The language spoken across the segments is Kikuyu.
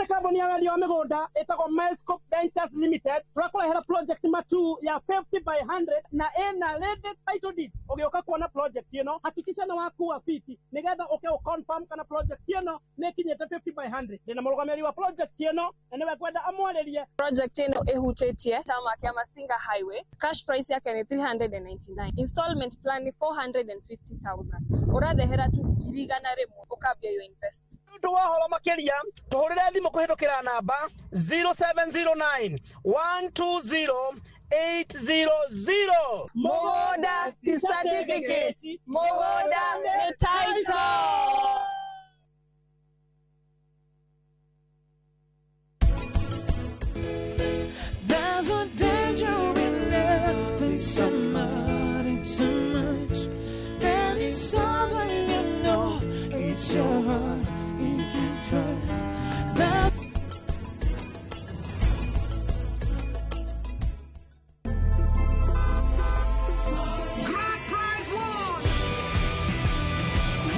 Nĩ kambuni ya wendia wa mĩgũnda ĩtagwo Milescope Ventures Limited. Tũrakũrehera project matu ya 50 by 100 na ĩna ready title deed. Ũgĩũka kuona project ĩno, hakikisha nĩ wakua fiti nĩgetha ũke ũ confirm kana project ĩno nĩ ĩkinyĩte 50 by 100. Ndĩna mũrũgamĩrĩri wa project ĩno na nĩwe ngwenda amwarĩrie. Project ĩno ĩhutĩtie tarmac ya Masinga Highway. Cash price yake nĩ 399. Installment plan nĩ 450,000. Ũrathehera tu 100,000 ũkambia your investment. Nĩ ũndũ wa ũhoro makĩria tũhũrĩre thimũ kũhĩtũkĩra namba 0709 120 800. Mũgũnda ti certificate, mũgũnda nĩ title. There's a danger in loving somebody too much. And it's something you know it's your heart you can trust. That Grand Prize One!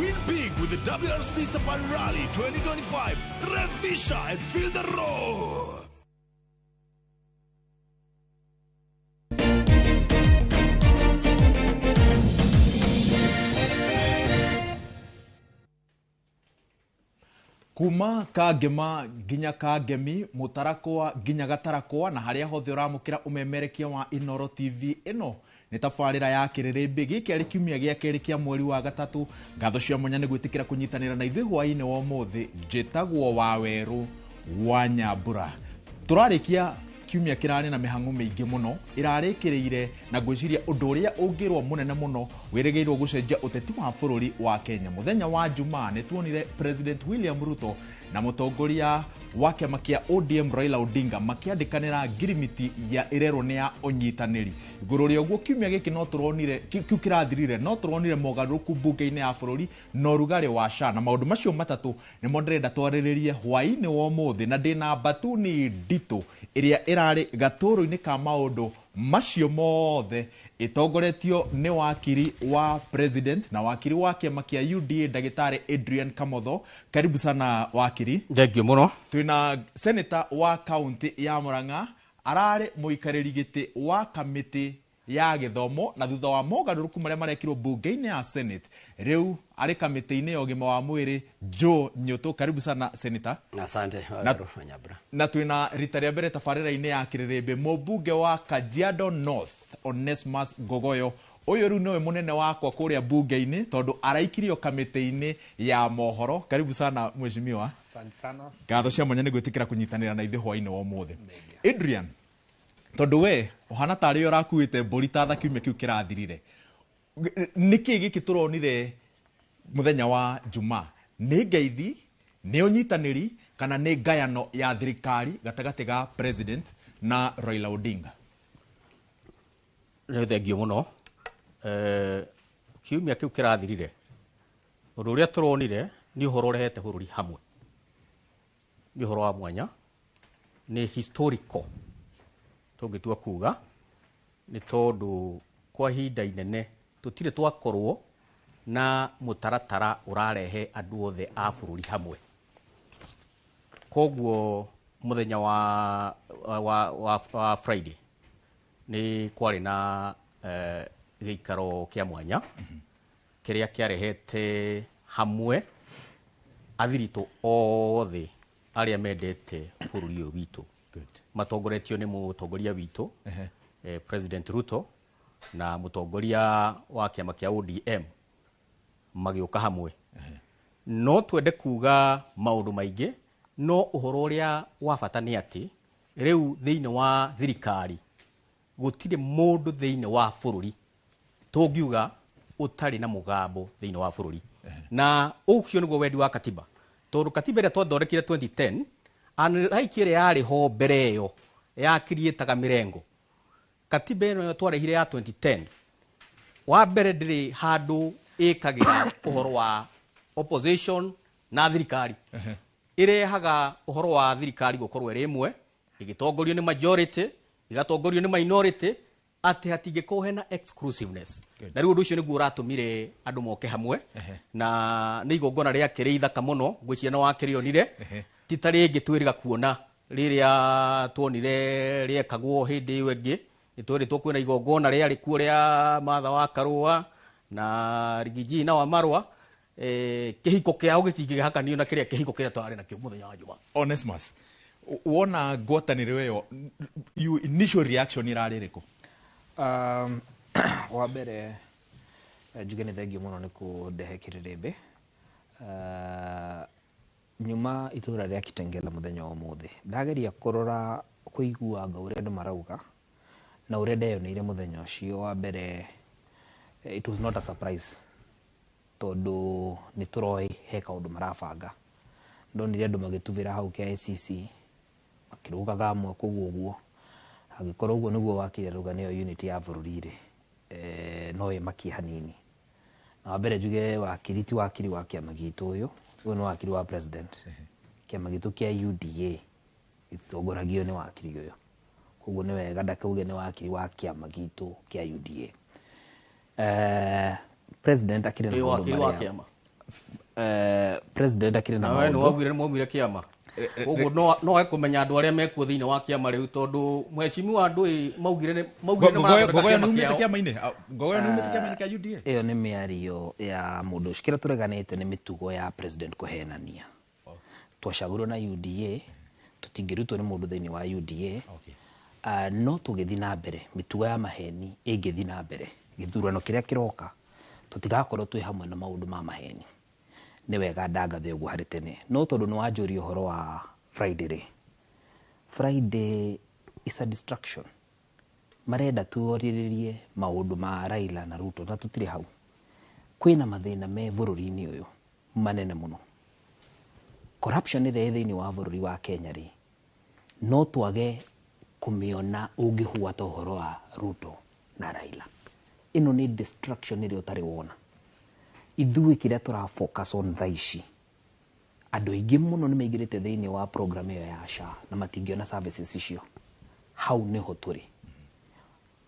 Win big with the WRC Safari Rally 2025. Rev and feel the roar. Kuma Kangema nginya Kangemi, Mũtarakwa nginya Gatarakwa, na harĩa hothe ũramũkĩra ũmemerekia wa Inooro TV ĩno nĩ tabarĩra ya Kĩrĩrĩmbĩ. Gĩkĩ arĩ kiumia gĩa kerĩ kĩa mweri wa gatatũ. Ngatho cia mwanya nĩ gwĩtĩkĩra kũnyitanĩra na ithuĩ hwaĩ-inĩ wa ũmũthĩ. Njĩtagwo Wawerũ wa Nyambura. Tũrarĩkia kiumia kĩrarĩ na mĩhang'o mĩingĩ mũno ĩrarĩkĩrĩire, na ngwĩciria ũndũ ũrĩa ũngĩrwo mũnene mũno wĩrĩgĩirwo gũcenjia ũteti wa bũrũri wa Kenya. Mũthenya wa Jumaa nĩ tuonire President William Ruto na mũtongoria wa kĩama kĩa ODM Raila Odinga makĩandĩkanĩra ngirimiti ya ĩrerwo nĩ ya ũnyitanĩri. Igũrũ rĩa ũguo kiumia gĩkĩ no tũronire kĩu kĩrathirire no tũronire mogarũrũku mbunge-inĩ ya bũrũri na ũrugarĩ wa SHA, na maũndũ macio matatũ nĩmo ndĩrenda twarĩrĩrie hwaĩ-inĩ wa ũmũthĩ, na ndĩna mbatuni nditũ ĩrĩa ĩrarĩ gatũrũ-inĩ ka maũndũ macio mothe, ĩtongoretio nĩ wakiri wa president na wakiri wa kĩama kĩa UDA ndagĩtarĩ Adrian Kamotho. Karibu sana wakiri. Thank you mũno. Twĩna senator wa kaunti ya Murang'a, ararĩ mũikarĩri gĩtĩ wa kamĩtĩ ya gĩthomo, na thutha wa mogarũrũku marĩa marekirwo mbunge-inĩ ya Senate rĩu arĩ kamĩtĩ-inĩ ya ũgima wa mwĩrĩ, Joe Nyutu. Karibu sana senator. Asante Wawerũ wa Nyambura. Na twĩna rita rĩa mbere tabarĩra-inĩ ya Kĩrĩrĩmbĩ mũmbunge wa Kajiado North Onesmus Ngogoyo. Ũyũ rĩu nĩwe mũnene wakwa kũrĩa mbunge-inĩ tondũ araikirio kamĩtĩ-inĩ ya mohoro. Karibu sana mheshimiwa. Asante sana. Ngatho cia mwanya nĩ gwĩtĩkĩra kũnyitanĩra na ithuĩ hwaĩ-inĩ wa ũmũthĩ. Adrian, tondũ we ũhana tarĩ ũrakuĩte mbũri ta tha kiumia kĩu kĩrathirire, nĩkĩ gĩkĩ tũronire mũthenya wa Jumaa? Nĩ ngeithi, nĩ ũnyitanĩri, kana nĩ ngayano ya thirikari gatagatĩ ga president na Raila Odinga? Nĩ thengio mũno. Kiumia kĩu kĩrathirire, ũndũ ũrĩa tũronire nĩ ũhoro ũrehete bũrũri hamwe, nĩ ũhoro wa mwanya, nĩ historical tũngĩtua kuga, nĩ tondũ kwa ihinda inene tũtirĩ twakorwo na mũtaratara ũrarehe andũ othe a bũrũri hamwe. Koguo mũthenya wa Friday nĩ kwarĩ na gĩikaro kĩa mwanya kĩrĩa kĩarehete hamwe athiritũ othe arĩa mendete bũrũri ũyũ witũ. Matongoretio nĩ mũtongoria witũ, President Ruto, na mũtongoria wa kĩama kĩa ODM magĩũka hamwe. No twende kuga maũndũ maingĩ, no ũhoro ũrĩa wa bata nĩ atĩ rĩu thĩinĩ wa thirikari gũtirĩ mũndũ thĩinĩ wa bũrũri tũngiuga ũtarĩ na mũgambo thĩinĩ wa bũrũri. Na ũcio nĩguo wendi wa katiba, tondũ katiba ĩrĩa twathondekire 2010 unlike ĩrĩa yarĩ ho mbere ĩyo ya kiriĩtaga mĩrengo, katiba ĩno twarehire ya 2010 wa mbere ndĩrĩ handũ ĩkagĩra ũhoro wa opposition na thirikari. Ĩrehaga ũhoro wa thirikari gũkorwo ĩrĩ ĩmwe, ĩgĩtongorio nĩ majority, ĩgatongorio nĩ minority, Atĩ hatingĩkorwo hena exclusiveness. Na rĩu ũndũ ũcio nĩguo ũratũmire andũ moke hamwe, na nĩ igongona rĩakĩrĩ ithaka mũno, ngwĩciria nĩ wakĩrĩonire. Ti ta rĩngĩ twĩrĩga kuona rĩrĩa tuonire rĩekagwo hĩndĩ ĩyo ĩngĩ. Nĩ twerĩtwo kwĩna igongona rĩarĩ kuo rĩa Martha wa Karũa na Rigiji na wa Marwa. Kĩhiko kĩao gĩtingĩhakanio na kĩrĩa kĩhiko kĩrĩa twarĩ nakĩo mũthenya wa Jumaa. Onesmus, wona ngwatanĩro ĩyo, you initial reaction ĩrarĩ ĩrĩkũ? Wa mbere, njuge nĩ thengio mũno nĩ kũndehe kĩrĩrĩmbĩ. Nyuma itũra rĩa Kitengela mũthenya wa ũmũthĩ, ndageria kũrora kũigua anga ũrĩa andũ marauga na ũrĩa ndeyoneire mũthenya ũcio. Wa mbere, it was not a surprise, tondũ nĩ tũroĩ he kaũndũ marabanga. Ndonire andũ magĩtubĩra hau KICC, makĩrũgaga amwe kũu ũguo. Angĩkorwo ũguo nĩguo wakiri arauga nĩyo unity ya bũrũri rĩ, no ĩmakie hanini. Na wa mbere njuge wakiri ti wakiri wa kĩama gitũ, ũyũ ũyũ nĩ wakiri wa president. Kĩama gitũ kĩa UDA gĩtongoragio nĩ wakiri ũyũ, koguo nĩ wega ndakauge nĩ wakiri wa kĩama gitũ kĩa UDA. President akĩrĩ na Ĩ maũndũ wakiri wa marĩa kĩama. President akĩrĩ na Na we nĩ maũndũ waugire nĩ mwaumire kĩama, koguo no age kũmenya andũ arĩa mekuo thĩinĩ wa kĩama rĩu, tondũ mheshimiwa andũ ĩ maugire nĩ marathondeka Ngogoyo kĩama nĩ umĩte kĩao. kĩama-inĩ? Ah, Ngogoyo nĩ umĩte kĩama-inĩ kĩa UDA? Ĩyo nĩ mĩario ya mũndũ ũcio. Kĩrĩa tũreganĩte nĩ mĩtugo ya president kũhenania. Twacagũrwo na UDA, tũtingĩrutwo nĩ mũndũ thĩinĩ wa UDA. No tũgĩthiĩ na mbere, mĩtugo ya maheni ĩngĩthiĩ na mbere, gĩthurano kĩrĩa kĩroka tũtigakorwo twĩ hamwe na maũndũ ma maheni. Nĩ wega ndangathe ũguo harĩ tene. No tondũ nĩ wanjũria ũhoro wa Friday rĩ, Friday is a distraction. Marenda tuorĩrĩrie maũndũ ma Raila na Ruto, na tũtirĩ hau. Kwĩna mathĩna me bũrũri-inĩ ũyũ manene mũno. Corruption ĩrĩa ĩ thĩinĩ wa bũrũri wa Kenya rĩ, no twage kũmĩona ũngĩhuata ũhoro wa Ruto na Raila. Ĩno nĩ distraction ĩrĩa ũtarĩ wona. Ithuĩ kĩrĩa tũra focus on thaa ici, andũ aingĩ mũno nĩ maingĩrĩte thĩinĩ wa program ĩyo ya SHA na matingĩona services icio. Hau nĩho tũrĩ.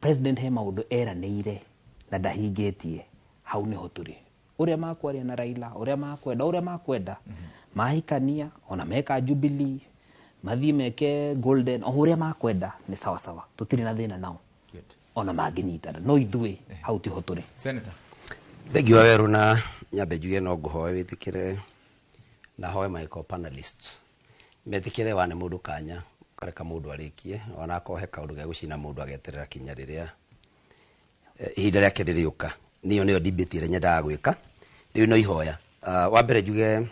President he maũndũ eranĩire na ndahingĩtie. Hau nĩho tũrĩ. Ũrĩa makwaria na Raila, ũrĩa makwenda, ũrĩa makwenda, mahikania, ona meka Jubilee, mathiĩ meke Golden, o ũrĩa makwenda nĩ sawa sawa, tũtirĩ na thĩna nao ona mangĩnyitana, no ithuĩ hau tiho tũrĩ. Senator. Thengiũ wa werũ, na nyambe njuge no ngũhoe wĩtĩkĩre na hoe my co-panelists metĩkĩre wane mũndũ kanya ũkareka mũndũ arĩkie, ona akorwo he kaũndũ ge gũcina mũndũ ageterera kinya rĩrĩa ihinda rĩake rĩrĩũka. Niyo nĩyo debate ĩrĩa nyendaga gwĩka rĩu, no ihoya. Wa mbere njuge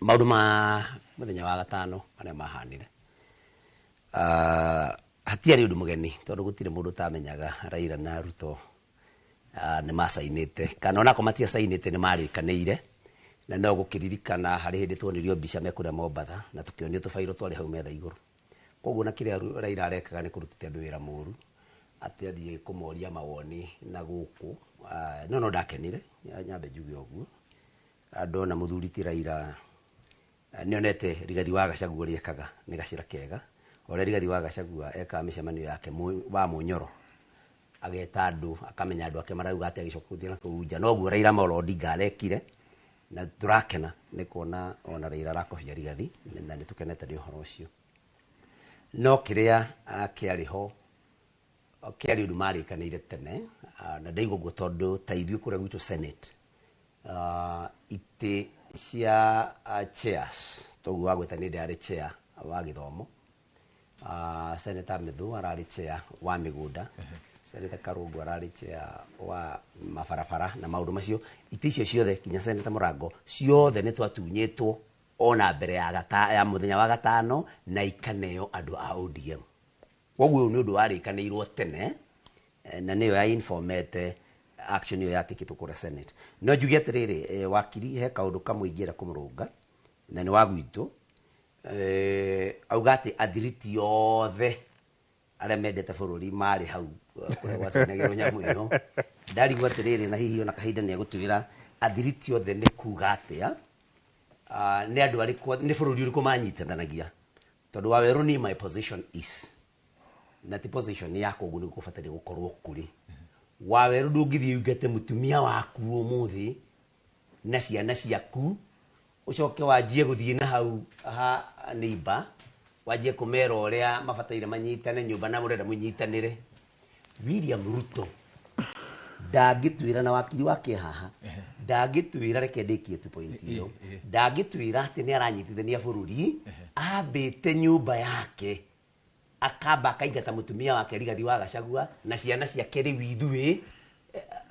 maũndũ ma mũthenya wa gatano marĩa mahanire, hatiarĩ ũndũ mũgeni, tondũ gũtirĩ mũndũ ũtamenyaga Raila na Ruto nĩ macainĩte, kana onako matiacainĩte, nĩ marĩkanĩire. Na no gũkĩririkana harĩ hĩndĩ tuonirio mbica me kũrĩa Mombatha na tũkĩonio tũbairũ twarĩ hau metha igũrũ. Koguo na kĩrĩa Raila arekaga nĩ kũrutĩte andũ wĩra mũru, atĩ athiĩ kũmoria mawoni na gũkũ. No ndakenire, nyambe njuge ũguo. Ndona mũthuri ti Raila nĩonete Rigathi wa Gachagua ũrĩa ekaga nĩ gacĩra kega, ũrĩa Rigathi wa Gachagua ekaga mĩcemanio yake wa mũnyoro, ageta andũ, akamenya andũ ake marauga atĩa, agĩcoka gũthiĩ na kũu nja. Noguo Raila Amolo Odinga arekire, na tũrakena nĩ kuona ona Raila arakobia Rigathi, na nĩ tũkenete nĩ ũhoro ũcio. No kĩrĩa kĩarĩ ho kĩarĩ ũndũ marĩkanĩire tene. Na ndaigua ũguo tondũ ta ithuĩ kũrĩa gwitũ Senate, itĩ cia chairs, toguo wagwĩta nĩ ndarĩ chair wa gĩthomo, Senator Methu ararĩ chair wa mĩgũnda, Senator Karungu ararĩ chair wa mabarabara na maũndũ macio. Itĩ icio ciothe nginya Senator Mũrango ciothe nĩ twatunyĩtwo ona mbere ya ya mũthenya wa gatano na ikaneo andũ a ODM. Koguo ũyũ nĩ ũndũ warĩkanĩirwo tene, na nĩyo ya informete action ĩyo yatikĩtwo kũrĩa Senate. No njuge atĩrĩrĩ, wakiri he kaũndũ kamwe ingĩenda kũmũrũnga, na nĩ wa gwitũ. Auga atĩ athiriti othe arĩa mendete bũrũri marĩ hau kũrĩa gwacainagĩrwo nyamũ ĩyo. Ndarigwo atĩrĩrĩ, na hihi ona kahinda nĩ egũtwĩra athiriti othe nĩ kuga atĩa, nĩ andũ arĩkũ, nĩ bũrũri ũrĩkũ manyitithanagia. Tondũ wa werũ, ni my position is Na ti position yakwa ũguo nĩguo kũbataire gũkorwo kũrĩ. Waweru ndũngĩthiĩ ũingate mũtumia waku ũmũthĩ na ciana ciaku, ũcoke wanjie gũthiĩ na hau ha neighbor, wanjie kũmera ũrĩa mabataire manyitane nyũmba na mũrenda mũnyitanĩre. William Ruto ndangĩtwĩra, na wakiri wake haha ndangĩtwĩra, reke ndĩkie tu point ĩyo, ndangĩtwĩra atĩ nĩ aranyitithania bũrũri ambĩte nyũmba yake akamba akaingata mũtumia wake Rigathi wa Gachagua na ciana ciake. Rĩu ithuĩ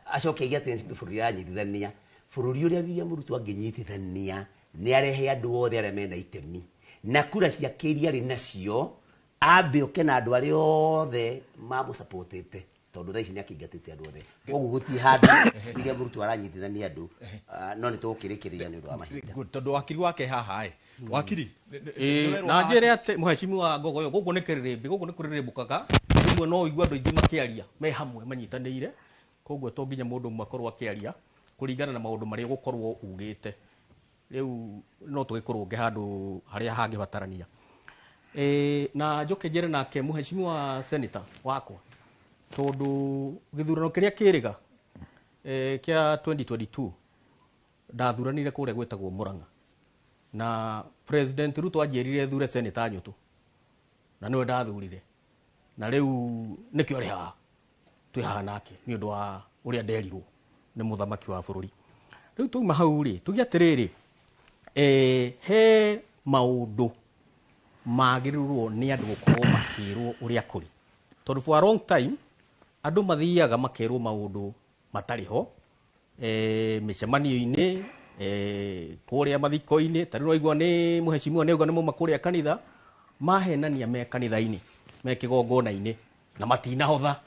acoke aige atĩ bũrũri aranyitithania. Bũrũri ũrĩa William Ruto angĩnyitithania nĩ arehe andũ othe arĩa mena itemi na kura ciake iria arĩ nacio, ambe oke na andũ arĩa othe mamũsapotĩte, tondũ thaa ici nĩ akĩingatĩte andũ othe. Koguo gũtirĩ handũ William Ruto aranyitithania andũ. No nĩ tũgũkĩrĩkĩrĩria nĩ ũndũ wa mahinda. Good, tondũ wakiri wake haha ĩ, wakiri Ĩĩ, na njĩre atĩ mũhecimiwa Ngogoyo, gũkũ nĩ kĩrĩrĩmbĩ, gũkũ nĩ kũrĩrĩmbũkaga. Rĩmwe no ũigue andũ aingĩ makĩaria me hamwe manyitanĩire, koguo to nginya mũndũ ũmwe akorwo akĩaria kũringana na maũndũ marĩa ũgũkorwo ugĩte. Rĩu no tũgĩkũrũnge handũ harĩa hangĩbatarania. Na njoke njĩre nake mũhecimiwa senator wakwa, tondũ gĩthurano kĩrĩa kĩrĩga kĩa 2022 ndathuranire kũrĩa gwĩtagwo Murang'a, na President Ruto anjĩrire thure senator Nyũtũ, na nĩwe ndathurire, na rĩu nĩkĩo arĩ haha twĩ haha nake nĩ ũndũ wa ũrĩa nderirwo nĩ mũthamaki wa bũrũri. Rĩu twauma hau rĩ, tuge atĩrĩrĩ, he maũndũ magĩrĩirwo nĩ andũ gũkorwo makĩrwo ũrĩa kũrĩ, tondũ for a long time andũ mathiaga makerwo maũndũ matarĩ ho mĩcemanio-inĩ, kũrĩa mathiko-inĩ. Ta rĩu waigua nĩ mũhecimiwa nĩ auga nĩ mauma kũrĩa kanitha, mahenania me kanitha-inĩ, me kĩgongona-inĩ, na matinahotha,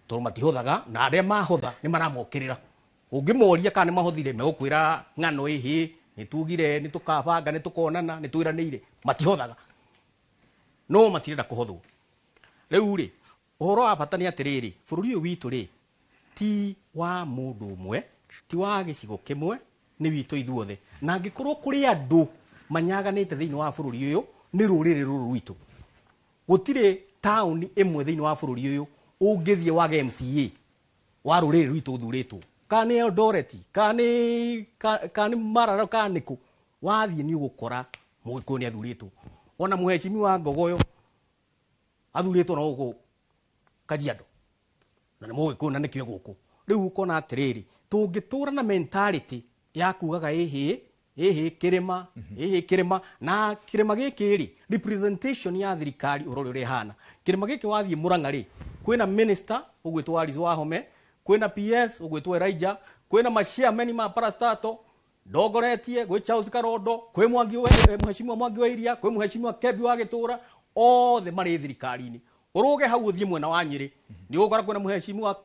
tondũ matihothaga, na arĩa mahotha nĩ maramokĩrĩra. Ũngĩmoria kana nĩ mahothire, megũkwĩra ng'ano ĩhĩ, nĩ tugire nĩ tũkabanga, nĩ tũkonana, nĩ twĩranĩire. Matihothaga, no matirenda kũhothwo. Rĩu rĩ, ũhoro wa bata nĩ atĩrĩrĩ, bũrũri ũyũ witũ rĩ, ti wa mũndũ ũmwe, ti wa gĩcigo kĩmwe, nĩ witũ ithuothe. Na angĩkorwo kũrĩ andũ manyaganĩte thĩinĩ wa bũrũri ũyũ, nĩ rũrĩrĩ rũrũ rwitũ. Gũtirĩ taũni ĩmwe thĩinĩ wa bũrũri ũyũ ũngĩthiĩ wage MCA wa rũrĩrĩ rwitũ ũthurĩtwo, kana nĩ Eldoret, kana nĩ Maralal, kana nĩ kũ wathiĩ, nĩ ũgũkora mũgĩkũyũ nĩ athurĩtwo. Ona mũhecimiwa Ngogoyo athurĩtwo na gũkũ Kajiado, na nĩ mũgĩkũyũ, na nĩkĩo gũkũ. Rĩu ũkona atĩrĩrĩ, tũngĩtũra na mentality ya kugaga ĩhĩ ĩhĩ kĩrĩma, ĩhĩ kĩrĩma, na kĩrĩma gĩkĩ rĩ, representation ya thirikari ũrore ũrĩa ĩhana. Kĩrĩma gĩkĩ wathiĩ Mũrang'a rĩ, kwĩna minister ũgwĩtwo Alice Wahome, kwĩna PS ũgwĩtwo Elijah, kwĩna machairman ma parastato ndongoretie, gwĩ Charles Karondo, kwĩ Mwangi mũhecimiwa Mwangi wa Iria, kwĩ mũhecimiwa Kebi wa Gĩtũra, othe marĩ thirikari-inĩ. Ũrũge hau ũthiĩ mwena wa Nyĩrĩ, nĩ ũgũkora kwĩna mũhecimiwa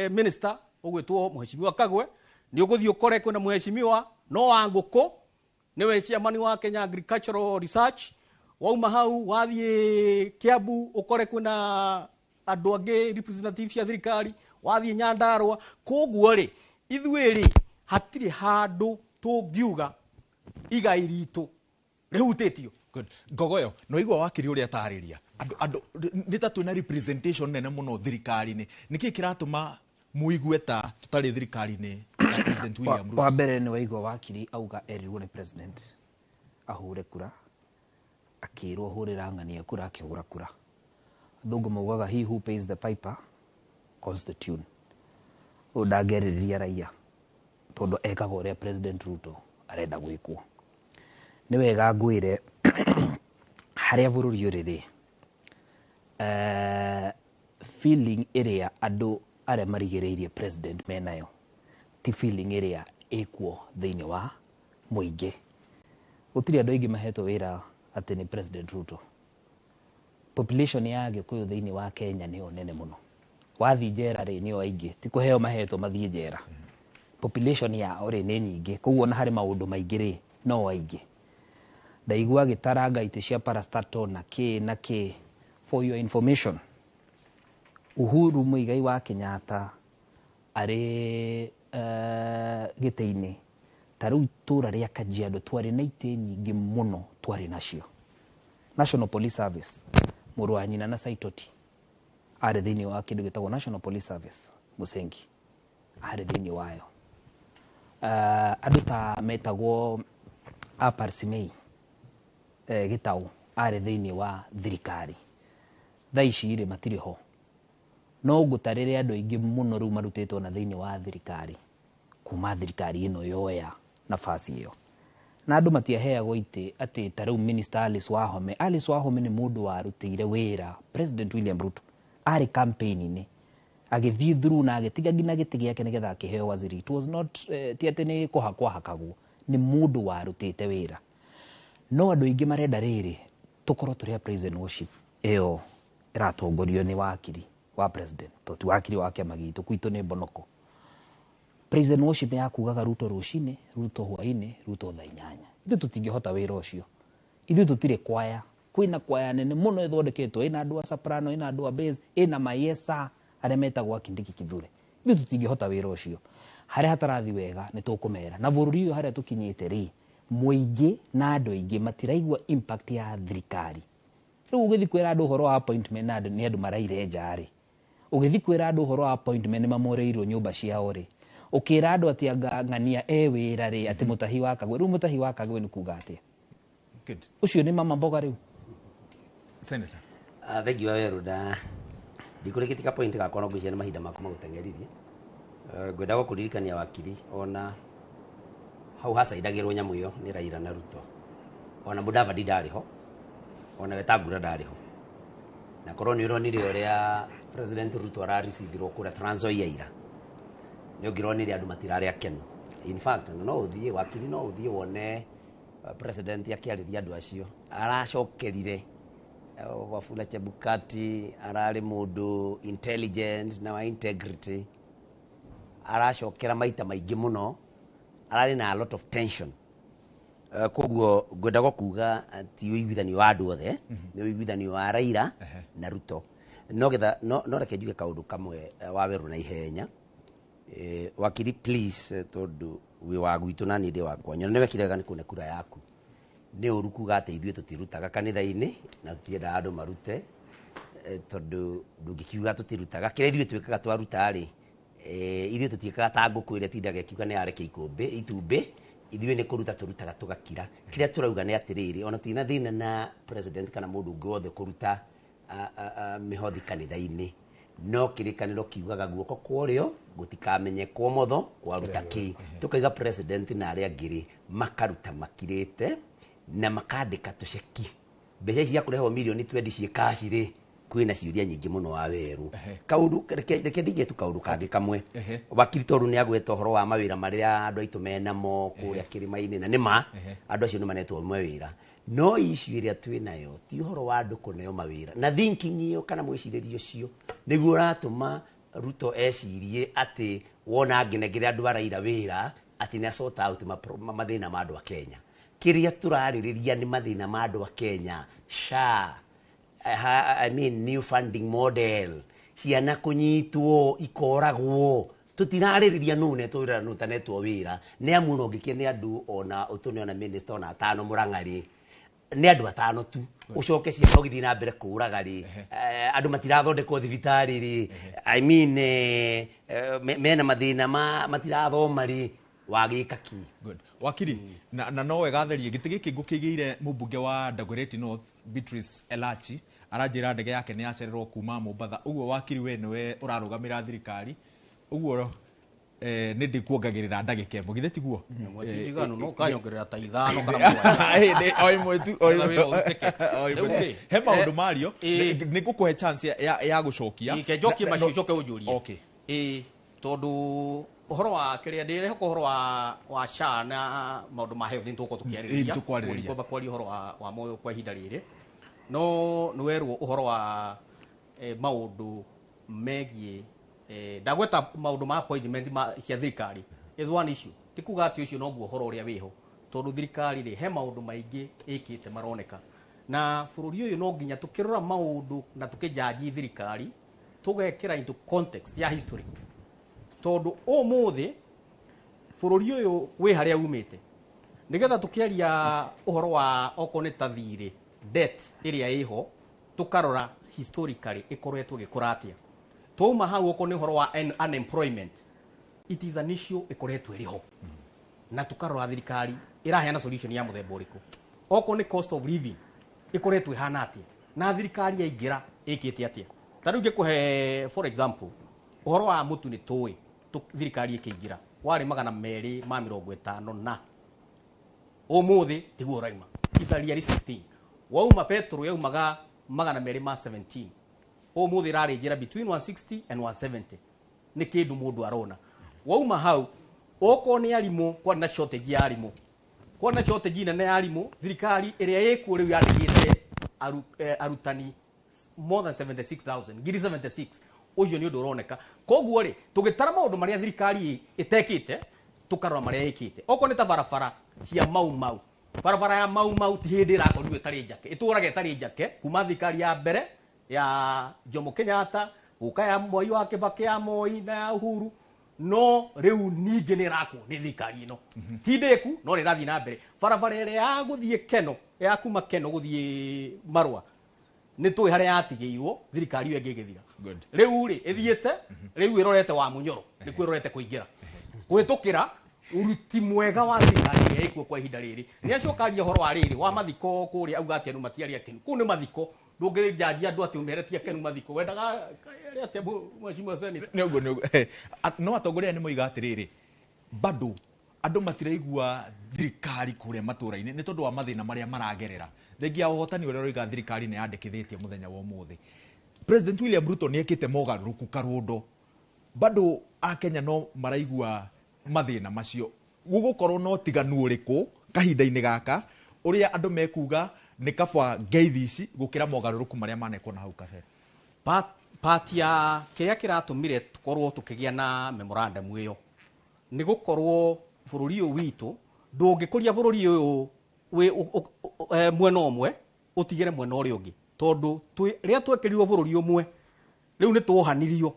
minister ũgwĩtwo mũhecimiwa Kagwe, nĩ ũgũthiĩ ũkore kwĩna mũhecimiwa no wa Ngũkũ, nĩwe chairman wa Kenya Agricultural Research. Wauma hau wathiĩ Kiambu, ũkore kwĩna andũ angĩ representative cia thirikari. Wathiĩ Nyandarua. Koguo rĩ, ithuĩ rĩ, hatirĩ handũ tũngiuga igai ritũ rĩhutĩtio. Good. Ngogoyo, no igua wakiri ũrĩa atarĩria, andũ nĩ ta twĩna representation nene mũno thirikari-inĩ. Nĩkĩ kĩratũma muigue ta tũtarĩ thirikari-inĩ ya President William Ruto? Wa mbere, nĩ waigua wakiri auga erirwo nĩ president ahũre kura, akĩrwo hũrĩra ng'ania kura, akĩhũra kura. Athũngũ maugaga, "He who pays the piper calls the tune." Ũyũ ndangĩarĩrĩria raia, tondũ ekaga ũrĩa President Ruto arenda gwĩkwo. Nĩ wega ngwĩre harĩa bũrũri ũrĩ rĩ, feeling ĩrĩa andũ arĩa marigĩrĩirie president menayo ti feeling ĩrĩa ĩkuo thĩinĩ wa mũingĩ. Gũtirĩ andũ aingĩ mahetwo wĩra atĩ nĩ President Ruto. Population ya Gĩkũyũ thĩinĩ wa Kenya nĩyo nene mũno. Wathiĩ njera rĩ, nĩo aingĩ, ti kũheo mahetwo mathiĩ njera. Population yao rĩ, nĩ nyingĩ, koguo ona harĩ maũndũ maingĩ rĩ, no aingĩ. Ndaigua agĩtaranga itĩ cia parastatal na kĩ na kĩ. For your information, Uhuru Muigai wa Kenyatta arĩ gĩtĩ-inĩ, ta rĩu itũra rĩa Kajiado twarĩ na itĩ nyingĩ mũno twarĩ nacio. National Police Service, mũrũ wa nyina na Saitoti. Arĩ thĩinĩ wa kĩndũ gĩtagwo National Police Service, Musengi arĩ thĩinĩ wayo. Andũ ta metagwo Aparsimei, Gĩtaũ arĩ thĩinĩ wa thirikari. Thaa ici rĩ, matirĩ ho. No ngũtarĩre andũ aingĩ mũno rĩu marutĩtwo na thĩinĩ wa thirikari kuma thirikari ĩno yoya nafasi ĩyo, na andũ matiaheagwo itĩ atĩ ta rĩu Minister Alice Wahome. Alice Wahome nĩ mũndũ warutĩire wĩra President William Ruto arĩ campaign-inĩ, agĩthiĩ through na agĩtiga nginya gĩtĩ gĩake nĩgetha akĩheo waziri. It was not, ti atĩ nĩ kũhakwo ahakagwo, nĩ mũndũ warutĩte wĩra. No andũ aingĩ marenda rĩrĩ tũkorwo tũrĩ a praise and worship ĩyo ĩratongorio nĩ wakiri wa president, to ti wakiri wa kĩama gitũ, gwitũ nĩ Mbonoko. Praise and worship ya kugaga Ruto rũcinĩ, Ruto hwainĩ, Ruto thaa 8, ithuĩ tũtingĩhota wĩra ũcio. Ithuĩ tũtirĩ kwaya. Kwĩna kwaya nene mũno ĩthondeketwo, ĩna andũ a soprano, ĩna andũ a bass, ĩna mayesa arĩa metagwo Akindiki Kithure. Ithuĩ tũtingĩhota wĩra ũcio. Harĩa hatarathi wega nĩ tũkũmera, na bũrũri ũyũ harĩa tũkinyĩte rĩ, mũingĩ na andũ aingĩ matiraigua impact ya thirikari. Rĩu ũgĩthiĩ kwĩra andũ ũhoro wa appointment na andũ nĩ andũ maraire nja rĩ, ũgĩthiĩ kwĩra andũ ũhoro wa appointment nĩ mamoreirwo nyũmba ciao rĩ, ũkĩra andũ atĩ anga ng'ania e wĩra rĩ, atĩ mũtahi wa Kagwe. Rĩu mũtahi wa Kagwe nĩ kuga atĩa? Good. Ũcio nĩ mama mboga rĩu. Senator. Thengiũ wa werũ, na ndikũrĩkĩtie ka point gakwa, no ngwĩciria nĩ mahinda makwa magũteng'eririe. Ngwenda gũkũririkania wakiri, ona hau hacainagĩrwo nyamũ ĩyo nĩ Raila na Ruto, ona Mudavadi ndarĩ ho, ona Wetangula ndarĩ ho, na korwo nĩ ũronire ũrĩa President Ruto arareceivirwo kũrĩa Trans Nzoia ira, nĩ ũngĩronire andũ matirarĩ akenu. In fact, no ũthiĩ wakiri, no ũthiĩ wone president akĩarĩria andũ acio aracokerire. Wafula Chebukati ararĩ mũndũ intelligent na wa integrity, aracokera maita maingĩ mũno, ararĩ na a lot of tension. Koguo ngwendaga kuga ti ũiguithanio wa andũ othe, nĩ ũiguithanio wa Raila na Ruto. No getha no reke njuge kaũndũ kamwe, wa werũ na ihenya. Wakiri, please, tondũ wĩ wa gwitũ na niĩ ndĩ wa kwanyu, na nĩ wekire wega nĩ kũne kura yaku. Nĩ ũru kuga atĩ ithuĩ tũtirutaga kanitha-inĩ na tũtiendaga andũ marute, tondũ ndũngĩkiuga tũtirutaga. Kĩrĩa ithuĩ twĩkaga twaruta rĩ, ithuĩ tũtiĩkaga ta ngũkũ ĩrĩa ĩtindaga ĩkiuga nĩ yareke ikũmbĩ itumbĩ. Ithuĩ nĩ kũruta tũrutaga tũgakira. Kĩrĩa tũrauga nĩ atĩrĩrĩ, ona tũtirĩ na thĩna na president kana mũndũ ũngĩ wothe kũruta mĩhothi kanitha-inĩ, no kĩrĩkanĩro kiugaga guoko kwa ũrĩo gũtikamenye kwa ũmotho kwaruta kĩ. Tũkaiga president na arĩa angĩ rĩ, makaruta makirĩte na makandĩka tũceki. Mbeca ici cia kũrehwo mirioni 20 ciĩ cash rĩ, kwĩna ciũria nyingĩ mũno wa werũ. Kaũndũ reke ndigie tu kaũndũ kangĩ kamwe. Wakiri, tondũ nĩ agweta ũhoro wa mawĩra marĩa andũ aitũ menamo kũrĩa kĩrĩma-inĩ, na nĩ ma andũ acio nĩ manetwo mawĩra, no issue ĩrĩa twĩ nayo ti ũhoro wa andũ kũneo mawĩra, na thinking ĩyo kana mwĩcirĩrie ũcio nĩguo ũratũma Ruto ecirie atĩ wona ngĩnengere andũ a Raila wĩra atĩ nĩ sort out mathĩna ma andũ a Kenya. Kĩrĩa tũrarĩrĩria nĩ mathĩna ma andũ a Kenya, SHA, I mean new funding model, ciana kũnyitwo ikoragwo. Tũtirarĩrĩria nũ netwo wĩra na nũ ũtanetwo wĩra. Nĩ amu ona ũngĩkia nĩ andũ ona ũtũne ona minister ona atano Mũrang'a rĩ, nĩ andũ atano tu. Ũcoke ciana ũgĩthiĩ na mbere kũraga rĩ, andũ matirathondekwo thibitarĩ rĩ, I mean, mena mathĩna ma matirathoma rĩ, wagĩka ki? Good. Wakiri, na no wega therie gĩtĩ gĩkĩ ngũkĩigĩire mũmbunge wa Dagoretti North Beatrice Elachi. Aranjĩra ndege yake nĩ yacererwo kuma Mombatha, ũguo wakiri, we nĩwe ũrarũgamĩra thirikari, ũguo nĩ ndĩkuongagĩrĩra ndagĩka 1, githĩ tiguo? Ĩmwe ti njiganu, no ũkanyongerera ta 5 kana 7. O ĩmwe tu, o Nĩgetha ĩmwe. Wĩra ũrutĩke. O ĩmwe Rĩu tu. rĩ, He maũndũ mario nĩ ngũkũhe chance ya gũcokia. Ĩ, ke njokie macio, ũcoke ũnjũrie. Okay. Ĩ, tondũ ũhoro wa kĩrĩa ndĩrehoka ũhoro wa SHA na maũndũ ma health nĩ tũgũkorwo tũkĩarĩrĩria. Ĩ, tũkwarĩrĩria. Ndikwamba kwaria ũhoro wa moyo kwa ihinda rĩrĩ, no nĩ werwo ũhoro wa maũndũ megiĩ, ndagweta maũndũ ma appointment ma cia thirikari is one issue. Ti kuga atĩ ũcio noguo ũhoro ũrĩa wĩho, tondũ thirikari rĩ, he maũndũ maingĩ ĩkĩte maroneka, na bũrũri ũyũ no nginya tũkĩrora maũndũ na tũkĩjaji thirikari tũgekĩra into context ya history, tondũ ũmũthĩ bũrũri ũyũ wĩ harĩa umĩte. Nĩgetha tũkĩaria ũhoro wa okorwo nĩ ta thirĩ, debt ĩrĩa ĩho, tũkarora Historically ĩkoretwo ĩgĩkũra atĩa? Twauma hau, okorwo nĩ ũhoro wa unemployment, it is an issue ĩkoretwo ĩrĩ ho, na tukarora thirikari ĩraheana solution ya mũthemba ũrĩkũ. Okorwo nĩ cost of living, ĩkoretwo ĩhana atĩa, na thirikari yaingĩra ĩkĩte atĩa? Ta rĩu ngĩkũhe, for example, ũhoro wa mũtu, nĩ tũĩ thirikari ĩkĩingĩra warĩ 250, na ũmũthĩ tiguo ũraima. It's a realistic thing. Wauma petrol yaumaga 217, ũmũthĩ ĩrarĩ njĩra between 160 and 170. Nĩ kĩndũ mũndũ arona. Wauma hau, okorwo nĩ arimũ, kwarĩ na shortage ya arimũ, kwarĩ na shortage nene ya arimũ. Thirikari ĩrĩa ĩkuo rĩu yandĩkĩte arutani more than 76,000, ngiri 76. Ũcio nĩ ũndũ ũroneka. Koguo rĩ, tũgĩtara maũndũ marĩa thirikari ĩtekĩte, tũkarora marĩa ĩkĩte. Okorwo nĩ ta barabara cia Mau Mau, barabara ya Mau Mau ti hĩndĩ ĩrakorirwo ĩtarĩ njake, ĩtũraga ĩtarĩ njake kuma thirikari ya mbere ya Jomo Kenyatta gũka ya Mwai wa Kibaki, ya Moi na ya Uhuru, no rĩu ningĩ nĩ ĩrakwo nĩ thirikari ĩno. Ti ndĩku, no nĩ ĩrathiĩ na mbere. Barabara ĩrĩa ya gũthiĩ Keno, ya kuma Keno gũthiĩ Marũa, nĩ tũĩ harĩa yatigĩirwo thirikari ĩyo ĩngĩ ĩgĩthira. Rĩu rĩ, ĩthiĩte rĩu ĩrorete wa Munyoro, nĩkuo ĩrorete kũingĩra kũhĩtũkĩra ũruti mwega wa thirikari ĩrĩa ĩkuo kwa ihinda rĩrĩ. Nĩ acoka aria ũhoro wa rĩrĩ wa mathiko kũrĩa, auga atĩ andũ matiarĩ akenu. Kũu nĩ mathiko, ndũngĩnjanjia andũ atĩ ũmere ti akenu mathiko. Wendaga arĩ atĩa, mheshimiwa senator? Nĩ ũguo, nĩ ũguo. No atongoria nĩ moiga atĩrĩrĩ, bado andũ matiraigua thirikari kũrĩa matũra-inĩ nĩ tondũ wa mathĩna marĩa maragerera, thengia ya ũhotani ũrĩa ũroiga thirikari nĩ yandĩkithĩtie mũthenya wa ũmũthĩ. President William Ruto nĩ ekĩte mogarũrũku karũndo, bado akenya no maraigua mathĩna macio. Gũgũkorwo no tiganu ũrĩkũ kahinda-inĩ gaka, ũrĩa andũ mekuga nĩ kaba ngeithi ici gũkĩra mogarũrũku marĩa manekwo na hau kabere? Part ya kĩrĩa kĩratũmire tũkorwo tũkĩgĩa na memorandum ĩyo nĩ gũkorwo bũrũri ũyũ witũ, ndũngĩkũria bũrũri ũyũ wĩ mwena ũmwe ũtigĩre mwena ũrĩa ũngĩ, tondũ rĩrĩa twekĩrirwo bũrũri ũmwe rĩu nĩ tuohanirio.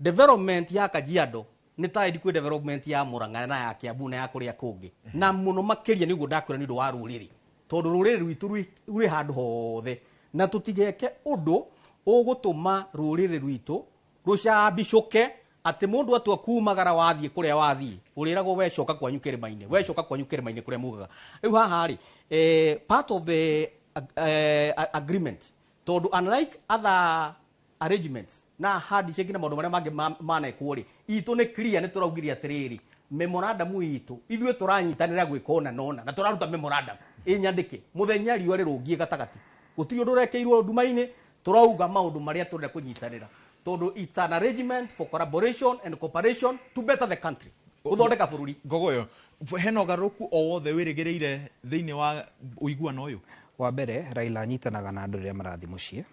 Development ya Kajiado nĩ tied kwĩ development ya Murang'a na ya Kiambu na ya kũrĩa kũngĩ, na mũno makĩria nĩguo ndakwĩra nĩ ũndũ wa rũrĩrĩ, tondũ rũrĩrĩ rwitũ rwĩ handũ hothe, na tũtigeke ũndũ ũgũtũma rũrĩrĩ rwitũ rũcambicũke, atĩ mũndũ atua kumagara wathiĩ kũrĩa wathiĩ ũrĩragwo wecoka kwanyu kĩrĩma-inĩ, wecoka kwanyu kĩrĩma-inĩ kũrĩa mugaga. Rĩu haha rĩ, part of the agreement, tondũ unlike other arrangements na handshake na maũndũ marĩa mangĩ manekwo rĩ, itũ nĩ clear. Nĩ tũraugire atĩrĩrĩ, memorandum itũ, ithuĩ tũranyitanĩra gwĩka ũna na ũna, na tũraruta memorandum ĩnyandĩke mũthenya riũa rĩrũngiĩ gatagatĩ. Gũtirĩ ũndũ ũrekĩirwo nduma-inĩ. Tũrauga maũndũ marĩa tũrenda kũnyitanĩra, tondũ it's an arrangement for collaboration and cooperation to better the country, gũthondeka bũrũri. Ngogoyo, hena ũgarũrũku o wothe wĩrĩgĩrĩire thĩinĩ wa ũiguano ũyũ? Wa mbere, Raila anyitanaga na andũ rĩrĩa marathiĩ mũciĩ.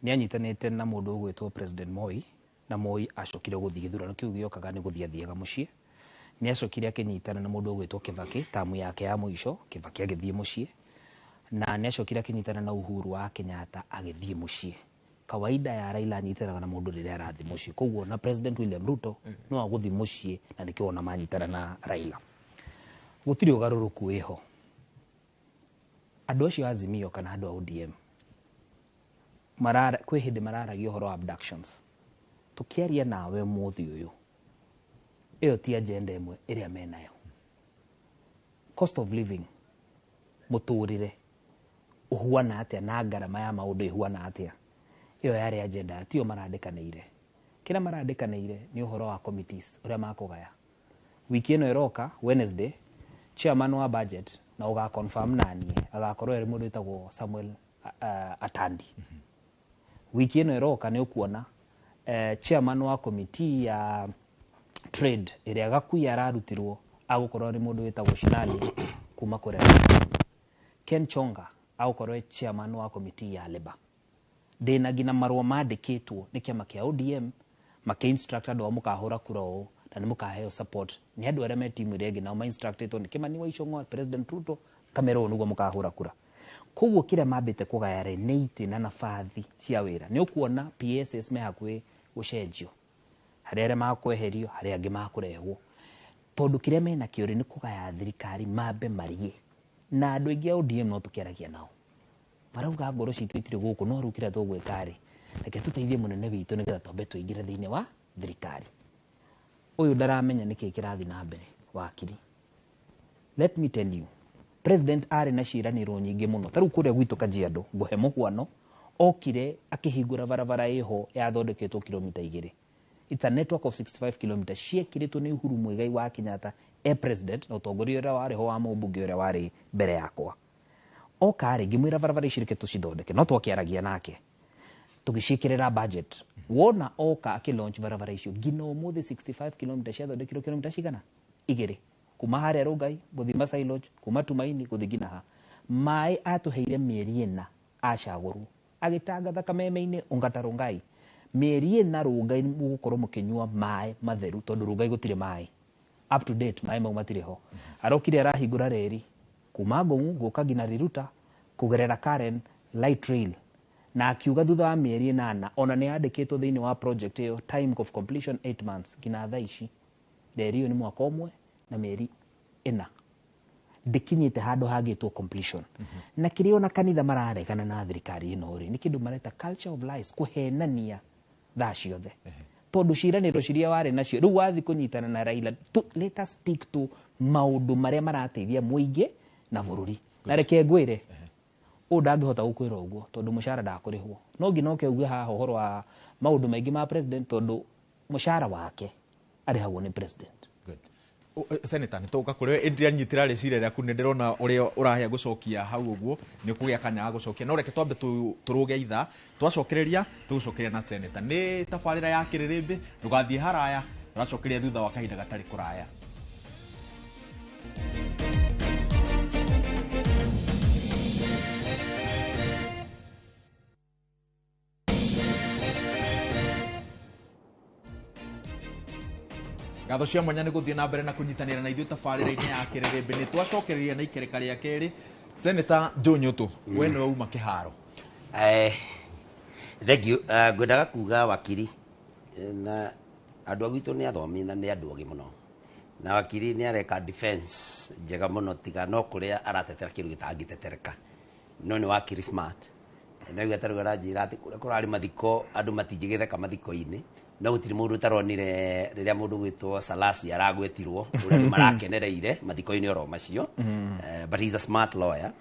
Nĩ anyitanĩte na mũndũ ũgwĩtwo President Moi, na Moi acokire gũthiĩ gĩthurano kĩu gĩokaga nĩ gũthiĩ athiaga mũciĩ. Nĩ acokire akĩnyitana na mũndũ ũgwĩtwo Kibaki tamu yake ya mũico, Kibaki agĩthiĩ mũciĩ, na nĩ acokire akĩnyitana na Uhuru wa Kenyatta agĩthiĩ mũciĩ. Kawaida ya Raila, anyitanaga na mũndũ rĩrĩa arathiĩ mũciĩ. Koguo na President William Ruto no agũthiĩ mũciĩ, na nĩkĩo wona manyitana na Raila. Gũtirĩ ũgarũrũku wĩho. Andũ acio a Azimio kana andũ a ODM marara, kwĩ hĩndĩ mararagia ũhoro wa abductions. Tũkĩaria nawe ũmũthĩ ũyũ, ĩyo ti agenda ĩmwe ĩrĩa menayo. Cost of living, mũtũrĩre ũhuana atĩa na ngarama ya maũndũ ĩhuana atĩa, ĩyo yarĩ agenda, tiyo marandĩkanĩire. Kĩrĩa marandĩkanĩire nĩ ũhoro wa committees ũrĩa makũgaya. Wiki ĩno ĩroka, Wednesday, chairman wa budget na ũga confirm naniĩ agakorwo arĩ mũndũ wĩtagwo Samuel Atandi. Wiki ĩno ĩroka nĩ ũkuona chairman wa committee ya trade ĩrĩa Gakuya ararutirwo agũkorwo arĩ mũndũ wĩtagwo Shinali kuma kũrĩa. Ken Chonga agũkorwo e chairman wa committee ya labor. Ndĩna nginya marũa mandĩkĩtwo nĩ kĩama kĩa ODM makĩ-instruct andũ ao, mũkahũra kura ũũ na nĩ mũkaheo support nĩ andũ arĩa me timu ĩrĩa ĩngĩ, nao ma-instructĩtwo nĩ Kimani wa Ichung'wa, President Ruto, kamera ũũ nĩguo mũkahũra kura. Koguo kĩrĩa mambĩte kũgaya rĩ nĩ itĩ na nabathi cia wĩra. Nĩ ũkuona PSS me hakuhĩ gũcenjio, harĩ arĩa makweherio, harĩ angĩ makũrehwo, tondũ kĩrĩa menakĩo rĩ nĩ kũgaya thirikari mambe marie. Na andũ aingĩ a ODM no tũkĩaragia nao. Marauga ngoro citũ itirĩ gũkũ no rĩu kĩrĩa tũgwĩka rĩ, reke tũteithie mũnene witũ nĩgetha twambe tũingĩre thĩinĩ wa thirikari. Ũyũ ndaramenya nĩkĩ kĩrathiĩ na mbere wakiri. Let me tell you, president arĩ na ciĩranĩro nyingĩ mũno. Ta rĩu kũrĩa gwitũ Kajiado, ngũhe mũhuano, okire akĩhingũra barabara ĩho yathondeketwo kilomita 2. It's a network of 65 kilometers ciekĩrĩtwo nĩ Uhuru Muigai wa Kenyatta e president na ũtongoria ũrĩa warĩ ho wa mũmbunge ũrĩa warĩ mbere yakwa. Oka rĩ, ngĩmwĩra barabara ici reke tũcithondeke, no twakĩaragia nake tũgĩciĩkĩrĩra budget. Wona oka akĩ launch barabara icio nginya ũmũthĩ 65 kilometers ciathondekirwo kilomita cigana? 2. Kuma harĩa Rongai gũthiĩ Masai Lodge, kuma Tumaini gũthiĩ nginya ha. Maĩ atũheire mĩeri 4 acagũrwo, agĩtangatha kameme-inĩ Ongata Rongai, mĩeri 4 Rongai mũgũkorwo mũkĩnyua maĩ matheru tondũ Rongai gũtirĩ maĩ. Up to date maĩ mau matirĩ ho. Arokire arahingũra reri kuma Ngong'u gũka nginya Riruta kũgerera Karen light rail, na akiuga thutha wa mĩeri 8 ona nĩ yandĩkĩtwo thĩinĩ wa project ĩyo time of completion 8 months nginya thaa ici reri ĩyo nĩ mwaka ũmwe na mĩeri 4 ndĩkinyĩte handũ hangĩtwo completion. Na kĩrĩa ona kanitha mararegana na thirikari ĩno rĩ, nĩ kĩndũ mareta culture of lies, kũhenania thaa ciothe. Tondũ ciĩranĩro ciria warĩ nacio rĩu wathiĩ kũnyitana na Raila, let us stick to maũndũ marĩa marateithia mũingĩ na bũrũri. Na reke ngwĩre, ũũ ndangĩhota gũkwĩra ũguo tondũ mũcara ndakũrĩhwo. No nginya oke uge haha ũhoro wa maũndũ maingĩ ma president tondũ mũcara wake arĩhagwo nĩ president. Senator, nĩ tũgũka kũrĩ we ĩndĩ nyitĩra rĩciria rĩaku, nĩ ndĩrona ũrĩa ũrahĩa gũcokia hau ũguo, nĩ ũkũgĩa kanya ga gũcokia. No reke twambe tũrũge ithaa, twacokereria tũgũcokeria na Senator. Nĩ tabarĩra ya Kĩrĩrĩmbĩ, ndũgathiĩ haraya, tũracokeria thutha wa kahinda gatarĩ kũraya. Ngatho cia mwanya nĩ gũthiĩ na mbere na kũnyitanĩra na ithuĩ tabarĩra-inĩ ya Kĩrĩrĩmbĩ. Nĩ twacokereria na ikereka rĩa kerĩ. Senator Joe Nyutu, we nĩwe uma kĩharo. Thank you. Ngwendaga kuga wakiri na andũ a gwitũ nĩ athomi na nĩ andũ ogĩ mũno, na wakiri nĩ areka defense njega mũno, tiga no kũrĩa aratetera kĩndũ gĩtangĩtetereka, no nĩ wakiri smart. Na rĩu atarĩ aranjĩra atĩ kũrĩa kũrarĩ mathiko andũ matingĩgĩtheka mathiko-inĩ, no gũtirĩ mũndũ ũtaronire rĩrĩa mũndũ gwĩtwo Salasi aragwetirwo ũrĩa andũ marakenereire mathiko-inĩ oro macio. But he's a smart lawyer.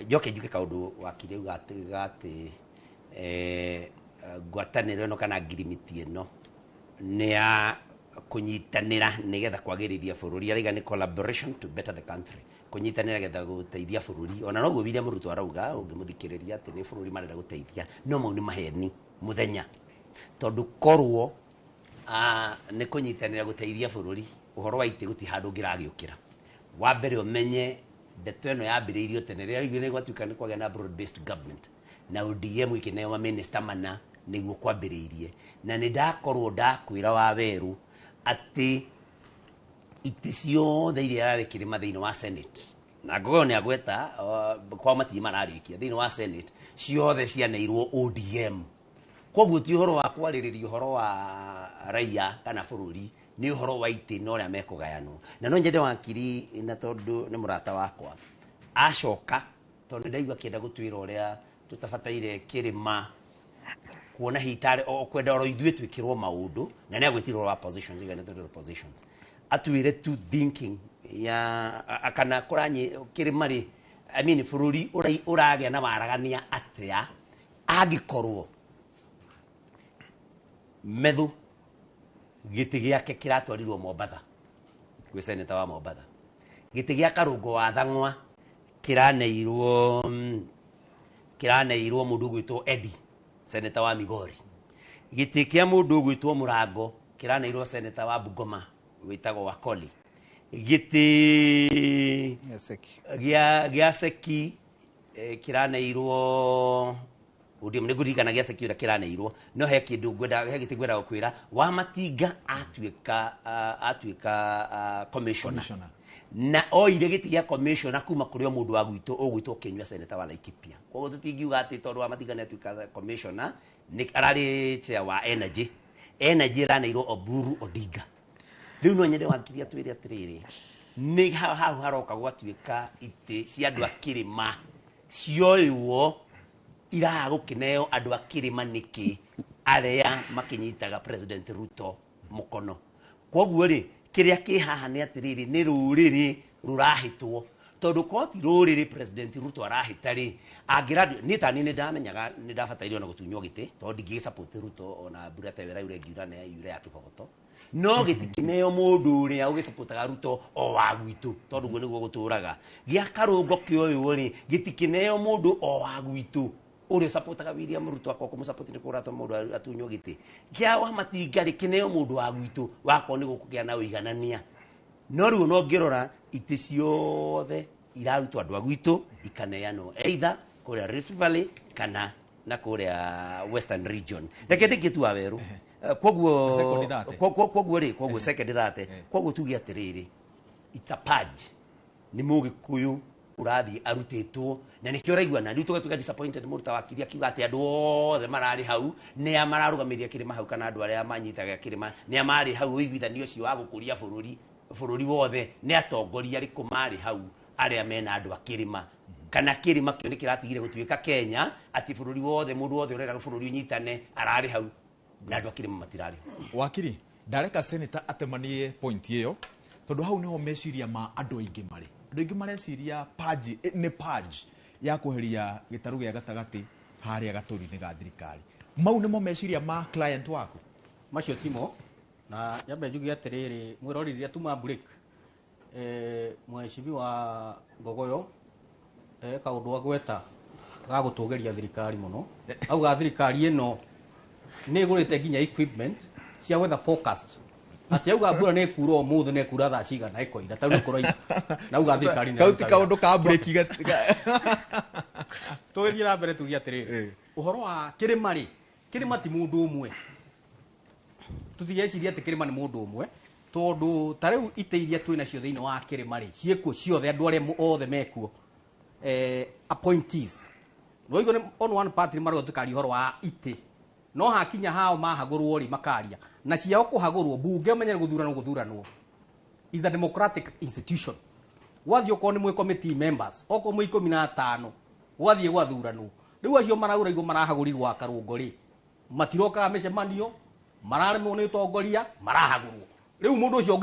Njoke njuke kaũndũ wakiri auga atĩ ngwatanĩro ĩno kana ngirimiti ĩno nĩ ya kũnyitanĩra nĩgetha kwagĩrithia bũrũri. Arauga nĩ collaboration to better the country, kũnyitanĩra getha gũteithia bũrũri. Ona noguo William Ruto arauga ũngĩmũthikĩrĩria atĩ nĩ bũrũri marenda gũteithia, no mau nĩ maheni mũthenya, tondũ korwo nĩ kũnyitanĩra gũteithia bũrũri, ũhoro wa itĩ gũtirĩ handũ ũngĩragĩũkĩra. Wa mbere ũmenye ndeto ĩno yambĩrĩirio tene rĩrĩa oigire gwatuĩka nĩ kwagĩa na broad based government na ODM ĩkĩneo mamĩnĩsta mana, nĩguo kwambĩrĩirie. Na nĩ ndakorwo ndakwĩra wa werũ atĩ itĩ ciothe iria yarĩ kĩrĩma thĩinĩ wa Senate, na Ngogoyo nĩ agweta kwao matirĩ mararĩkia, thĩinĩ wa Senate ciothe cianeirwo ODM. Koguo ti ũhoro wa kwarĩrĩria ũhoro wa raia kana bũrũri, nĩ ũhoro wa itĩ na ũrĩa mekũgayanwo. Na no nyende wakiri, na tondũ nĩ mũrata wakwa, acoka tondũ nĩ ndaigua akĩenda gũtwĩra ũrĩa tũtabataire kĩrĩma kuona hitarĩ o kwenda oro ithuĩ twĩkĩrwo maũndũ, na nĩ agwĩtirwo wa positions, iga nĩ tondũ positions, atwĩre tu thinking ya kana kũranyi kĩrĩma rĩ, I mean bũrũri ũragĩa na waragania atĩa angĩkorwo Methu gĩtĩ gĩake kĩratwarirwo Mombatha gwĩ seneta wa Mombatha, gĩtĩ gĩa Karũngo wa Thang'wa kĩraneirwo mũndũ ũgwĩtwo Eddie seneta wa Migori, gĩtĩ kĩa mũndũ ũgwĩtwo Mũrango kĩraneirwo seneta wa Bungoma wĩtagwo Wakoli, gĩtĩ gĩa Seki kĩraneirwo ODM, nĩ ngũririkana gĩa Seki ũrĩa kĩraneirwo, no he kĩndũ ngwenda, he gĩtĩ ngwenda gũkwĩra. Wa Matinga atuĩka commissioner na oire gĩtĩ gĩa commissioner kuma kũrĩ o mũndũ wa gwitũ ũgwĩtwo Kĩnyua seneta wa Laikipia. Koguo tũtingiuga atĩ tondũ wa Matinga nĩ atuĩka commissioner, nĩ ararĩ chair wa energy, energy ĩraneirwo Oburu Odinga. Rĩu no nyende wakiri atwĩre atĩrĩrĩ, Nĩ hau haroka gwatuĩka itĩ cia andũ a kĩrĩma cioywo iraga gũkĩneo andũ a kĩrĩma nĩkĩ arĩa makĩnyitaga President Ruto mũkono. Koguo rĩ, kĩrĩa kĩ haha nĩ atĩrĩrĩ, nĩ rũrĩrĩ rũrahĩtwo, tondũ korwo ti rũrĩrĩ President Ruto arahĩta rĩ, angĩra niĩ ta niĩ nĩ ndamenyaga nĩ ndabataire ona gũtunywo gĩtĩ, tondũ ndingĩgĩ support Ruto ona mbura ta ĩyo ĩraura ĩngiura nĩ yure ya kĩbogoto. No gĩtikĩneo mũndũ ũrĩa ũgĩcapotaga Ruto o wa gwitũ, tondũ guo nĩguo gũtũraga. Gĩa Karũngo kĩoywo rĩ, gĩtikĩneo mũndũ o wa gwitũ ũrĩa ũcapotaga William Ruto, akorwo kũmũcapoti nĩ kũratũma mũndũ atunywo gĩtĩ. Kĩa wa Matinga rĩ, kĩneo mũndũ wa gwitũ, wakorwo nĩ gũkũgĩa na ũiganania. No rĩu ona ũngĩrora itĩ ciothe irarutwo andũ a gwitũ ikaneanwo either kũrĩa Rift Valley kana na kũrĩa Western Region. Reke ndĩkie tu Wawerũ. Koguo Second thate. Koguo rĩ, koguo second thate. Koguo tuge atĩrĩrĩ, it's a purge. Nĩ Mũgĩkũyũ ũrathiĩ arutĩtwo, na nĩkĩo ũraigua na rĩu tũgatuĩka disappointed mũndũ ta wakiri akiuga atĩ andũ othe mararĩ hau nĩ a mararũgamĩrĩra kĩrĩma hau, kana andũ arĩa manyitaga kĩrĩma nĩ a marĩ hau ũiguithanio ũcio wa gũkũria bũrũri, bũrũri wothe nĩ atongoria arĩkũ marĩ hau arĩa mena andũ a kĩrĩma, kana kĩrĩma kĩo nĩ kĩratigire gũtuĩka Kenya atĩ bũrũri wothe, mũndũ wothe ũrenda bũrũri ũnyitane ararĩ hau na andũ a kĩrĩma matirarĩ ho. Wakiri, ndareka senator atemanie point ĩyo, tondũ hau nĩho meciria ma andũ aingĩ marĩ. Andũ aingĩ mareciria purge, nĩ purge ya kweheria gĩtarũ gĩa gatagatĩ harĩa gatũri-inĩ ga thirikari. Mau nĩmo meciria ma client waku? Macio timo, na nyambe njuge atĩrĩrĩ, mwĩrori rĩrĩa tuma break, mheshimiwa Ngogoyo kaũndũ agweta ga gũtũgĩria thirikari mũno. Auga thirikari ĩno nĩ ĩgũrĩte nginya equipment cia weather forecast, atĩ auga mbura nĩ ĩkura ũmũthĩ, nĩ ĩkura thaa cigana, ĩkoira ta rĩu nĩ kũroira, na auga thirikari nĩ Kau ti ĩraruta wĩra. Kaũndũ ka break. Tũgĩthiĩ na mbere tuge atĩrĩrĩ, ũhoro wa kĩrĩma rĩ, kĩrĩma ti mũndũ ũmwe. Tũtigeciria atĩ kĩrĩma nĩ mũndũ ũmwe, tondũ ta rĩu itĩ iria twĩ nacio thĩinĩ wa kĩrĩma rĩ, ciĩkuo ciothe, andũ arĩa othe mekuo appointees. Nĩwaigua nĩ on one party nĩ marauga tũkaria ũhoro wa itĩ, no hakinya hao mahagũrwo rĩ, makaria na ciao kũhagũrwo mbunge, ũmenye nĩ gũthuranwo, gũthuranwo is a democratic institution. Gwathiĩ okorwo nĩ mwĩ committee members, okorwo mwĩ 15, gwathiĩ gwathuranwo. Rĩu acio maraura igũ marahagũrirwo wa Karũngo rĩ, matirokaga mĩcemanio, mararemwo nĩ ũtongoria, marahagũrwo. Rĩu mũndũ ũcio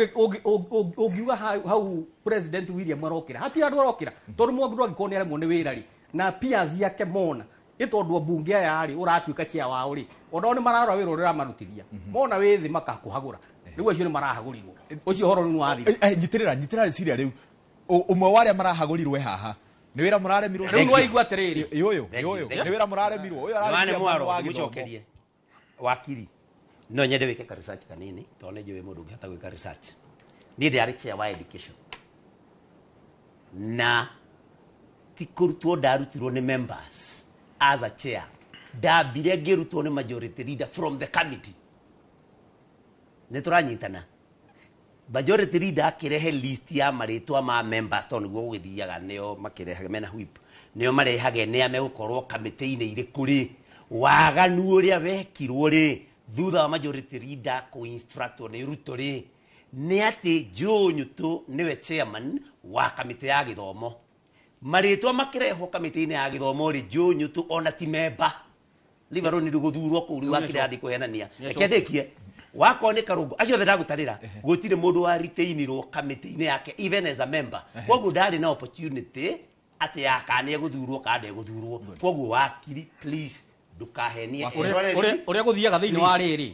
ũngiuga hau President William arokĩra, hatirĩ andũ arokĩra, tondũ mũndũ angĩkorwo nĩ aremwo nĩ wĩra rĩ, na peers yake mona ĩ tondũ ambunge aya rĩ, ũratuĩka chair wao rĩ, onao nĩ mararora wĩra ũrĩa ũramarutithia, mona wĩ thĩ makakũhagũra. Rĩu acio nĩ marahagũrirwo, ũcio ũhoro rĩu nĩ wathira. Nyitĩrĩra rĩciria rĩu. Ũmwe wa arĩa marahagũrirwo e haha, nĩ wĩra mũraremirwo. Rĩu nĩwaigua atĩrĩrĩ. Ĩ, ũyũ Thank you, ũyũ thank nĩ wĩra mũraremirwo, ũyũ ararĩ Nĩwane chairman mwaro, wa gĩthomo. ndĩmũcokerie. Wakiri, no nyende wĩke ka research kanini, tondũ nĩ njũĩ mũndũ ũngĩhota gwĩka research. Niĩ ndĩarĩ chair wa education, na ti kũrutwo ndarutirwo nĩ members as a chair, ndambire ngĩrutwo nĩ majority leader from the committee. Nĩ tũranyitana? Majority leader akĩrehe list ya marĩtwa ma members, tondũ nĩguo gũgĩthiaga, nĩo makĩrehage mena whip, nĩo marehage nĩa megũkorwo kamĩtĩ-inĩ irĩkũ rĩ. Waganu ũrĩa wekirwo rĩ, thutha wa majority leader kũ-instructwo nĩ Ruto rĩ, nĩ atĩ Joe Nyutu nĩwe chairman wa kamĩtĩ ya gĩthomo. Marĩtwa makĩrehwo kamĩtĩ-inĩ ya gĩthomo rĩ, Joe Nyutu ona ti member liverũ nĩ gũthurwo kũu. Rĩu wakĩrĩ athiĩ kũhenania. Reke ndĩkie. Wakorwo nĩ Karũngũ, acio othe ndagũtarĩra, gũtirĩ mũndũ wa retainirwo kamĩtĩ-inĩ yake even as a member. Koguo ndarĩ na opportunity atĩ ya kana nĩ egũthurwo kana ndegũthurwo. Koguo wakiri, please, ndũkahenie eroreri. Ũrĩa gũthiaga thĩinĩ wa rĩrĩ,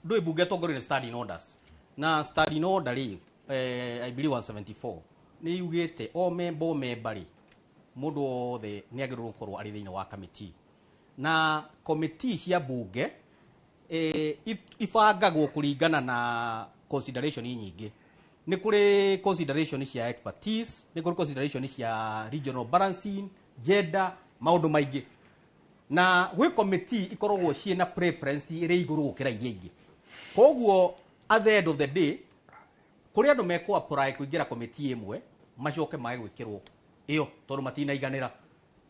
ndũĩ mbunge ĩtongoreire standing orders, na standing order rĩ, I believe 174 nĩ yugĩte o member, o member rĩ, mũndũ wothe nĩ agĩrĩirwo gũkorwo arĩ thĩinĩ wa committee, na committee cia mbunge ibangagwo kũringana na consideration nyingĩ. Nĩ kũrĩ consideration cia expertise, nĩ kũrĩ consideration cia regional balancing, gender, maũndũ maingĩ, na gwĩ committee ikoragwo ciĩna preference ĩrĩ igũrũ gũkĩra iria ingĩ. Koguo at the end of the day, kũrĩ andũ mekũ apply kũingĩra committee ĩmwe, macoke mage gwĩkĩrwo ĩyo tondũ matinaiganĩra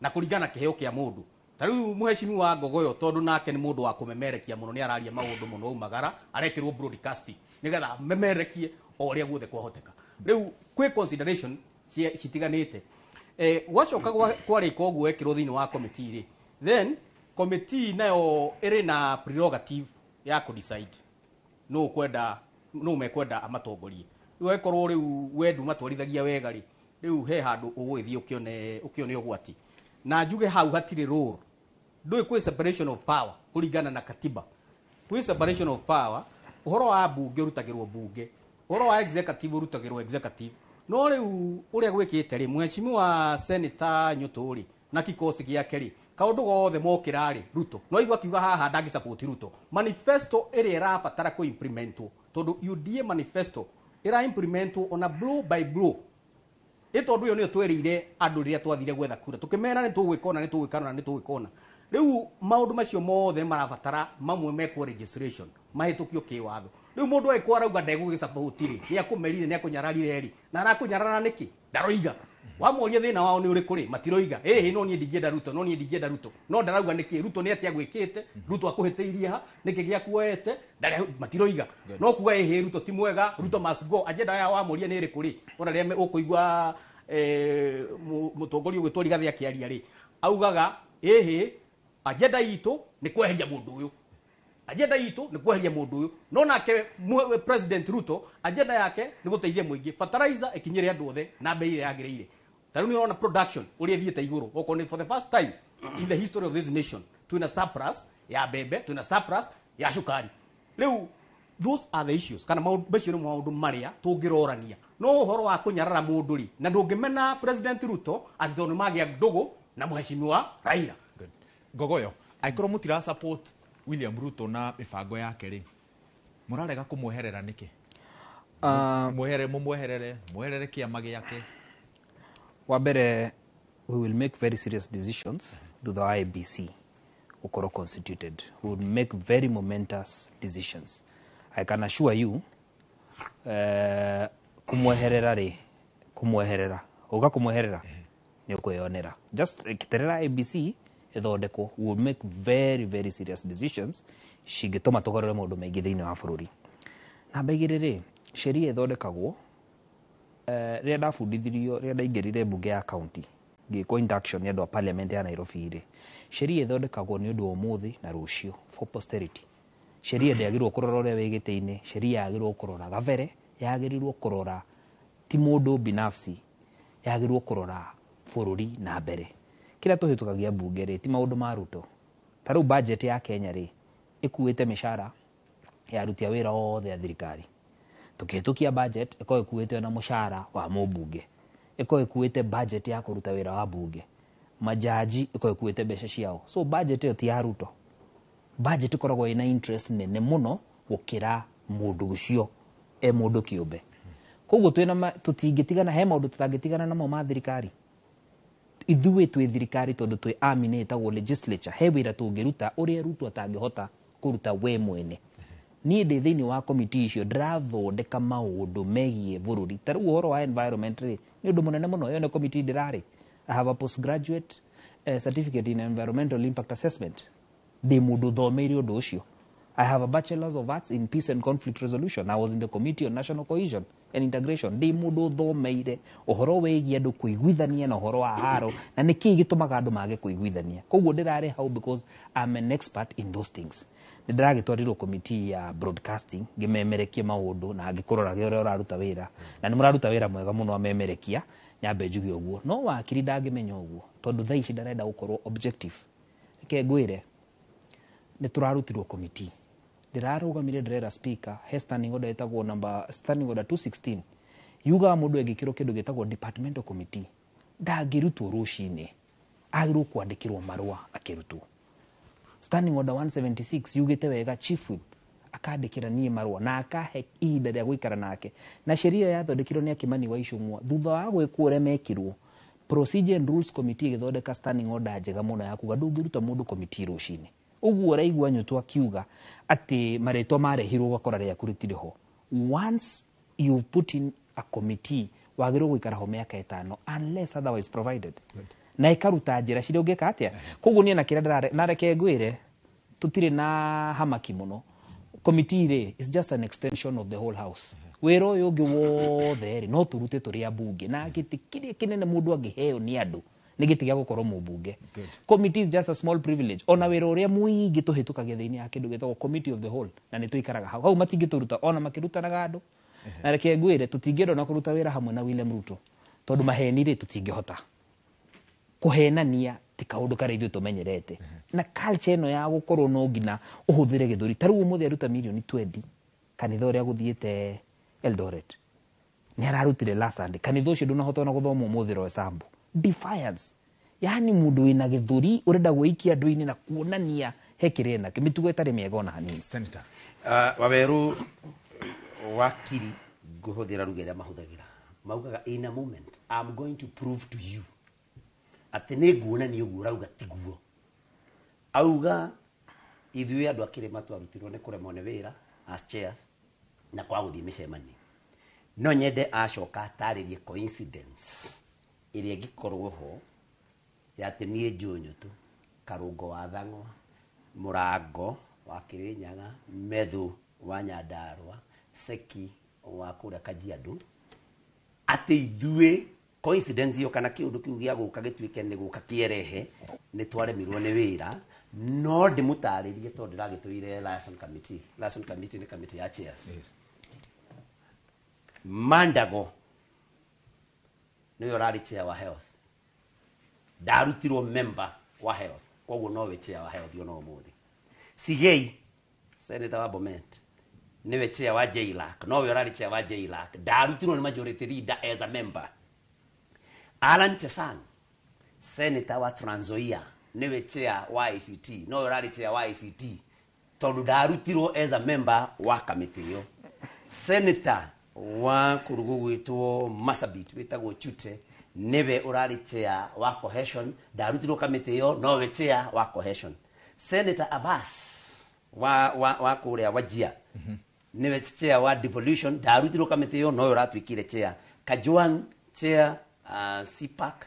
na kũringana na kĩheo kĩa mũndũ. Ta rĩu mũhecimiwa Ngogoyo, tondũ nake nĩ mũndũ wa kũmemerekia mũno, nĩ araria maũndũ mũno, aumagara arekĩrwo broadcasting nĩgetha amemerekie o ũrĩa guothe kwahoteka. Rĩu Kwĩ consideration citiganĩte. Gwacoka kwarĩka ũguo wekĩrwo thĩinĩ wa committee rĩ, then committee nayo ĩrĩ na prerogative ya kũ decide nũ ũkwenda, nũ mekwenda amatongorie. Rĩu angĩkorwo rĩu we ndumatwarithagia wega rĩ, rĩu he handũ ũgũgĩthiĩ ũkĩone ũgwati. Na njuge hau hatirĩ role. Ndũĩ kwĩ separation of power kũringana na katiba. Kwĩ separation of power, ũhoro wa mbunge ũrutagĩrwo mbunge, ũhoro wa executive ũrutagĩrwo executive. No rĩu ũrĩa gwĩkĩte rĩ, mheshimiwa Senator Nyũtũ rĩ na kikosi gĩake rĩ, kaũndũ gothe mokĩra rĩ, Ruto no igua akiuga haha ndangĩ support Ruto. Manifesto ĩrĩa ĩrabatara kũ implementwo, tondũ UDA manifesto ĩra implementwo ona blow by blow, ĩ tondũ ĩyo nĩyo twerĩire andũ rĩrĩa twathire gwetha kura, tũkĩmera nĩ tũgwĩka ũna, nĩ tũgwĩka ũna, nĩ tũgwĩka ũna. Rĩu maũndũ macio mothe marabatara mamwe mekwo registration, mahĩtũkio kĩwatho. Rĩu mũndũ agĩkorwo arauga ndegũgĩ support rĩ, nĩ akũmerire, nĩ akũnyararire rĩ, na arakũnyarara nĩkĩ? Ndaroiga. Wamoria thĩna wao nĩ ũrĩkũ rĩ, matiroiga. Ĩhĩ, no niĩ ndingĩenda Ruto, no niĩ ndingĩenda Ruto. No ndarauga nĩkĩ Ruto nĩ atĩa gwĩkĩte, Ruto akũhĩtĩirie ha, nĩkĩ gĩakuoete, matiroiga. No kuga ĩhĩ Ruto ti mwega, Ruto must go. Agenda yao wamoria nĩ ĩrĩkũ rĩ, ona rĩrĩa ũkũigua mũtongoria ũgwĩtwo Rigathĩ akĩaria rĩ, augaga ĩhĩ agenda itũ nĩ kweheria mũndũ ũyũ, agenda itũ nĩ kweheria mũndũ ũyũ. No nake President Ruto agenda yake nĩ gũteithia mũingĩ, fertilizer ĩkinyĩre andũ othe na bei ĩrĩa yagĩrĩire. Ta rĩu nĩ ũrona production ũrĩa ĩthiĩte igũrũ, okorwo nĩ for the first time in the history of this nation twĩna surplus ya mbembe, twĩna surplus ya cukari. Rĩu those are the issues, kana maũndũ macio nĩ maũndũ marĩa tũngĩrorania. No ũhoro wa kũnyarara mũndũ rĩ, na ndũngĩmena President Ruto atĩ tondũ nĩ magĩa ndũgũ na mheshimiwa Raila. Ngogoyo, angĩkorwo mũtira support William Ruto na mĩbango yake rĩ, mũrarega kũmweherera nĩkĩ? Mwehere, mũmweherere, mweherere kĩama gĩake. Wa mbere, we will make very serious decisions thutha wa ABC gũkorwo constituted. We will make very momentous decisions. I can assure you, kumweherera rĩ, kumweherera, uga kumweherera nĩ ũkwĩyonera. Just kiterera ABC ĩthondekwo, we will make very very serious decisions cingĩtũma tũgarũre maũndũ maingĩ thĩinĩ wa bũrũri. Namba igĩrĩ rĩ, sheria ĩthondekagwo, rĩrĩa ndabundithirio, rĩrĩa ndaingĩrire mbunge ya county ngĩkwo induction nĩ andũ a parliament ya Nairobi rĩ, sheria ĩthondekagwo nĩ ũndũ wa ũmũthĩ na rũciũ, for posterity. Sheria ndĩagĩrĩirwo kũrora ũrĩa wĩ gĩtĩ-inĩ, sheria yagĩrĩirwo kũrora gabere, yagĩrĩirwo kũrora ti mũndũ binafsi, yagĩrĩirwo kũrora bũrũri na mbere. Kĩrĩa tũhĩtũkagia mbunge rĩ, ti maũndũ ma Ruto. Ta rĩu budget ya Kenya rĩ, ĩkuĩte mĩcara ya aruti a wĩra othe a thirikari. Tũkĩhĩtũkia budget, ĩkoragwo ĩkuĩte ona mũcara wa mũmbunge, ĩkoragwo ĩkuĩte budget ya kũruta wĩra wa mbunge, majaji ĩkoragwo ĩkuĩte mbeca ciao. So budget ĩyo ti ya Ruto. Budget ĩkoragwo ĩna interest nene mũno gũkĩra mũndũ ũcio e mũndũ kĩũmbe. Koguo twĩna tũtingĩtigana, he maũndũ tũtangĩtigana namo ma thirikari. Ithuĩ twĩ thirikari tondũ twĩ army nĩ ĩtagwo legislature, he wĩra tũngĩruta ũrĩa Ruto atangĩhota kũruta we mwene. Niĩ ndĩ thĩinĩ wa committee icio ndĩrathondeka maũndũ megiĩ bũrũri. Ta rĩu ũhoro wa environment rĩ, nĩ ũndũ mũnene mũno, ĩyo nĩ committee ndĩrarĩ. I have a postgraduate certificate in environmental impact assessment. Ndĩ mũndũ ũthomeire ũndũ ũcio. I have a bachelor's of arts in peace and conflict resolution. I was in the committee on national cohesion and integration. Ndĩ mũndũ ũthomeire ũhoro wĩgiĩ andũ kũiguithania na ũhoro wa haro na nĩkĩĩ gĩtũmaga andũ mage kũiguithania. Koguo ndĩrarĩ hau because I'm an expert in those things. Nĩ ndĩragĩtwarirwo committee ya broadcasting ngĩmemerekia maũndũ na ngĩkũroraga ũrĩa ũraruta wĩra, na nĩ mũraruta wĩra mwega mũno amemerekia, nyambe njuge ũguo. No wakiri ndangĩmenya ũguo tondũ thaa ici ndarenda gũkorwo objective. Reke ngwĩre, nĩ tũrarutirwo committee, ndĩrarũgamire ndĩrera speaker, he standing order ĩtagwo number standing order 216 yugaga mũndũ angĩkĩrwo kĩndũ gĩtagwo departmental committee ndangĩrutwo rũcinĩ, agĩrĩirwo kwandĩkĩrwo marũa akĩrutwo. Standing order 176 yugĩte wega chief whip akandĩkĩra niĩ marũa na akahe ihinda rĩa gũikara nake. Na sheria yathondekirwo nĩ Akimani wa Icũng'wa thutha wa gwĩkwo ũrĩa mekirwo, Procedure and Rules Committee ĩgĩthondeka standing order njega mũno ya kuga ndũngĩruta mũndũ committee rũcinĩ. Ũguo ũraigua Nyũtũ akiuga atĩ marĩtwa marehirwo ũgakora rĩaku rĩtirĩ ho. Once you put in a committee wagĩrĩirwo gũikara ho mĩaka 5 unless otherwise provided. Na ĩkaruta njĩra ciria ũngĩka atĩa. Koguo niĩ na kĩrĩa ndĩrare, na reke ngwĩre tũtirĩ na hamaki mũno. Committee rĩ is just an extension of the whole house. Wĩra ũyũ ũngĩ wothe rĩ, no tũrute tũrĩ ambunge, na gĩtĩ kĩrĩa kĩnene mũndũ angĩheo nĩ andũ nĩ gĩtĩ gĩa gũkorwo mũmbunge. Committee is just a small privilege. Ona wĩra ũrĩa mũingĩ tũhĩtũkagia thĩinĩ ya kĩndũ gĩtagwo committee of the whole, na nĩ tũikaraga hau hau, matingĩtũruta ona makĩrutanaga andũ. Na reke ngwĩre, tũtingĩenda ona kũruta wĩra hamwe na William Ruto, tondũ maheni rĩ, tũtingĩhota kũhenania, ti kaũndũ karĩa ithuĩ tũmenyerete na culture ĩno ya gũkorwo no nginya ũhũthĩre gĩthũri. Ta rĩu ũmũthĩ aruta mirioni 20 kanitha ũrĩa gũthiĩte Eldoret, nĩ ararutire last Sunday. Kanitha ũcio ndũnahota ona gũthoma ũmũthĩ Roysambu. Defiance, yani mũndũ wĩna gĩthũri ũrenda gwĩikia andũ-inĩ na kuonania he kĩrĩa enakĩo, mĩtugo ĩtarĩ mĩega ona hanini. Senator. Waweru wakiri, ngũhũthĩra ruga ĩrĩa mahũthagĩra, maugaga, "In a moment I'm going to prove to you," atĩ nĩ nguonania ũguo ũrauga tiguo. Auga ithuĩ andũ a kĩrĩma twarutirwo nĩ kũremwo nĩ wĩra as chairs na kwaga gũthiĩ mĩcemanio. No nyende acoka atarĩrie coincidence ĩrĩa ĩngĩkorwo ho ya atĩ niĩ Njũnyũtũ, Karũngo wa Thang'wa, Mũrango wa Kĩrĩnyaga, Methu wa Nyandarũa, Seki wa kũrĩa Kajiado, atĩ ithuĩ coincidence ĩyo kana kĩũndũ kĩu gĩa gũka gĩtuĩke nĩ gũka kĩerehe nĩ twaremirwo nĩ wĩra. No ndĩmũtarĩrie, tondũ ndĩragĩtũire liaison committee. Liaison committee nĩ committee ya chairs. Mandago nĩwe ũrarĩ chair wa health, ndarutirwo member wa health, koguo nowe chair wa health ona ũmũthĩ. Sigei, senator wa Bomet, niwe chair wa JLAC, nowe ũrarĩ chair wa JLAC, ndarutirwo nĩ majority leader as a member. Alan Chesang, senator wa Trans Nzoia, niwe chair wa ICT, nowe ũrarĩ chair wa ICT, tondũ ndarutirwo as a member wa kamĩtĩ ĩyo. Senator wa kũndũ gũgwĩtwo Marsabit wĩtagwo Chute niwe ũrarĩ chair wa cohesion, ndarutirwo kamĩtĩ ĩyo, nowe chair wa cohesion. Senator Abbas wa kũrĩa Wajir niwe chair wa devolution, ndarutirwo kamĩtĩ ĩyo, nowe ũratuĩkire chair. Kajwang, chair CPAC,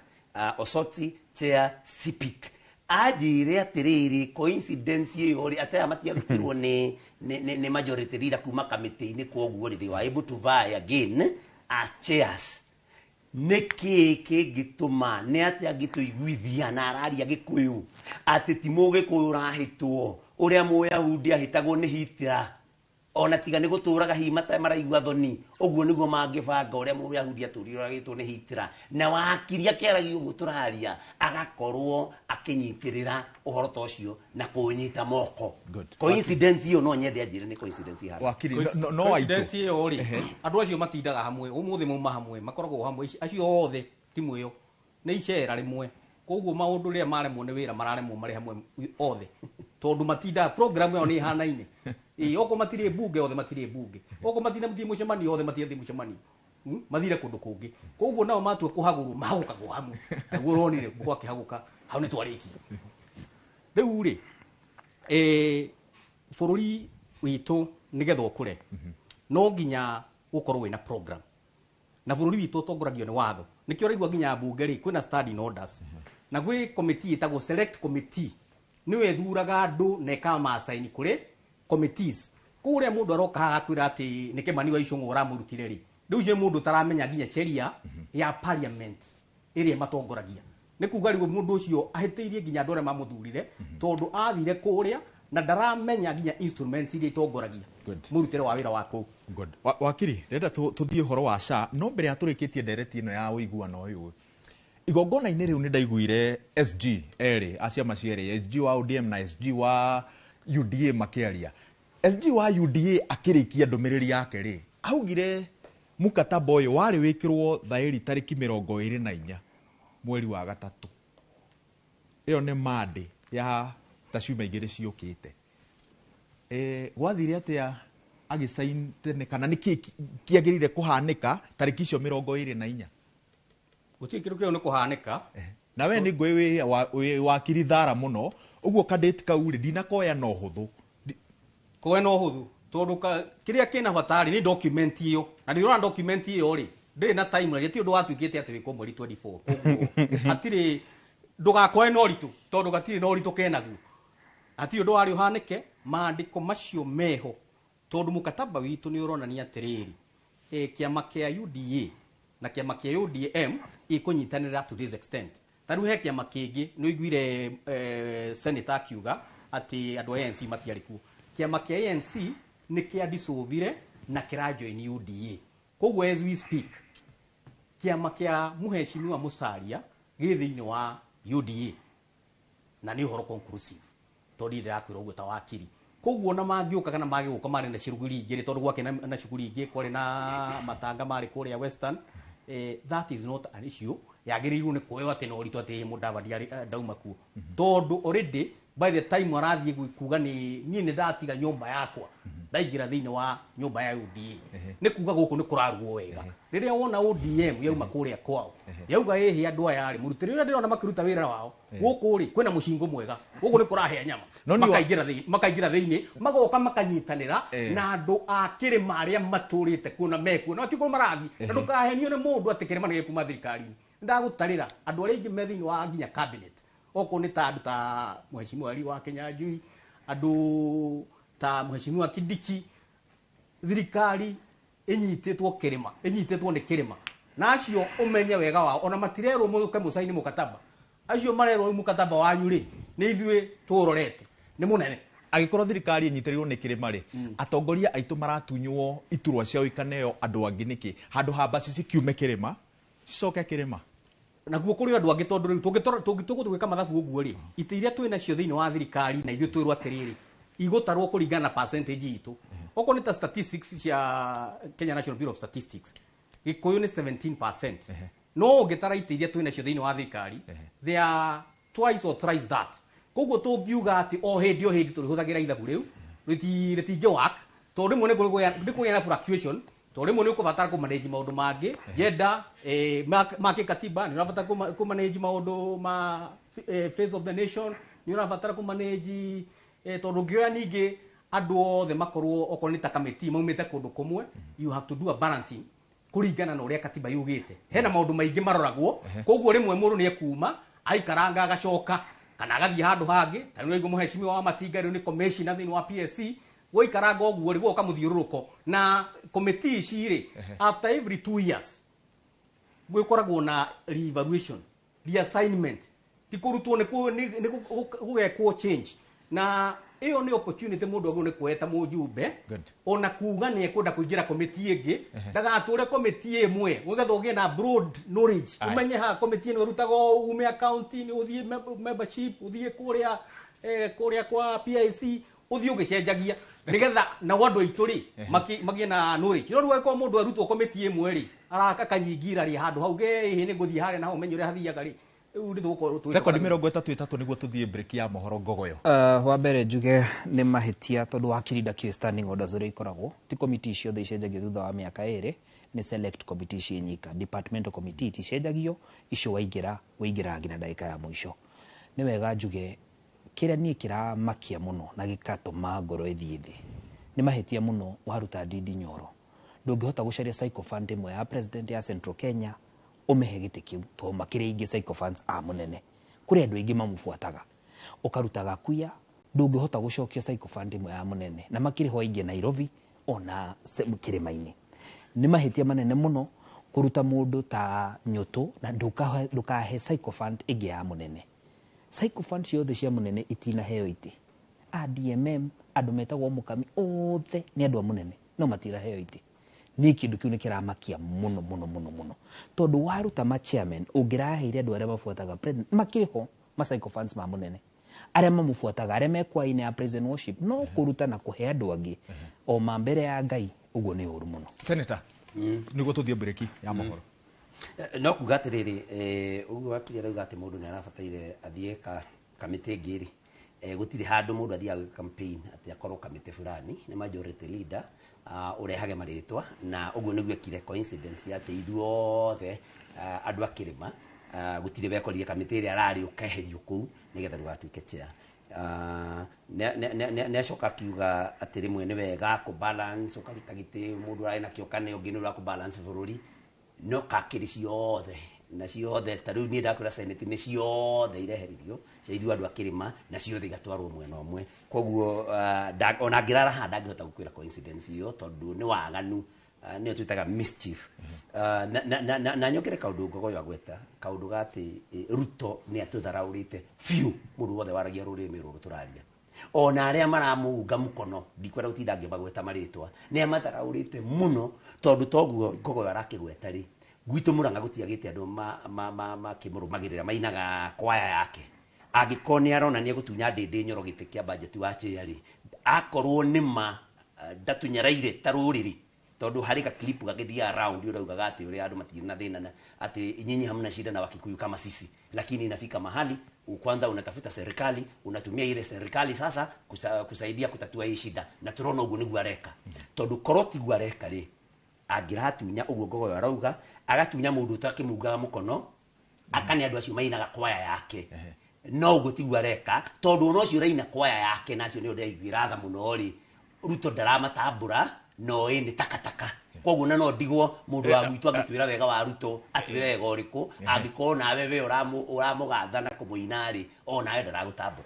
Osoti, chair CPIC. Anjĩre atĩrĩrĩ, coincidence ĩyo rĩ, atĩ aya matiarutirwo nĩ majority leader kuma kamĩtĩ-inĩ, koguo rĩ, they were able to vie again as chairs. Nĩ kĩĩ kĩngĩtũma, nĩ atĩa angĩtũiguithia na araria Gĩkũyũ atĩ ti Mũgĩkũyũ ũrahĩtwo ũrĩa Mũyahudi ahĩtagwo nĩ Hitler, ona tiga nĩ gũtũraga hihi maraigua thoni ũguo nĩguo mangĩbanga ũrĩa Mũyahudi atũrire ũragĩtwo nĩ Hitler, na wakiri akĩaragia ũguo tũraria agakorwo akĩnyitĩrĩra ũhoro ta ũcio na kũnyita moko? Good. Coincidence ĩyo no nyende anjĩre nĩ coincidence ihana. Wakiri, no aitũ. Coincidence ĩyo rĩ, andũ acio matindaga hamwe, ũmũthĩ mauma hamwe, makoragwo hamwe. Acio othe timu ĩyo nĩ icera rĩmwe, koguo maũndũ rĩrĩa maremwo nĩ wĩra mararemwo marĩ hamwe othe, tondũ matindaga program yao nĩ ĩhanaine. Ĩ okorwo matirĩ mbunge, othe matirĩ mbunge, okorwo matirĩ mũthiĩ mũcemanio, othe matirĩ mũcemanio. Mathire kũndũ kũngĩ, koguo nao matua kũhagũrwo mahagũkagwo hamwe. Naguo ũronire gwakĩhagũka hau nĩ twarĩkia. Rĩu rĩ, bũrũri witũ nĩgetha ũkũre no nginya ũkorwo wĩna program, na bũrũri witũ ũtongoragio nĩ watho. Nĩkĩo ũraigua nginya mbunge rĩ, kwĩna standing orders na gwĩ committee ĩtagwo select committee, nĩyo ĩthuraga andũ na ĩkamacaini kũrĩ committees. Kũrĩa mũndũ aroka haha akwĩra atĩ nĩ Kĩmani wa Icũng'wa ũramũrutire rĩ, rĩu ũcio nĩ mũndũ ũtaramenya nginya sheria ya parliament ĩrĩa ĩmatongoragia. Nĩ kuga rĩu mũndũ ũcio ahĩtĩirie nginya andũ arĩa mamũthurire, tondũ athire kũrĩa na ndaramenya nginya instruments iria itongoragia Good. mũrutĩre wa wĩra wa kũu. Good. Wakiri, ndĩrenda tũthiĩ ũhoro wa SHA, no mbere ya tũrĩkĩtie ndereti ĩno ya ũiguano ũyũ, igongona-inĩ rĩu nĩ ndaiguire SG erĩ a ciama cierĩ, SG wa ODM na SG wa UDA makĩaria. SG wa UDA akĩrĩkia ndũmĩrĩri yake rĩ, augire mukataba ũyũ warĩ wĩkĩrwo thaĩri tarĩki 24 mweri wa gatatũ. Ĩyo nĩ Monday ya ta ciumia 2 ciũkĩte. Gwathire atĩa agĩcain tene, kana nĩ kĩĩ kĩagĩrĩire kũhanĩka tarĩki icio 24? Gũtirĩ kĩndũ kĩu nĩ kũhanĩka. Na we nĩ ngũĩ wĩ wakiri thara mũno ũguo, kadate kau rĩ, ndinakoya no hũthũ. Koe no hũthũ, tondũ kĩrĩa kĩna bata rĩ, nĩ document ĩyo, na nĩ ũrona document ĩyo rĩ, ndĩrĩ na time, na gĩtirĩ ũndũ watuĩkĩte atĩ wĩkwo mweri 24. Koguo hatirĩ, ndũgakoe na ũritũ, tondũ gatirĩ na ũritũ kenaguo, hatirĩ ũndũ warĩ ũhanĩke. Maandĩko macio meho, tondũ mũkataba witũ nĩ ũronania atĩrĩrĩ, Kĩama kĩa UDA na kĩama kĩa ODM ikũnyitanĩra to this extent. Ta rĩu he kĩama kĩngĩ nĩ ũiguire senator akiuga atĩ andũ a ANC matiarĩ kuo. Kĩama kĩa ANC nĩ kĩa dissolvire na kĩrajoin UDA. Koguo as we speak, kĩama kĩa mũhecimiwa Musalia gĩ thĩinĩ wa UDA, na nĩ ũhoro conclusive tondũ ndĩrakwĩra ũguo ta wakiri. Koguo na mangĩũka kana magĩgũka marĩ na shughuli ingĩ, tondũ gwake na shughuli ingĩ kwarĩ na matanga marĩ kũrĩa Western, that is not an issue yagĩrĩirwo nĩ kuoywo atĩ na ũritũ atĩ Mudavadi ndauma kuo, tondũ already by the time arathiĩ kuga nĩ niĩ nĩ ndatiga nyũmba yakwa ndaingĩra thĩinĩ wa nyũmba ya UDA, nĩ kuga gũkũ nĩ kũrarugwo wega. Rĩrĩa wona ODM yauma kũrĩa kwao yauga ĩhĩ andũ aya rĩ mũrutĩre ũrĩa ndĩrona makĩruta wĩra wao gũkũ rĩ kwĩna mũcingo mwega, gũkũ nĩ kũrahĩa nyama, makaingĩra thĩinĩ magoka makanyitanĩra na andũ a kĩrĩma arĩa matũrĩte kuo na mekuo na tikuo marathiĩ. Na ndũkahenio nĩ mũndũ atĩ kĩrĩma nĩ gĩkuma thirikari-inĩ. Ndagũtarĩra andũ arĩa aingĩ me thĩinĩ wa nginya cabinet, okorwo nĩ ta andũ ta mũhecimiwa Ali wa Kinyanjui, andũ ta mũhecimiwa Kindiki, thirikari ĩnyitĩtwo kĩrĩma, ĩnyitĩtwo nĩ kĩrĩma, na acio ũmenye wega wao ona matirerwo mũke mũcaini mũkataba, acio marerwo mũkataba wanyu rĩ nĩ ithuĩ tũrorete nĩ mũnene. Angĩkorwo thirikari ĩnyitĩrĩirwo nĩ kĩrĩma rĩ, atongoria aitũ maratunywo iturwa ciao ikaneo andũ angĩ nĩkĩ? Handũ ha mbaci cikiume kĩrĩma cicoke kĩrĩma. Naguo kũrĩ andũ angĩ tondũ rĩu tũgũtwĩka mathabu ũguo rĩ, itĩ iria twĩ nacio thĩinĩ wa thirikari na ithuĩ twĩrwo atĩrĩrĩ igũtarwo kũringana na percentage itũ. Okorwo nĩ ta statistics cia Kenya National Bureau of Statistics, Gĩkũyũ nĩ 17%. No ũngĩtara itĩ iria twĩ nacio thĩinĩ wa thirikari, they are twice or thrice that. Koguo tũngiuga atĩ o hĩndĩ tũrĩhũthagĩra ithabu rĩu rĩtingĩ work, tondũ rĩmwe nĩ kũgĩa na fluctuation, tondũ rĩmwe nĩ ũkũbatara kũmanage maũndũ mangĩ gender, ma kĩkatiba, nĩ ũrabatara kũmanage maũndũ ma face of the nation, nĩ ũrabatara kũmanage tondũ ũngĩoya ningĩ andũ othe makorwo okorwo nĩ ta kamĩtĩ maumĩte kũndũ kũmwe, you have to do a balancing kũringana na ũrĩa katiba yugĩte. Hena maũndũ maingĩ maroragwo, koguo rĩmwe mũndũ nĩ ekuma aikaranga agacoka kana agathiĩ handũ hangĩ. Ta rĩu mũhecimiwa wa Matinga rĩu nĩ commissioner thĩinĩ wa PSC, gũikaranga ũguo rĩ gũgoka mũthiũrũrũko na committee ici rĩ, after every 2 years gwĩkoragwo na re-evaluation, reassignment, ti kũrutwo nĩ gũgekwo change, na ĩyo nĩ opportunity mũndũ agĩrĩirwo nĩ kuoya mũjumbe ona kuga nĩ ekwenda kũingĩra committee ĩngĩ, ndagatũre committee ĩmwe nĩgetha ũgĩe na broad knowledge, ũmenye ha committee ĩno ĩrutagwo ume account-inĩ ũthiĩ membership, ũthiĩ kũrĩa kũrĩa kwa PIC, ũthiĩ ũgĩcenjagia nĩgetha nao andũ aitũ rĩ magĩe na knowledge. No rĩu angĩkorwo mũndũ arutwo committee ĩmwe rĩ arakanyingira rĩ handũ hau ĩhĩ nĩ ngũthiĩ harĩa na hau menye ũrĩa hathiaga rĩ. Sekondi 33 nĩguo tũthiĩ break ya mohoro ngogoyo. Wa mbere njuge nĩ mahĩtia tondũ wakiri ndakĩũĩ standing orders ũrĩa ikoragwo, ti committee ciothe icenjagio thutha wa mĩaka ĩrĩ, nĩ select committee ciĩ nyika, departmental committee iticenjagio, icio waingĩra waingĩra nginya ndagĩka ya mũico. Nĩ wega njuge kĩrĩa niĩ kĩramakia mũno na gĩkatũma ngoro ĩthiĩ thĩ nĩ mahĩtia mũno waruta Ndindi Nyoro. Ndũngĩhota gũcaria sycophant ĩmwe ya president ya Central Kenya ũmĩhe gĩtĩ kĩu tondũ makĩrĩ aingĩ sycophants a mũnene, kũrĩ andũ aingĩ mamũbuataga. Ũkaruta Gakuya, ndũngĩhota gũcokia sycophant ĩmwe ya mũnene na makĩrĩ ho aingĩ Nairobi ona kĩrĩma-inĩ. Nĩ mahĩtia manene mũno kũruta mũndũ ta Nyũtũ na ndũkahe sycophant ĩngĩ ya mũnene. Sycophant ciothe cia mũnene itinaheo itĩ. A DMM andũ metagwo Mũkami othe nĩ andũ a mũnene no matiraheo itĩ. Niĩ kĩndũ kĩu nĩ kĩramakia mũno mũno mũno mũno tondũ waruta ma chairman ũngĩraheire andũ arĩa mabuataga president makĩrĩ ho ma sycophants ma mũnene arĩa mamũbuataga arĩa mekwainĩ ya president worship, no kũruta na kũhe andũ angĩ o ma mbere ya Ngai ũguo nĩ ũru mũno. Senator, nĩguo tũthiĩ break ya mohoro. No kuga atĩrĩrĩ, ũguo wakiri arauga atĩ mũndũ nĩ arabataire athiĩ kamĩtĩ ĩngĩ rĩ, gũtirĩ handũ mũndũ athiaga gwĩka campaign atĩ akorwo kamĩtĩ fulani nĩ majority leader, ũrehage marĩtwa, na ũguo nĩguo ekire coincidence atĩ ithuothe andũ a kĩrĩma gũtirĩ wekorire kamĩtĩ ĩrĩa ararĩ ũkeherio kũu nĩgetha ndũgatuĩke chair. Nĩ acoka akiuga atĩ rĩmwe nĩ wega kũ balance, ũkaruta gĩtĩ mũndũ ũrarĩ nakĩo kana ũngĩ nĩ ũra kũ balance bũrũri, no kakĩrĩ ciothe na ciothe ta rĩu niĩ ndakwĩra senate nĩ ciothe ireheririo cia ithuĩ andũ a kĩrĩma na ciothe igatwarwo mwena ũmwe. Koguo ona angĩrara haha ndangĩhota gũkwĩra coincidence ĩyo tondũ nĩ waganu. Nĩyo twĩtaga mischief. Na nyongere kaũndũ Ngogoyo agweta kaũndũ ga atĩ Ruto nĩ atũtharaũrĩte biũ mũndũ wothe waragia rũrĩmĩ rũrũ tũraria, ona arĩa maramũunga mũkono, ndikwenda gũtinda ngĩmagweta marĩtwa, nĩ amatharaũrĩte mũno, tondũ toguo Ngogoyo arakĩgweta rĩ, gwitũ Mũrang'a gũtiagĩte andũ makĩmũrũmagĩrĩra mainaga kwaya yake. Angĩkorwo nĩ aronania gũtunya Ndĩndĩ Nyoro gĩtĩ kĩa bajeti wa chair rĩ, akorwo nĩ ma ndatunyaraire ta rũrĩrĩ, tondũ harĩ ga clip gagĩthiaga round ũraugaga atĩ ũrĩa andũ matirĩ na thĩna na atĩ nyinyi hamna shida na Wakikuyu kama sisi, lakini inafika mahali kwanza unatafuta serikali, unatumia ile serikali sasa kusaidia kutatua hii shida, na turona ũguo nĩguo areka, tondũ korwo tiguo areka rĩ, angĩratunya ũguo Ngogoyo arauga, agatunya mũndũ ũtakĩmungaga mũkono, akane andũ acio mainaga kwaya yake, no ũguo tiguo areka, tondũ ona ũcio ũraina kwaya yake na acio nĩo ndĩraiguĩra tha mũno rĩ, Ruto ndaramatambũra, no ĩ nĩ takataka. Koguo na no ndigwo mũndũ wa gwitũ angĩtwĩra wega wa Ruto atwĩre wega ũrĩkũ, angĩkorwo nawe we ũramũgatha na kũmũina rĩ, o nawe ndaragũtambũra.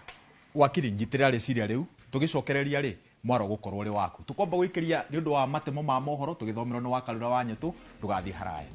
Wakiri, njitĩrĩra rĩciria rĩu tũgĩcokereria rĩ, mwaro gũkorwo ũrĩ waku. Tũkwamba gũikĩria nĩ ũndũ wa matemo ma mohoro tũgĩthomerwo nĩ Wakarura wa Nyetũ, ndũgathiĩ haraya.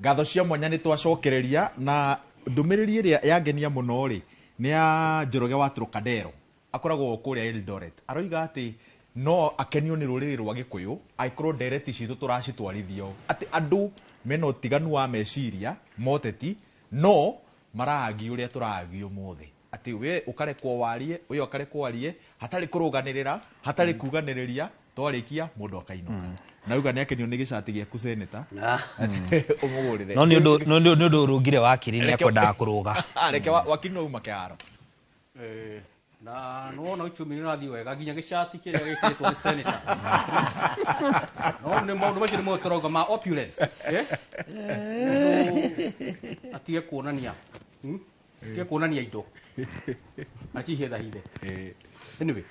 Ngatho cia mwanya nĩ twacokereria na ndũmĩrĩri ĩrĩa yangenia mũno rĩ nĩ ya Njoroge wa Trocadero, akoragwo kũrĩa Eldoret, aroiga atĩ no akenio nĩ rũrĩrĩ rwa Gĩkũyũ angĩkorwo ndereti citũ tũracitwarithio, atĩ andũ mena ũtiganu wa meciria moteti no maragio ũrĩa tũragio ũmũthĩ, atĩ we ũkarekwo warie ũyũ akarekwo warie hatarĩ kũrũganĩrĩra hatarĩ kuganĩrĩria, twarĩkia mũndũ akainũka. Na uga nĩ akenio nĩ gĩcati gĩaku seneta ũmũgũrĩre. No nĩ ũndũ ũrũngire wakiri nĩ akwendaga kũrũga. Reke wakiri no uma kĩharo. Na nĩwona uchumi nĩ ũrathiĩ wega nginya gĩcati kĩrĩa gĩkĩrĩtwo nĩ senator. No nĩ maũndũ macio nĩmo tũrauga ma opulence. Atige kuonania. Atige kuonania indo. Acihithahithe. Anyway,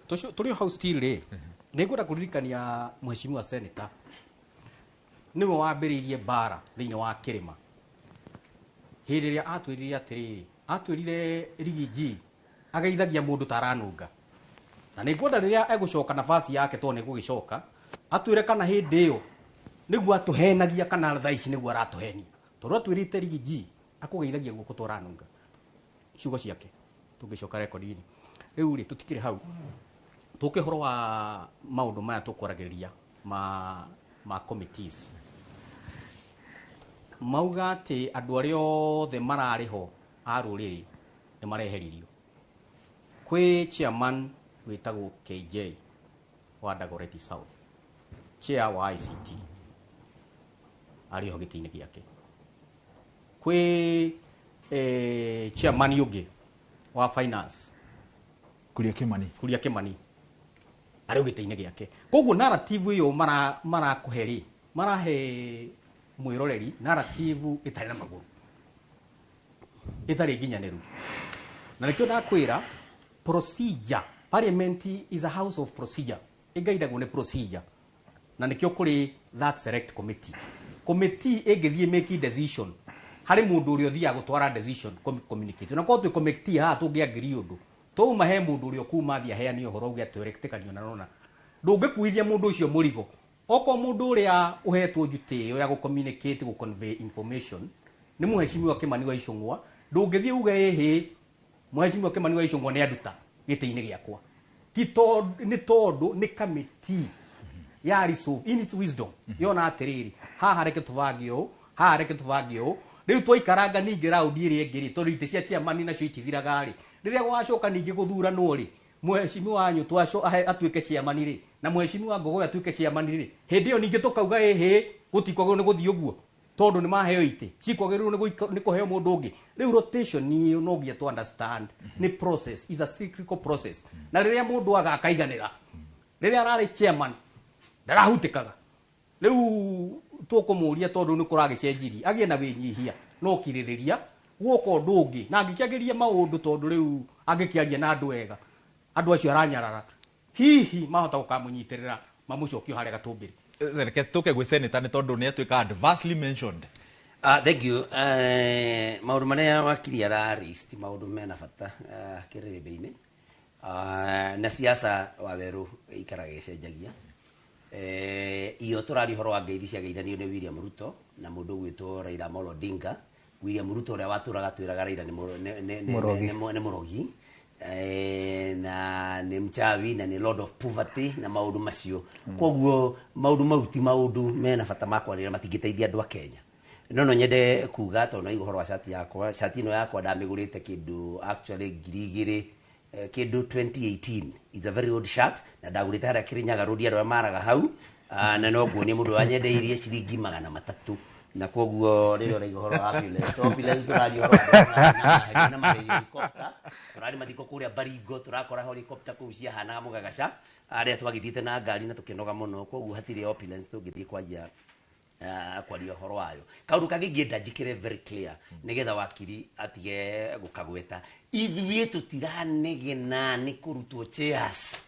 tũrĩ hau still rĩ, nĩngwenda kũririkania mheshimiwa senator nĩwe wambĩrĩirie mbara thĩinĩ wa kĩrĩma hĩndĩ ĩrĩa atwĩrire atĩrĩrĩ, atwĩrire Riggy G ageithagia mũndũ ta aranunga, na nĩngwenda rĩrĩa egũcoka nafasi yake tondũ nĩegũgĩcoka atwĩre kana hĩndĩ ĩyo nĩguo atũhenagia kana thaa ici nĩguo aratũhenia, tondũ atwĩrĩte Riggy G akũgeithagia guoko ta ũranunga. Ciugo ciake tũngĩcoka rekondi-inĩ. Rĩu rĩ tũtikĩrĩ hau, tũke ũhoro wa maũndũ maya tũkwaragĩrĩria ma committees, mauga atĩ andũ arĩa othe mararĩ ho a rũrĩrĩ nĩ mareheririo. Kwĩ chairman wĩtagwo KJ wa Dagoretti South, chair wa ICT arĩ ho gĩtĩ-inĩ gĩake. Kwĩ chairman ũngĩ wa finance Kuria Kimani, Kuria Kimani arĩ gĩtĩ-inĩ gĩake. Koguo narrative ĩyo marakũhe rĩ, marahe mwĩroreri narrative ĩtarĩ na magũrũ, ĩtarĩ nginyanĩru. Na nĩkĩo ndakwĩra procedure, parliament is a house of procedure, ĩgaidagwo nĩ procedure, na nĩkĩo kũrĩ that select committee. Committee ĩngĩthiĩ make decision, harĩ mũndũ ũrĩa ũthiaga gũtwara decision communicate. Na korwo twĩ committee haha tũngĩangĩria ũndũ, twauma he mũndũ ũrĩa ũkuma athiĩ aheane ũhoro auge atĩ ũrekĩtĩkanio na nona, ndũngĩkuithia mũndũ ũcio mũrigo. Okorwo mũndũ ũrĩa ũhetwo njutĩ ĩyo ya gũ-communicate, gũ-convey information nĩ mũheshimiwa Kimani wa Ichung'wa, ndũngĩthiĩ uge ĩhĩ mũheshimiwa Kimani wa Ichung'wa nĩ anduta gĩtĩ-inĩ gĩakwa. Ti tondũ, nĩ tondũ nĩ committee ya resolve in its wisdom yona atĩrĩrĩ, haha reke tũbange ũũ, haha reke tũbange ũũ. Rĩu twaikaranga ningĩ raundi ĩrĩa ĩngĩ rĩ, tondũ itĩ cia chairman nacio itithiraga rĩ, rĩrĩa gwacoka ningĩ gũthuranwo rĩ, mũheshimiwa wanyu atuĩke chairman rĩ, na mũheshimiwa Ngogoyo atuĩke chairman rĩ, hĩndĩ ĩyo ningĩ tũkauga ĩhĩ gũtikwagĩrĩirwo nĩ gũthiĩ ũguo, tondũ nĩ maheo itĩ cikwagĩrĩirwo nĩ kũheo mũndũ ũngĩ. Rĩu rotation ĩyo no nginya tũ understand nĩ process, is a cyclical process. Na rĩrĩa mũndũ agakaiganĩra, rĩrĩa ararĩ chairman ndarahutĩkaga, rĩu tũkũmũria tondũ nĩ kũragĩcenjirie, agĩe na wĩnyihia no kirĩrĩria Guoka ũndũ ũngĩ na angĩkĩagĩria maũndũ tondũ rĩu angĩkĩaria na andũ ega, andũ acio aranyarara hihi mahota gũkamũnyitĩrĩra mamũcokio harĩa Gatũmbĩrĩ. Reke tũke gwĩ senator nĩ tondũ nĩ atuĩka adversely mentioned. Thank you. Maũndũ marĩa wakiri ara-raise ti maũndũ mena bata kĩrĩrĩmbĩ-inĩ. Na siasa Wawerũ ikaraga ĩcenjagia. Iyo tũraria ũhoro wa ngeithi ciageithanio nĩ William Ruto na mũndũ ũgwĩtwo Raila Amolo Odinga. William Ruto ũrĩa watũraga twĩraga Raila Mũrogi. Nĩ mũrogi, na nĩ mchawi na nĩ lord of poverty na maũndũ macio. Koguo maũndũ mau ti maũndũ mena bata ma kwarĩrĩria, matingĩteithia andũ a Kenya. No nyende kuga tondũ naigua ũhoro wa cati yakwa, cati ĩno yakwa ndamĩgũrĩte kĩndũ actually 2000 kĩndũ 2018. It's a very old shirt na ndagũrĩte harĩa Kirinyaga Road, andũ arĩa maraga hau. Na no nguonie mũndũ wanyendeirie ciringi 300. Na koguo rĩrĩa ũraigua ũhoro wa ambulance, ambulance tũraria ũhoro wa na mahelicopter, tũrari mathiko kũrĩa Baringo, tũrakora helicopter kũu ciahanaga mũgagaca arĩa twagĩthiĩte na ngari na tũkĩnoga mũno. Koguo hatirĩ ambulance tũngĩthiĩ kwaria kwaria ũhoro wayo. Kaũndũ kangĩ ingĩenda njĩkĩre very clear nĩgetha wakiri atige gũkagweta, ithuĩ tũtiranegena nĩ kũrutwo chairs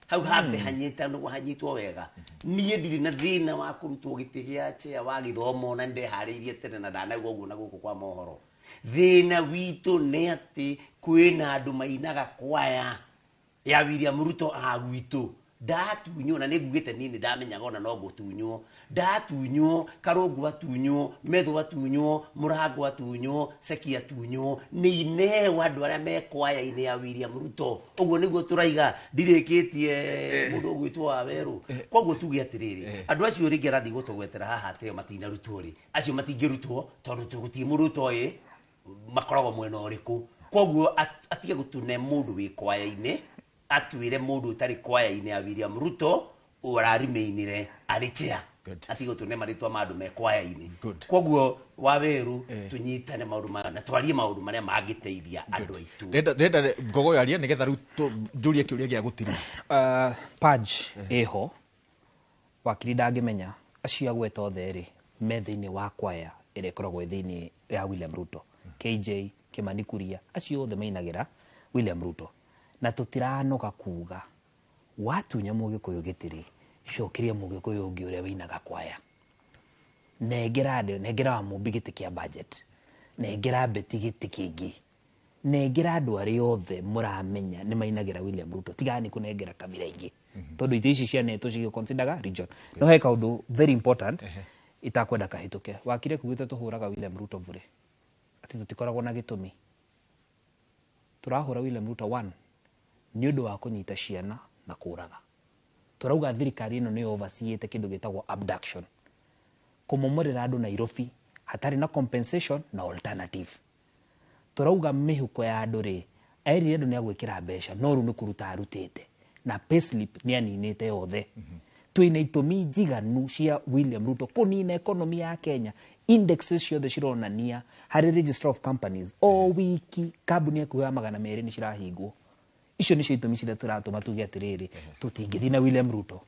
hau hambe hanyita hanyitwo wega. Niĩ ndirĩ na thĩna wa kũrutwo gĩtĩ gĩa chair wa gĩthomo na ndeharĩirie tene na ndanauga ũguo na gũkũ kwa mohoro. Thĩna witũ nĩ atĩ kwĩna andũ mainaga kwaya ya William Ruto a gwitũ ndatunywo, na nĩ ngugĩte niĩ nĩ ndamenyaga ona no ngũtunywo, ndatunywo Karũngũ, atunywo Metho, atunywo Mũrango, atunywo Seki, atunywo nĩ ineo andũ arĩa me kwaya-inĩ ya William Ruto. Ũguo nĩguo tũraiga, ndirĩkĩtie mũndũ ũgwĩtwo Wawerũ. Koguo tuge atĩrĩrĩ, andũ acio rĩngĩ arathiĩ gũtũgwetera haha atĩ o matinarutwo rĩ, acio matingĩrutwo tondũ gũtirĩ mũndũ ũtoĩ makoragwo mwena ũrĩkũ. Koguo atige gũtune mũndũ wĩ kwaya-inĩ, atwĩre mũndũ ũtarĩ kwaya-inĩ ya William Ruto ũrarimainire arĩ chair. Atige gũtune marĩtwa ma andũ me kwaya-inĩ. Koguo Wawerũ, tũnyitane maũndũ maya na twarie maũndũ marĩa mangĩteithia andũ aitũ. Ndĩrenda Ngogoyo arie nĩgetha rĩu njũrie kĩũria gĩa gũtirĩ. Purge ĩho, wakiri ndangĩmenya acio agweta othe rĩ me thĩinĩ wa kwaya ĩrĩa ĩkoragwo ĩ thĩinĩ ya William Ruto. KJ Kimani Kuria, acio othe mainagĩra William Ruto, na tũtiranoga kuga watunya mũgĩkũyũ gĩtĩ rĩ, cokeria mũgĩkũyũ ũngĩ ũrĩa wĩinaga kwaya. Nengera andũ, nengera wa Mũmbi gĩtĩ kĩa budget, nengera Beti gĩtĩ kĩngĩ, nengera andũ arĩa othe mũramenya nĩ mainagĩra William Ruto. Tiga nĩ kũnengera kabira ingĩ tondũ itĩ ici cianetwo cigĩconsideraga region. No he kaũndũ very important itakwenda kahĩtũke. Wakire kugĩte tũhũraga William Ruto bure, atĩ tũtikoragwo na gĩtũmi. Tũrahũra William Ruto one nĩ ũndũ wa kũnyita ciana na kũraga. Tũrauga thirikari ĩno nĩ overseeĩte kĩndũ gĩtagwo abduction, kũmomorera andũ Nairobi hatarĩ na compensation na alternative. Tũrauga mĩhuko ya andũ rĩ, erire andũ nĩ agwĩkĩra mbeca, no rĩu nĩ kũruta arutĩte na payslip nĩ aninĩte yothe. Twĩna itũmi njiganu cia William Ruto kũnina economy ya Kenya. Indexes ciothe cironania harĩ Registrar of Companies o wiki kambuni hakuhĩ ya 200 nĩ cirahingwo. Icio nĩcio itũmi ciria tũratũma tuge atĩrĩrĩ, tũtingĩthiĩ na William Ruto.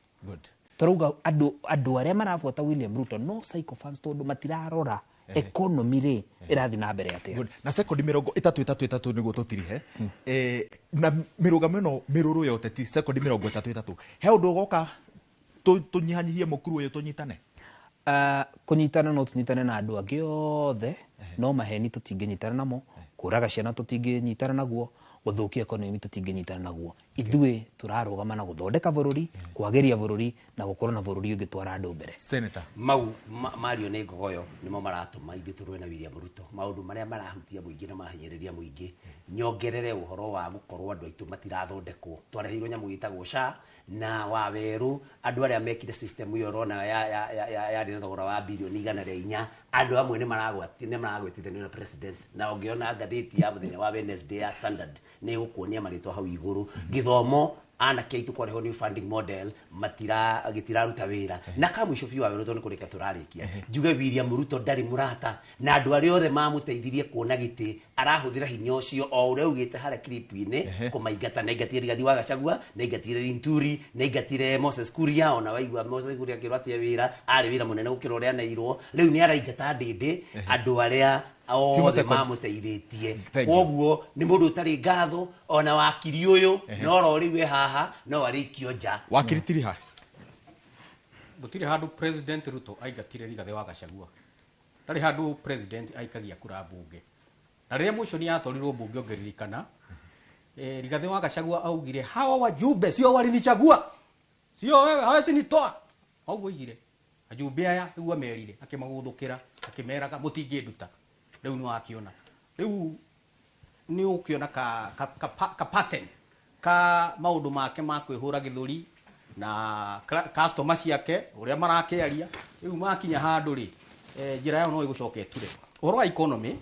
Tũrauga andũ arĩa marabuata William Ruto no sycophants tondũ matirarora economy rĩ ĩrathiĩ na mbere atĩa. Good. Na sekondi 33 33 nĩguo tũtirihe. Na mĩrũgamo ĩno mĩrũrũ ya ũteti, sekondi 33, he ũndũ ũgoka tũnyihanyihie mũkuru ũyũ, tũnyitane? Kũnyitana no tũnyitane na andũ angĩ othe, no maheni tũtingĩnyitana namo, kũraga ciana tũtingĩnyitana naguo, gũthũkia economy tũtingĩnyitana naguo. Ithuĩ tũrarũgama na gũthondeka bũrũri, kwagĩria bũrũri na gũkorwo na bũrũri ũngĩtwara andũ mbere. Senator. Mau mario nĩ Ngogoyo nĩmo maratũma ithuĩ tũrũe na William Ruto. Maũndũ marĩa marahutia mũingĩ na mahinyĩrĩria mũingĩ, nyongerere ũhoro wa gũkorwo andũ aitũ matirathondekwo. Twareheirwo nyamũ ĩtagwo SHA na Wawerũ, andũ arĩa mekire system ĩyo ũrona yarĩ na thogora wa birioni 104, andũ amwe nĩ maragwetithanio na president. Na ũngĩona ngathĩti ya mũthenya wa Wednesday ya Standard nĩ ĩgũkuonia marĩtwa hau igũrũ. Gĩthomo, anake aitũ kwarehwo new funding model, matira gĩtiraruta wĩra. Na kamũico biũ, Wawerũ, tondũ nĩ kũrĩkia tũrarĩkia, njuge William Ruto ndarĩ mũrata na andũ arĩa othe mamũteithirie kuona gĩtĩ. Arahũthĩra hinya ũcio o ũrĩa augĩte harĩa clip-inĩ kũmaingata, na aingatire Rigathi wa Gachagua, na aingatire Linturi, na aingatire Moses Kuria. Ona waigua Moses Kuria akĩrwo atige wĩra, arĩ wĩra mũnene gũkĩra ũrĩa aneirwo. Rĩu nĩ araingata ndĩndĩ andũ arĩa Othe mamũteithĩtie. Koguo nĩ mũndũ ũtarĩ ngatho ona wakiri ũyũ no rori we haha no arĩikio nja. Wakiri tiriha. Gũtirĩ handũ President Ruto aingatire Rigathĩ wa Gachagua. Ndarĩ handũ President aikagia kura mbunge. Na rĩrĩa motion yatwarirwo mbunge ũngĩririkana, Rigathĩ wa Gachagua augire hawa wajumbe sio walinichagua. Sio wewe hawezi nitoa. Ũguo oigire. Ajumbe aya nĩguo amerire akĩmagũthũkĩra akĩmeraga mũtingĩnduta. Rĩu nĩ wakiona. Rĩu nĩ ũkĩona ka pattern ka maũndũ make ma kwĩhũra gĩthũri na customer ciake ũrĩa marakĩaria. Rĩu makinya handũ rĩ, njĩra yao no ĩgũcoka ĩture. Ũhoro wa economy,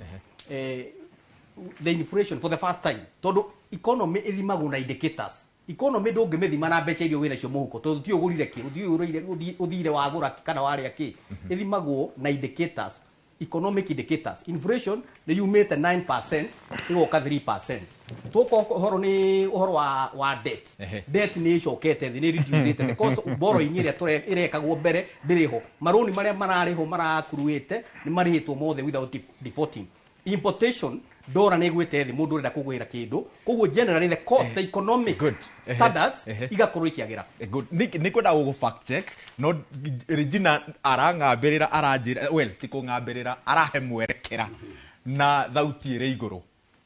the inflation for the first time, tondũ economy ĩthimagwo na indicators. Economy ndũngĩmĩthima na mbeca iria wĩna cio mũhuko, tondũ ti ũgũrire kĩ, ũthire wagũra kĩ kana warĩa kĩ. Ĩthimagwo na indicators, economic indicators. Inflation nĩ yumĩte 9% ĩgoka 3%. Tũka ũhoro nĩ ũhoro wa debt. Debt nĩ ĩcokete thĩ, nĩ reducĩte the cost of borrowing ĩrĩa ĩrekagwo mbere ndĩrĩ ho. Marũni marĩa mararĩ ho marakuruĩte nĩ marĩhĩtwo mothe without defaulting. Importation dora nĩ ĩgwĩte thĩ, mũndũ ũrenda kũgwĩra kĩndũ. Koguo generally the cost, the economic standards igakorwo ikĩagĩra. Good. Nĩ kwenda gũgũ fact check no Regina arang'ambĩrĩra aranjĩra, well ti kũng'ambĩrĩra, arahe mwerekera na thauti ĩrĩ igũrũ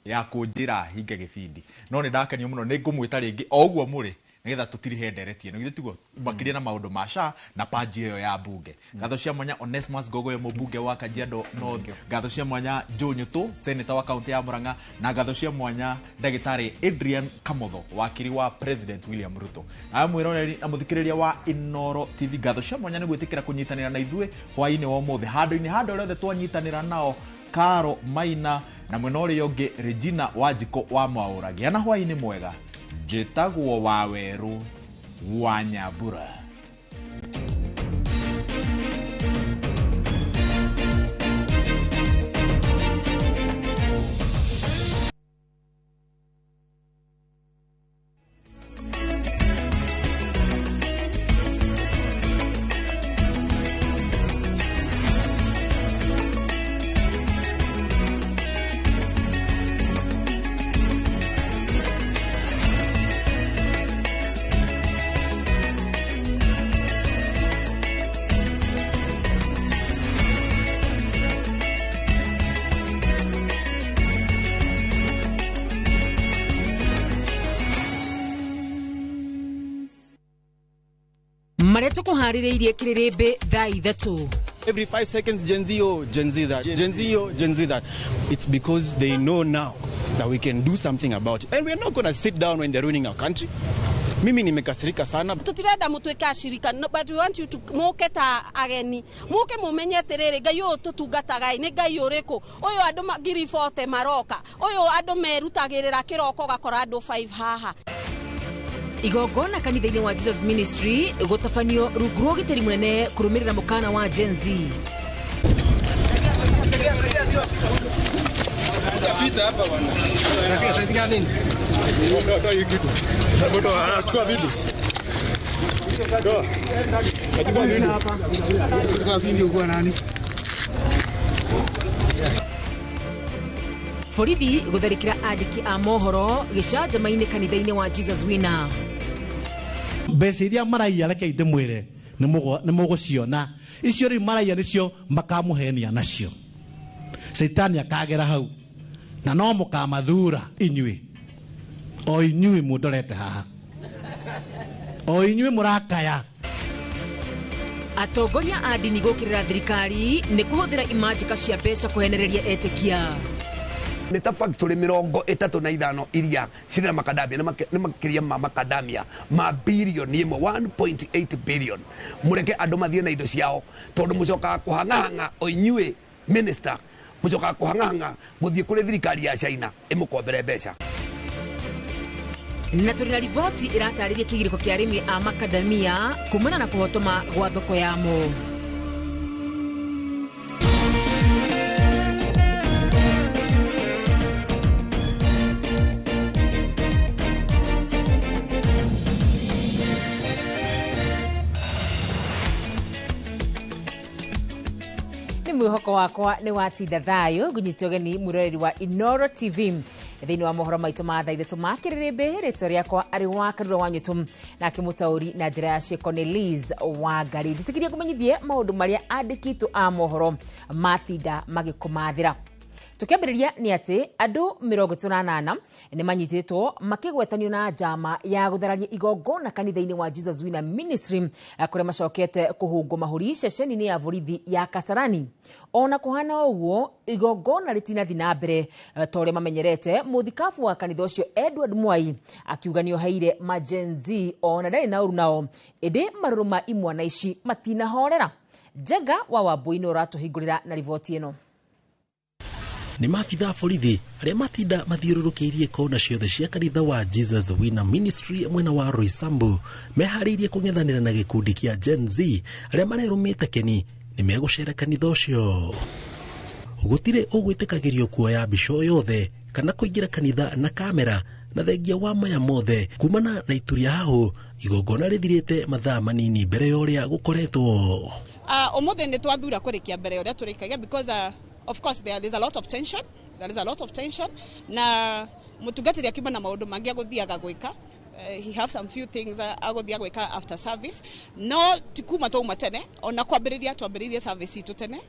ya kũnjĩra hinge gĩbindi. No nĩ ndakenio mũno, nĩ ngũmwĩta rĩngĩ o ũguo mũrĩ nĩgetha tũtirihe ndereti ĩno. Githĩ tiguo? Makĩria na maũndũ ma SHA na panji ĩyo ya mbunge. Ngatho cia mwanya Onesmus Ngogoyo mũmbunge wa Kajiado North, ngatho cia mwanya Joe Nyutu senator wa kaunti ya Murang'a, na ngatho cia mwanya ndagĩtarĩ Adrian Kamotho wakiri wa President William Ruto. Nawe mwĩroreri na mũthikĩrĩria wa Inooro TV, ngatho cia mwanya nĩ gwĩtĩkĩra kũnyitanĩra na ithuĩ hwaĩ-inĩ wa ũmũthĩ. Handũ-inĩ handũ rĩothe twanyitanĩra nao Karo Maina na mwena ũrĩa ũngĩ Regina Wanjikũ wa Mwaũra. Gĩa na hwaĩ-inĩ mwega. Njĩtagwo Wawerũ wa Nyambura. Marĩa tũkũharĩrĩirie kĩrĩrĩmbĩ thaa ithatũ. Every 5 seconds, Gen Z, oh, Gen Z that, Gen Z, oh, Gen Z that. It's because they know now that we can do something about it. And we're not going to sit down when they're ruining our country. Mimi nimekasirika sana. Tutirenda mutuike ashirika, no, but we want you to muke ta ageni. Muke mumenye atiriri Ngai uyu tutungataga ni Ngai uriku. Uyu andu 40,000 maroka. Uyu andu merutagirira kiroko gakora andu 5 haha. Igongona kanitha-inĩ wa Jesus Ministry gũtabanio rungu rwa ũgitĩri mũnene kũrũmĩrĩra mũkana wa Gen Z. Borithi gũtharĩkĩra andĩki a mohoro gĩcanjama-inĩ kanitha-inĩ wa Jesus Winner. Mbeca iria maraiya reke ndĩmwĩre nĩ mũgũciona. Icio rĩu maraiya nĩcio makamũhenia nacio. Caitani akagera hau na no mũkamathura inyuĩ, o inyuĩ mũndorete haha, o inyuĩ mũrakaya. Atongoria a ndini gũkĩrĩra thirikari nĩ kũhũthĩra imanjĩka cia mbeca kũhenereria etĩkia. Nĩ ta factory 35 iria cirĩ na makadamia, nĩ makĩria ma makadamia ma bilioni ĩmwe, 1.8 billion. Mũreke andũ mathiĩ na indo ciao, tondũ mũcokaga kũhang'ahang'a o inyuĩ minister, mũcokaga kũhang'ahang'a gũthiĩ kũrĩ thirikari ya China ĩmũkombere mbeca. Na tũrĩ na riboti ĩratarĩria kĩgirĩko kĩa arĩmi a makadamia kumana na kũhotoma gwa thoko yamo. Mwĩhoko wakwa nĩ watinda thayũ. Ngũnyite ũgeni mwĩroreri wa Inoro TV thĩinĩ wa mohoro maitũ ma thaa 3 ma kĩrĩrĩmbĩ. Rĩtwa rĩakwa arĩ wa Karura wa Nyũtũ, nake mũtaũri na njĩra ya ciĩko nĩ Liz Wangari. Njĩtĩkĩrie kũmenyithie maũndũ marĩa andĩkitũ a mohoro matinda magĩkũmathĩra. Tukiambĩrĩria nĩ atĩ andũ 38 nĩ manyitĩtwo makĩgwetanio na njama ya gũthararia igongona kanitha-inĩ wa Jesus Winner Ministry, kũrĩa macokete kũhũngwo mahũri ceceni-inĩ ya borithi ya Kasarani. Ona kũhana ũguo, igongona rĩtinathiĩ na mbere ta ũrĩa mamenyerete. Mũthikabu wa kanitha ũcio Edward Mwai akiuga nĩ oheire ma Gen Z ona ndarĩ na ũru nao, ĩndĩ marũrũ ma imwana ici matinahorera. Njenga wa Wambui nĩ ũratũhingũrĩra na riboti ĩno. Nĩ maabitha a borithi arĩa matinda mathiũrũrũkĩirie kona ciothe cia kanitha wa Jesus Winner Ministry mwena wa Roysambu, meharĩirie kũng'ethanĩra na gĩkundi kĩa Gen Z arĩa marerũmĩte keni nĩ megũcera kanitha ũcio. Gũtirĩ ũgwĩtĩkagĩrio kuoya mbica o yothe kana kũingĩra kanitha na kamera, na thengia wa maya mothe kumana na ituria hahũ, igongona rĩthirĩte mathaa manini mbere ya ũrĩa gũkoretwo. Ũmũthĩ nĩ twathura kũrĩkia mbere ũrĩa tũrĩkagia because of course there is a lot of tension. There is a lot of tension. Na mũtungatĩri akiuma na maũndũ mangĩ agũthiaga gwĩka. He have some few things agũthiaga gwĩka after service. No ti kuma twauma tene, ona kwambĩrĩria twambĩrĩirie service itũ tene.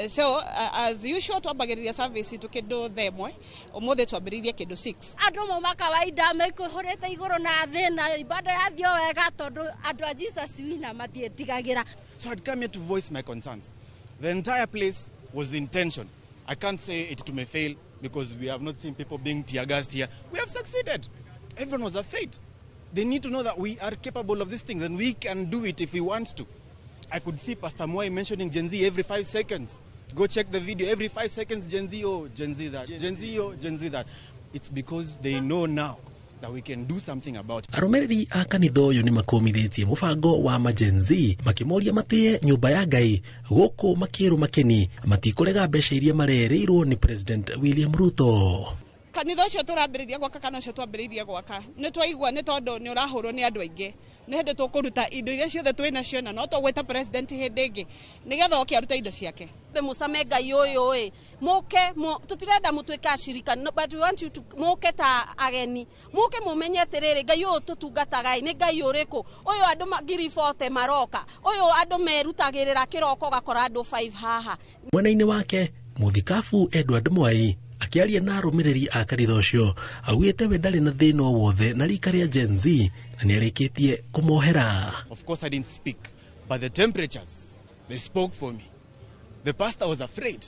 So as usual twambagĩrĩria service itũ kĩndũ 1:00, ũmũthĩ twambĩrĩirie kĩndũ 6. Andũ mauma kawaida mekũhũrĩte igũrũ na thĩ na ibada yathiĩ wega tondũ andũ a Jesus Winner matiĩtigagĩra. So I'd come here to voice my concerns. The entire place was the intention. I can't say it may fail because we have not seen people being tear gassed here. We have succeeded. Everyone was afraid. They need to know that we are capable of these things and we can do it if we want to. I could see Pastor Mwai mentioning Gen Z every 5 seconds. Go check the video. Every 5 seconds, Gen Z, oh, Gen Z that, Gen Z, oh, Gen Z that. It's because they know now that we can do something about it. Arũmĩrĩri a kanitha ũyũ nĩ makũmithĩtie mũbango wa ma Gen Z makĩmoria matĩe nyũmba ya Ngai gũkũ makĩrwo makeni matikũrega mbeca iria marerĩirwo nĩ President William Ruto. Kanitha ũcio tũrambĩrĩria gwaka kana ũcio twambĩrĩirie gwaka nĩ twaigua nĩ tondũ nĩ ũrahũrwo nĩ andũ aingĩ, nĩ hĩndĩ tũkũruta indo iria ciothe twĩ nacio na no tũgwĩta president hĩndĩ ĩngĩ nĩgetha oke arute indo ciake. Mũcame Ngai ũyũ ĩ mũke, tũtirenda mũtuĩke acirika, no, but we want you to mũke ta ageni, mũke mũmenye atĩrĩrĩ, Ngai ũyũ tũtungataga ĩ nĩ Ngai ũrĩkũ ũyũ andũ 40,000 maroka, ũyũ andũ merutagĩrĩra kĩroko ũgakora andũ 5 haha. Mwena-inĩ wake, mũthikabu Edward Mwai akĩaria na arũmĩrĩri a kanitha ũcio augĩte we ndarĩ na thĩna o wothe na rika rĩa Gen Z na nĩarĩkĩtie kũmohera. Of course I didn't speak, but the temperatures, they spoke for me. The pastor was afraid.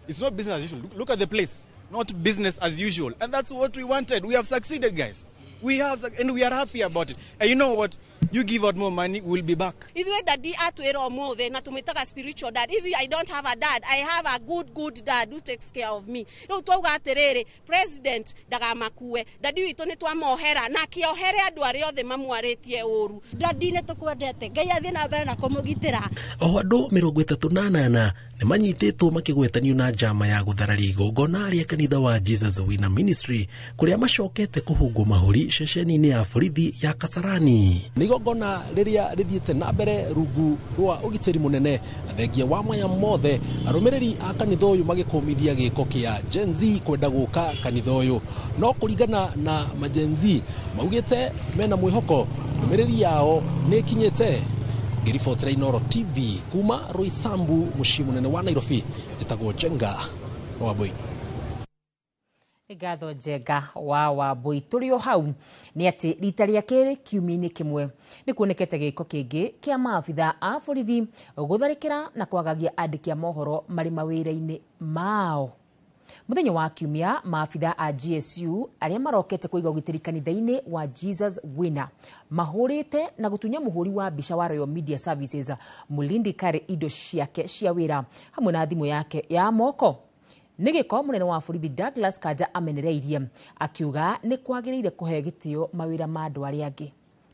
It's not business as usual. Look at the place. Not business as usual. And that's what we wanted. We have succeeded, guys. We have, and we are happy about it. And you know what? You give out more money, we'll be back. Ithuĩ daddy atwĩra ũmũthĩ na tũmwĩtaga spiritual dad. If I don't have a dad, I have a good good dad who takes care of me. Rĩu twauga atĩrĩrĩ, president ndagamakue, daddy witũ nĩ twamohera na akĩohere andũ arĩa othe mamwarĩtie ũru. Daddy nĩ tũkwendete, Ngai athiĩ na mbere na kũmũgitĩra. Oho andũ 38 nĩ manyitĩtwo makĩgwetanio na njama ya gũthararia igongona rĩa kanitha wa Jesus Winner Ministry kũrĩa macokete kũhũngwo mahũri ceceni-inĩ ya borithi ya Kasarani. Nĩ igongona rĩrĩa rĩthiĩte na mbere rungu rwa ũgitĩri mũnene, na thengia wa maya mothe arũmĩrĩri a kanitha ũyũ magĩkũmithia gĩko kĩa Gen Z kwenda gũka kanitha ũyũ, no kũringana na ma Gen Z maugĩte mena mwĩhoko ndũmĩrĩri yao nĩ ĩkinyĩte. Ngĩribotera Inoro TV kuma Roysambu, mũciĩ mũnene wa Nairobi, njĩtagwo Njenga Wambui. Ngatho Njenga wa Wambui. Tũrĩ o hau nĩ atĩ rita rĩa kerĩ kiumia-inĩ kĩmwe nĩ kuonekete gĩko kĩngĩ kĩa maabitha a borithi gũtharĩkĩra na kwagagia andĩki a mohoro marĩ mawĩra-inĩ mao. Mũthenya wa kiumia, maabitha a GSU arĩa marokete kũiga ũgitĩri kanitha-inĩ wa Jesus Winner mahũrĩte na gũtunya mũhũri wa mbica wa Royal Media Services Mulindi Kare indo ciake cia wĩra hamwe na thimũ yake ya moko. Nĩ gĩko mũnene wa borithi Douglas Kanja amenereirie akiuga nĩ kwagĩrĩire kũhe gĩtĩo mawĩra ma andũ arĩa angĩ.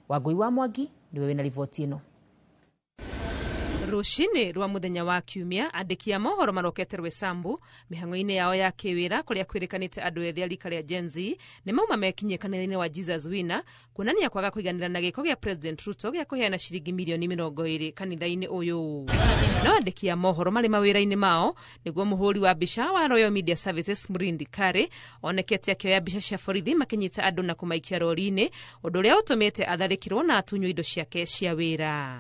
Wangũi wa Mwangi nĩwe wĩna riboti ĩno. Rũcinĩ rwa mũthenya wa kiumia, andĩki a mohoro marokete Rwesambu mĩhang'o-inĩ yao ya kĩwĩra, kũrĩa kwĩrĩkanĩte andũ ethĩ a rika rĩa Gen Z nĩ mauma mekinyie kanitha-inĩ wa Jesus Winner kuonania kwaga kũiganĩra na gĩko gĩa President Ruto gĩa kũheana ciringi mirioni 20 kanitha-inĩ ũyũ. No andĩki a mohoro marĩ mawĩra-inĩ mao, nĩguo mũhũri wa mbica wa Royal Media Services Murindi Kari onekete akĩoya mbica cia borithi makĩnyita andũ na kũmaikia rori-inĩ, ũndũ ũrĩa ũtũmĩte atharĩkĩrwo na atunywo indo ciake cia wĩra.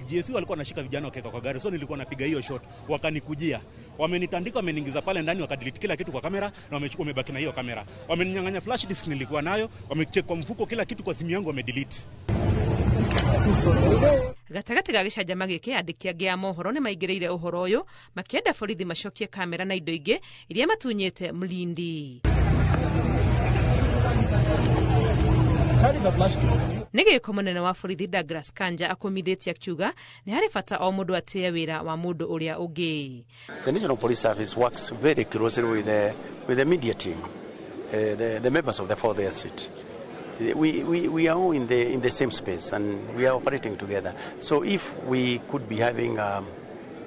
GSU walikuwa wanashika vijana wakiweka kwa gari, so nilikuwa napiga hiyo shot, wakanikujia, wamenitandika, wameniingiza pale ndani, wakadelete kila kitu kwa kamera na wamechukua, wamebaki na hiyo kamera, wameninyang'anya flash disk nilikuwa nayo, wamecheck kwa mfuko, kila kitu kwa simu yangu wamedelete. Gatagatĩ ga gĩcanjama gĩkĩ, andĩki angĩ a mohoro nĩ maingĩrĩire ũhoro ũyũ makĩenda borithi macokie kamera na indo ingĩ iria matunyĩte Mlindi. Nĩ gĩko mũnene wa borithi Douglas Kanja akũmithĩtie akiuga nĩ harĩ bata o mũndũ atĩe wĩra wa mũndũ ũrĩa ũngĩ. The National Police Service works very closely with the media team, the members of the Fourth Estate. We are all in the same space and we are operating together. So if we could be having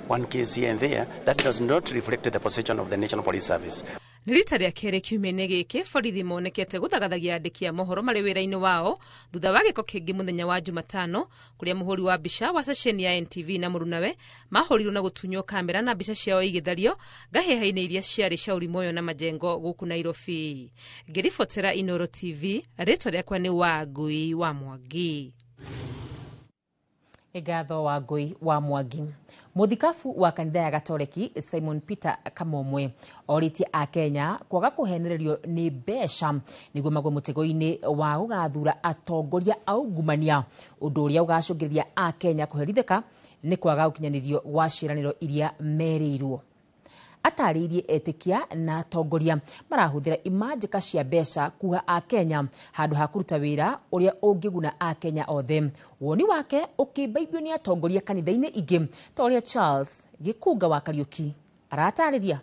one case here and there, that does not reflect the position of the National Police Service. Nĩ rita rĩa kerĩ kiumia-inĩ gĩkĩ borithi monekete gũthagathagia andĩki a mohoro marĩ wĩra-inĩ wao thutha wa gĩko kĩngĩ mũthenya wa Jumatano, kũrĩa mũhũri wa mbica wa ceceni ya NTV na mũrunawe mahũrirwo na gũtunywo kamera na mbica ciao igĩthario ngahĩha-inĩ iria ciarĩ Shauri Moyo na Majengo gũkũ Nairobi. Ngĩribotera Inoro TV, rĩtwa rĩakwa nĩ Wangui wa Mwangi. Ngatho Wangui wa Mwangi. Mũthikabu wa kanitha ya Gatoreki Simon Peter Kamomwe orĩtie a Kenya kwaga kũhenererio nĩ mbeca nĩguo magwe mũtego-inĩ wa gũgathura atongoria aungumania, ũndũ ũrĩa ũgacũngĩrĩria a Kenya kũherithĩka nĩ kwaga gũkinyanĩrio gwa ciĩranĩro iria merĩirwo. Atarĩirie etĩkia na atongoria marahũthĩra imanjĩka cia mbeca kuha a Kenya handũ ha kũruta wĩra ũrĩa ũngĩguna a Kenya othe. Woni wake ũkĩmbaibio nĩ atongoria kanitha-inĩ ingĩ ta ũrĩa Charles Gĩkunga wa Kariũki aratarĩria.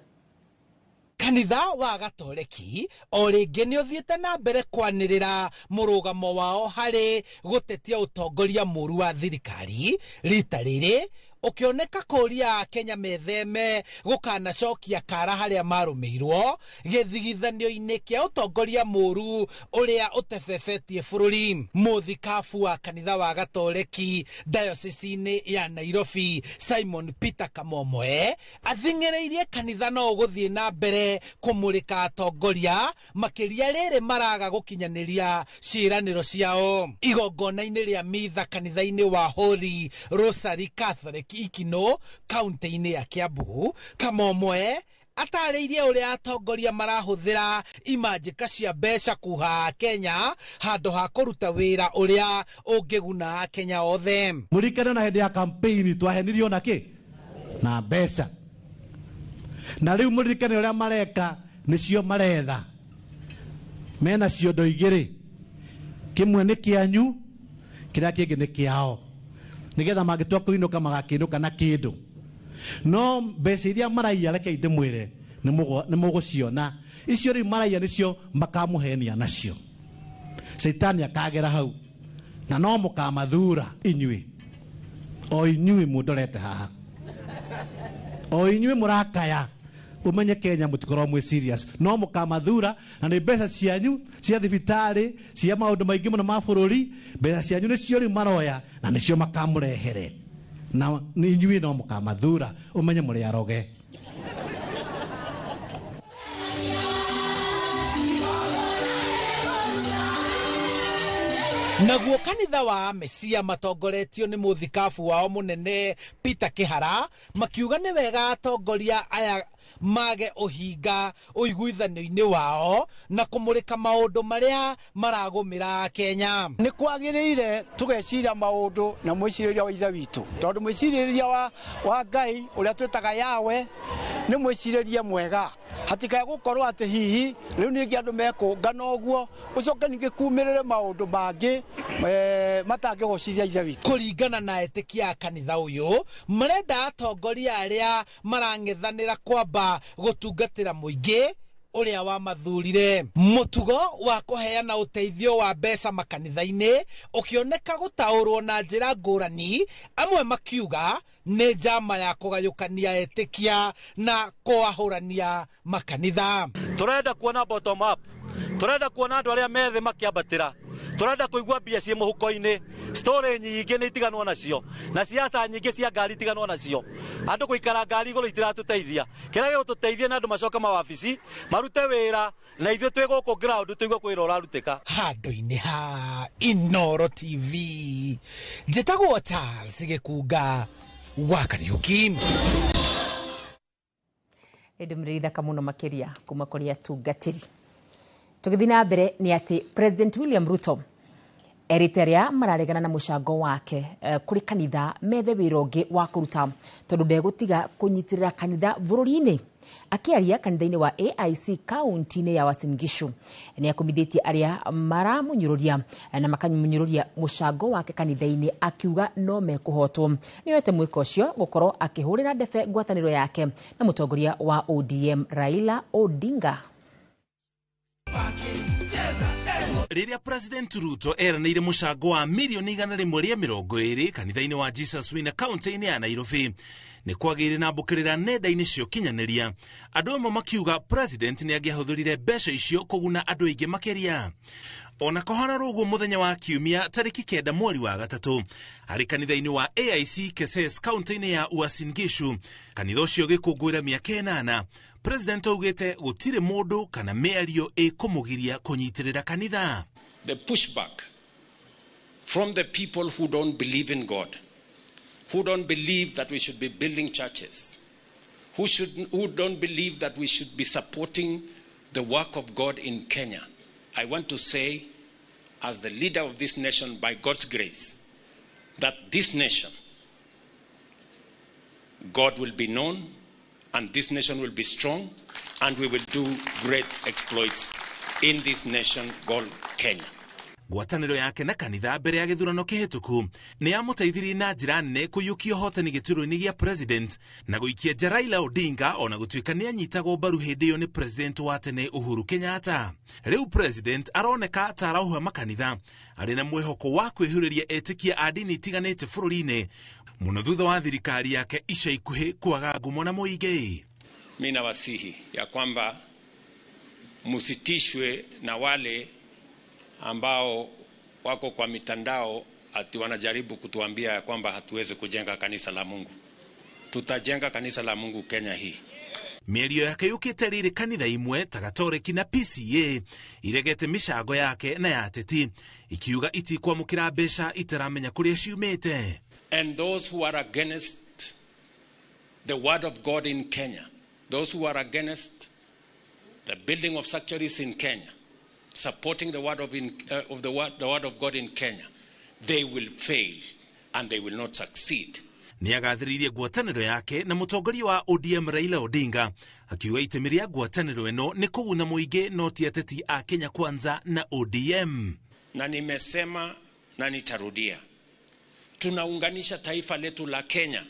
Kanitha wa Gatoreki o rĩngĩ nĩ ũthiĩte na mbere kwanĩrĩra mũrũgamo wao harĩ gũtetia ũtongoria mũru wa thirikari. Rita rĩrĩ ũkĩoneka kũria Kenya metheme gũkanacokia kara harĩa marũmĩirwo gĩthigithanio-inĩ kĩa ũtongoria mũru ũrĩa ũtebebetie bũrũri. Mũthikabu wa kanitha wa Gatoreki diocese-inĩ ya Nairobi Simon Peter Kamomoe athing'ĩrĩirie kanitha no ũgũthiĩ na mbere kũmũrĩka atongoria makĩria rĩrĩ maraga gũkinyanĩria ciĩranĩro ciao. Igongona-inĩ rĩa mitha kanitha-inĩ wa Holy Rosary Catholic Ikino kaunti-inĩ ya Kiambu, Kamomoe atarĩirie ũrĩa atongoria marahũthĩra imanjĩka cia mbeca kuha Kenya handũ ha kũruta wĩra ũrĩa ũngĩguna Kenya othe. Mũririkane na hĩndĩ ya campaign twahenirio na kĩ? Na mbeca. Na rĩu mũririkane ũrĩa mareka nĩcio maretha. Mena ciondo igĩrĩ, kĩmwe nĩ kĩanyu, kĩrĩa kĩngĩ nĩ kĩao, nĩgetha mangĩtua kũinũka magakĩinũka na kĩndũ. No mbeca iria maraiya reke ndĩmwĩre nĩ mũgũciona. Icio rĩu maraiya nĩcio makamũhenia nacio. Caitani akagera hau na no mũkamathura inyuĩ, o inyuĩ mũndorete haha, o inyuĩ mũrakaya umenye Kenya mũtikorwo mwĩ serious. No mũkamathura na nĩ mbeca cianyu cia thibitarĩ, cia maũndũ maingĩ mũno ma bũrũri. Mbeca cianyu nĩcio rĩu maroya na nĩcio makamũrehere, na inyuĩ no mũkamathura umenye mũrĩ aroge. Naguo kanitha wa Mesia matongoretio nĩ mũthikabu wao mũnene Peter Kihara makiuga nĩ wega atongoria aya mage ũhinga ũiguithanio-inĩ wao na kũmũrĩka maũndũ marĩa maragũmĩra Kenya. Nĩ kwagĩrĩire tũgeciria maũndũ na mwĩcirĩria wa ithe witũ, tondũ mwĩcirĩria wa Ngai ũrĩa twĩtaga Yawe nĩ mwĩcirĩria mwega. Hatikae gũkorwo atĩ hihi rĩu ningĩ andũ mekũngana ũguo ũcoke ningĩ kumĩrĩre maũndũ mangĩ matangĩgocithia ithe witũ. Kũringana na etĩkia a kanitha ũyũ, marenda atongoria arĩa marang'ethanĩra kwamba gũtungatĩra mũingĩ Ũrĩa wamathurire. Mũtugo wa kũheana ũteithio wa mbeca makanitha-inĩ ũkĩoneka gũtaũrwo na njĩra ngũrani, amwe makiuga nĩ njama ya kũgayũkania etĩkia na kũahũrania makanitha. Turenda kuona bottom up, turenda kuona andũ arĩa methĩ makĩambatĩra, turenda kũigua mbia ciĩ mũhuko-inĩ. Story nyingĩ nĩ itiganwo nacio, na siasa nyingĩ cia ngari itiganwo nacio. Andũ gũikara ngari igũrũ itiratũteithia. Kĩrĩa gĩgũtũteithia nĩ andũ macoke mawabici marute wĩra, na ithuĩ twĩ gũkũ ground tũigue kwĩra ũrarutĩka. Handũ-inĩ ha Inoro TV, njĩtagwo Charles Gĩkunga wa Kariũki. Nĩ ndũmĩrĩri thaka mũno makĩria kuma kũrĩ atungatĩri. Tũgĩthiĩ na mbere nĩ atĩ President William Ruto erĩte arĩa mararegana na mũcango wake kũrĩ kanitha methe wĩra ũngĩ wa kũruta, tondũ ndegũtiga kũnyitĩrĩra kanitha bũrũri-inĩ. Akĩaria kanitha-inĩ wa AIC kaunti-inĩ ya Uasin Gishu, nĩ akumithĩtie arĩa maramũnyũrũria na makamũnyũrũria mũcango wake kanitha-inĩ, akiuga no mekũhotwo. Nĩoete mwĩko ũcio gũkorwo akĩhũrĩra ndebe ngwatanĩro yake na mũtongoria wa ODM Raila Odinga. Rĩrĩa President Ruto eranĩire mũcango wa mirioni 120 kanitha-inĩ wa Jesus Winner kaunti-inĩ ya Nairobi, nĩ kwagĩire na mbũkĩrĩra nenda-inĩ cia ũkinyanĩria, andũ amwe makiuga President nĩ angĩahũthĩrire mbeca icio kũguna andũ aingĩ makĩria. Ona kũhana ũguo, mũthenya wa Kiumia tarĩki 9 mweri wa gatatũ, harĩ kanitha-inĩ wa AIC Keses kaunti-inĩ ya Uasin Gishu, kanitha ũcio ũgĩkũngũĩra mĩaka 8, President augĩte gũtirĩ mũndũ kana mĩario ĩkũmũgiria kũnyitĩrĩra kanitha. The pushback from the people who don't believe in God, who don't believe that we should be building churches, who don't believe that we should be supporting the work of God in Kenya. I want to say, as the leader of this nation, by God's grace, that this nation, God will be known, and this nation will be strong, and we will do great exploits in this nation called Kenya. Ngwatanĩro yake na kanitha mbere ya gĩthurano kĩhĩtũku nĩ yamũteithirie na njĩra nene kũiyũkia ũhotani gĩturwa-inĩ gĩa president na gũikia nja Raila Odinga, ona gũtuĩka nĩ anyitagwo mbaru hĩndĩ ĩyo nĩ president wa tene Uhuru Kenyatta. Rĩu President aroneka ta arauha makanitha arĩ na mwĩhoko wa kwĩhũrĩria etĩkia a ndini itiganĩte bũrũri-inĩ, mũno thutha wa thirikari yake ica ikuhĩ kwaga ngumo na mũingĩ. Mi nawasihi ya kwamba musitishwe na wale ambao wako kwa mitandao ati wanajaribu kutuambia ya kwamba hatuwezi kujenga kanisa la Mungu. Tutajenga kanisa la Mungu Kenya hii. Mĩario yake yũkĩte rĩrĩ kanitha imwe ta Gatoreki na PCA iregete mĩcango yake na ya ateti, ikiuga itikwamũkĩra mbeca itaramenya kũrĩa ciumĩte. And those who are against the word of God in Kenya, those who are against the building of sanctuaries in Kenya, supporting the word of, in, of the, word, the word of God in Kenya, they will fail and they will not succeed. Nĩ agathĩrĩirie ngwatanĩro yake na mũtongoria wa ODM Raila Odinga, akiuga itemi rĩa ngwatanĩro ĩno nĩ kũguna mũingĩ no ti ateti a Kenya Kwanza na ODM. Na nimesema na nitarudia, tunaunganisha taifa letu la Kenya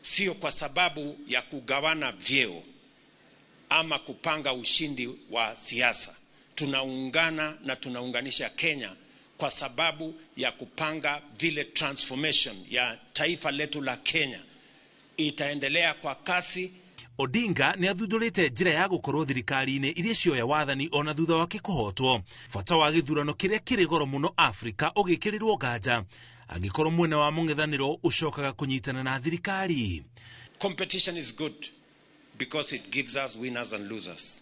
sio kwa sababu ya kugawana vyeo ama kupanga ushindi wa siasa. Tunaungana na tunaunganisha Kenya kwa sababu ya kupanga vile transformation ya taifa letu la Kenya itaendelea kwa kasi. Odinga nĩ athundũrĩte njĩra ya gũkorwo thirikari-inĩ iria cioya wathani ona thutha wake kũhotwo, bata wa gĩthurano kĩrĩa kĩrĩ goro mũno Afrika ũgĩkĩrĩrwo nganja angĩkorwo mwena wa mũng'ethanĩro ũcokaga kũnyitana na thirikari. Competition is good because it gives us winners and losers.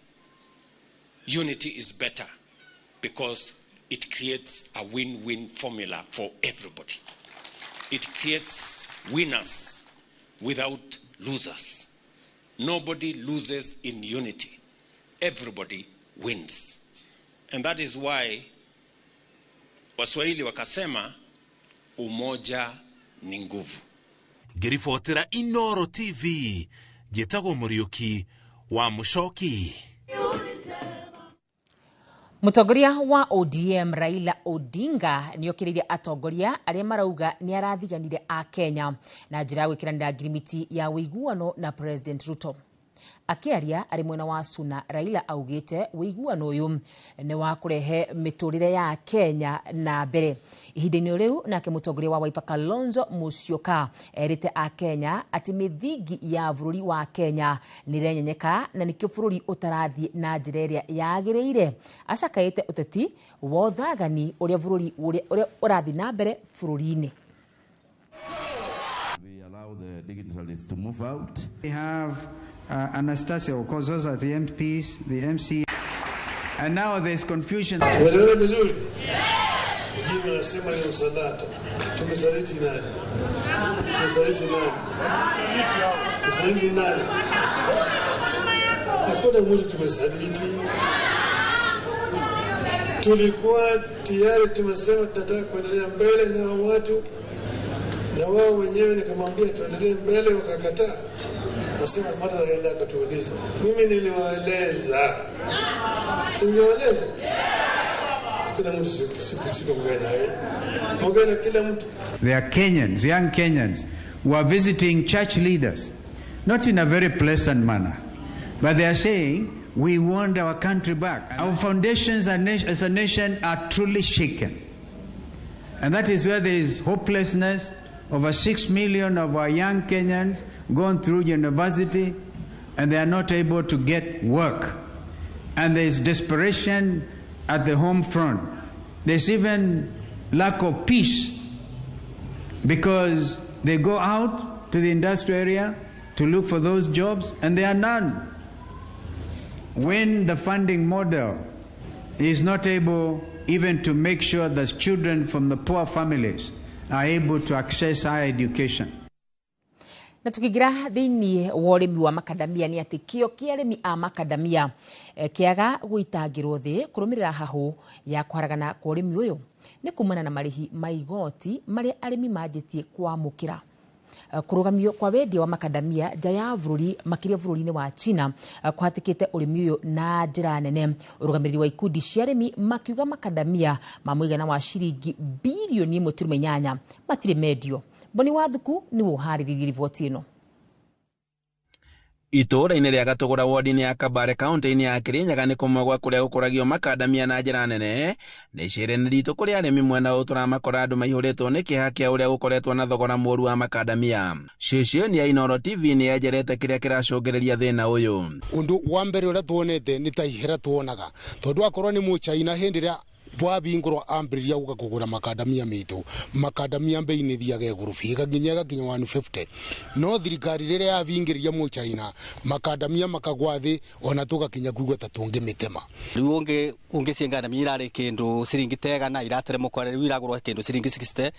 Unity is better because it creates a win-win formula for everybody. It creates winners without losers. Nobody loses in unity. Everybody wins. And that is why Waswahili wakasema, "Umoja ni nguvu." Ngĩribotera Inoro TV, njĩtagwo Mũriũki wa Mũcoki. Mũtongoria wa ODM Raila Odinga nĩokĩrĩirie atongoria arĩa marauga nĩ arathiganire a Kenya na njĩra ya gwĩkĩranĩra ngirimiti ya ũiguano na President Ruto. Akiaria arĩ mwena wa Suna, Raila augĩte ũiguano ũyũ nĩ wa kũrehe mĩtũrĩre ya Kenya na mbere. Ihinda-inĩ rĩu nake mũtongoria wa Wiper Kalonzo Musyoka erĩte a Kenya atĩ mĩthingi ya bũrũri wa Kenya nĩ ĩrenyenyeka na nĩkĩo bũrũri ũtarathiĩ na njĩra ĩrĩa yagĩrĩire. Acakaĩte ũteti wa ũthagani ũrĩa bũrũri ũrĩa ũrathiĩ na mbere bũrũri-inĩ. We allow the dignitaries to move out. We have Anastasia Okoth, those are the MPs, the MC. And now there's confusion. Tumeelewana vizuri? Wengine wanasema ni usalata. Tumesaliti nani? Tumesaliti nani? Tumesaliti nani? Hakuna mtu tumesaliti. Tulikuwa tayari tumesema tunataka kuendelea mbele na watu, na wao wenyewe nikamwambia tuendelee mbele, wakakataa. Nasema mara Raila akatuuliza. Mimi niliwaeleza. Singewaeleza? Hakuna mtu sikuongea naye. Ongea na kila mtu. They are Kenyans, young Kenyans, who are visiting church leaders, not in a very pleasant manner, but they are saying, we want our country back. Our foundations as a nation are truly shaken. And that is where there is hopelessness. Over 6 million of our young Kenyans gone through university and they are not able to get work. And there is desperation at the home front. There's even lack of peace because they go out to the industrial area to look for those jobs and there are none. When the funding model is not able even to make sure that children from the poor families are able to access higher education. Na tukigira thiini wa ũrĩmi wa makadamia ni atĩ kĩo kĩa arĩmi a makadamia kĩaga gũitangĩrwo thĩ kũrũmĩrĩra hahũ ya kũharagana kwa ũrĩmi ũyũ nĩ kumana na marĩhi ma igoti marĩa arĩmi manjĩtie kwamũkĩra. Kũrũgamio kwa wendia wa makadamia nja ya bũrũri makĩria bũrũri-inĩ wa China kũhatĩkĩte ũrĩmi ũyũ na njĩra nene. Ũrũgamĩrĩri wa ikundi cia arĩmi makiuga makadamia ma mũigana wa ciringi birioni 1.8 matirĩ mendio. Boni Wathuku nĩwe ũharĩrĩirie riboti ĩno. Itũũra-inĩ rĩa Gatũgũra wodi-inĩ ya Kabare kaunti-inĩ ya Kirinyaga nĩ kũmwe gwa kũrĩa gũkũragio makadamia na njĩra nene. Nĩ icera-inĩ ritũ kũrĩ arĩmi mwena ũyũ tũramakora andũ maihũrĩtwo nĩ kĩeha kĩa ũrĩa gũkoretwo na thogora mũũru wa makadamia. Ceceni ya Inooro TV nĩ yenjerete kĩrĩa kĩracũngĩrĩria thĩna ũyũ. Ũndũ wa mbere ũrĩa tuonete nĩ ta ihera tuonaga tondũ akorwo nĩ mũchaina hĩndĩ ĩrĩa bwabingũrwo ambĩrĩria gũka kũgũra makadamia mitũ, makadamia mbei nĩ thiaga igũrũ biũ ĩgakinya 150, no thirikari rĩrĩa yabingĩrĩria mũchaina makadamia makagwa thĩ ona tũgakinya kuigua ta tũngĩmĩtema. Rĩu ũngĩciĩ ngandamia irarĩ kĩndũ ciringi ta 100 irateremũka rĩu iragũrwo kĩndũ ciringi 60.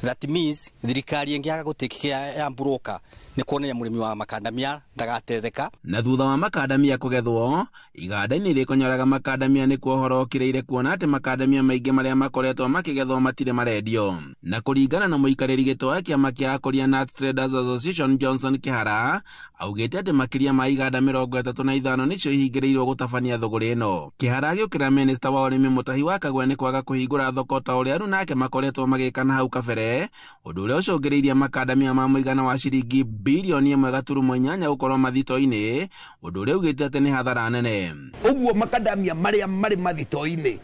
That means thirikari ĩngĩaga gũtake care ya broker nĩ kuonania mũrĩmi wa makadamia ndagatetheka. Na thutha wa makadamia kũgethwo iganda-inĩ rĩkonyoraga makadamia nĩ kuo ũhoro ũkĩrĩire kuona atĩ makadamia maingĩ marĩa makoretwo makĩgethwo matirĩ marendio. Na kũringana na mũikarĩri gĩtĩ wa kĩama kĩa akũria Nut Traders Association Johnson Kĩhara augĩte atĩ makĩria ma iganda 35 nĩcio ihingĩrĩirwo gũtabania thũgũrĩ ĩno. Kĩhara agĩũkĩra minista wa ũrĩmi Mutahi wa Kagwe nĩ kwaga kũhingũra thoko ta ũrĩa rĩu nake makoretwo magĩka na hau kabere, ũndũ ũrĩa ũcũngĩrĩirie makadamia ma mũigana wa ciringi birioni 1.8 gũkorwo mathito-inĩ, ũndũ ũrĩa ugĩte atĩ nĩ hathara nene. Ũguo makadamia marĩa marĩ mathito-inĩ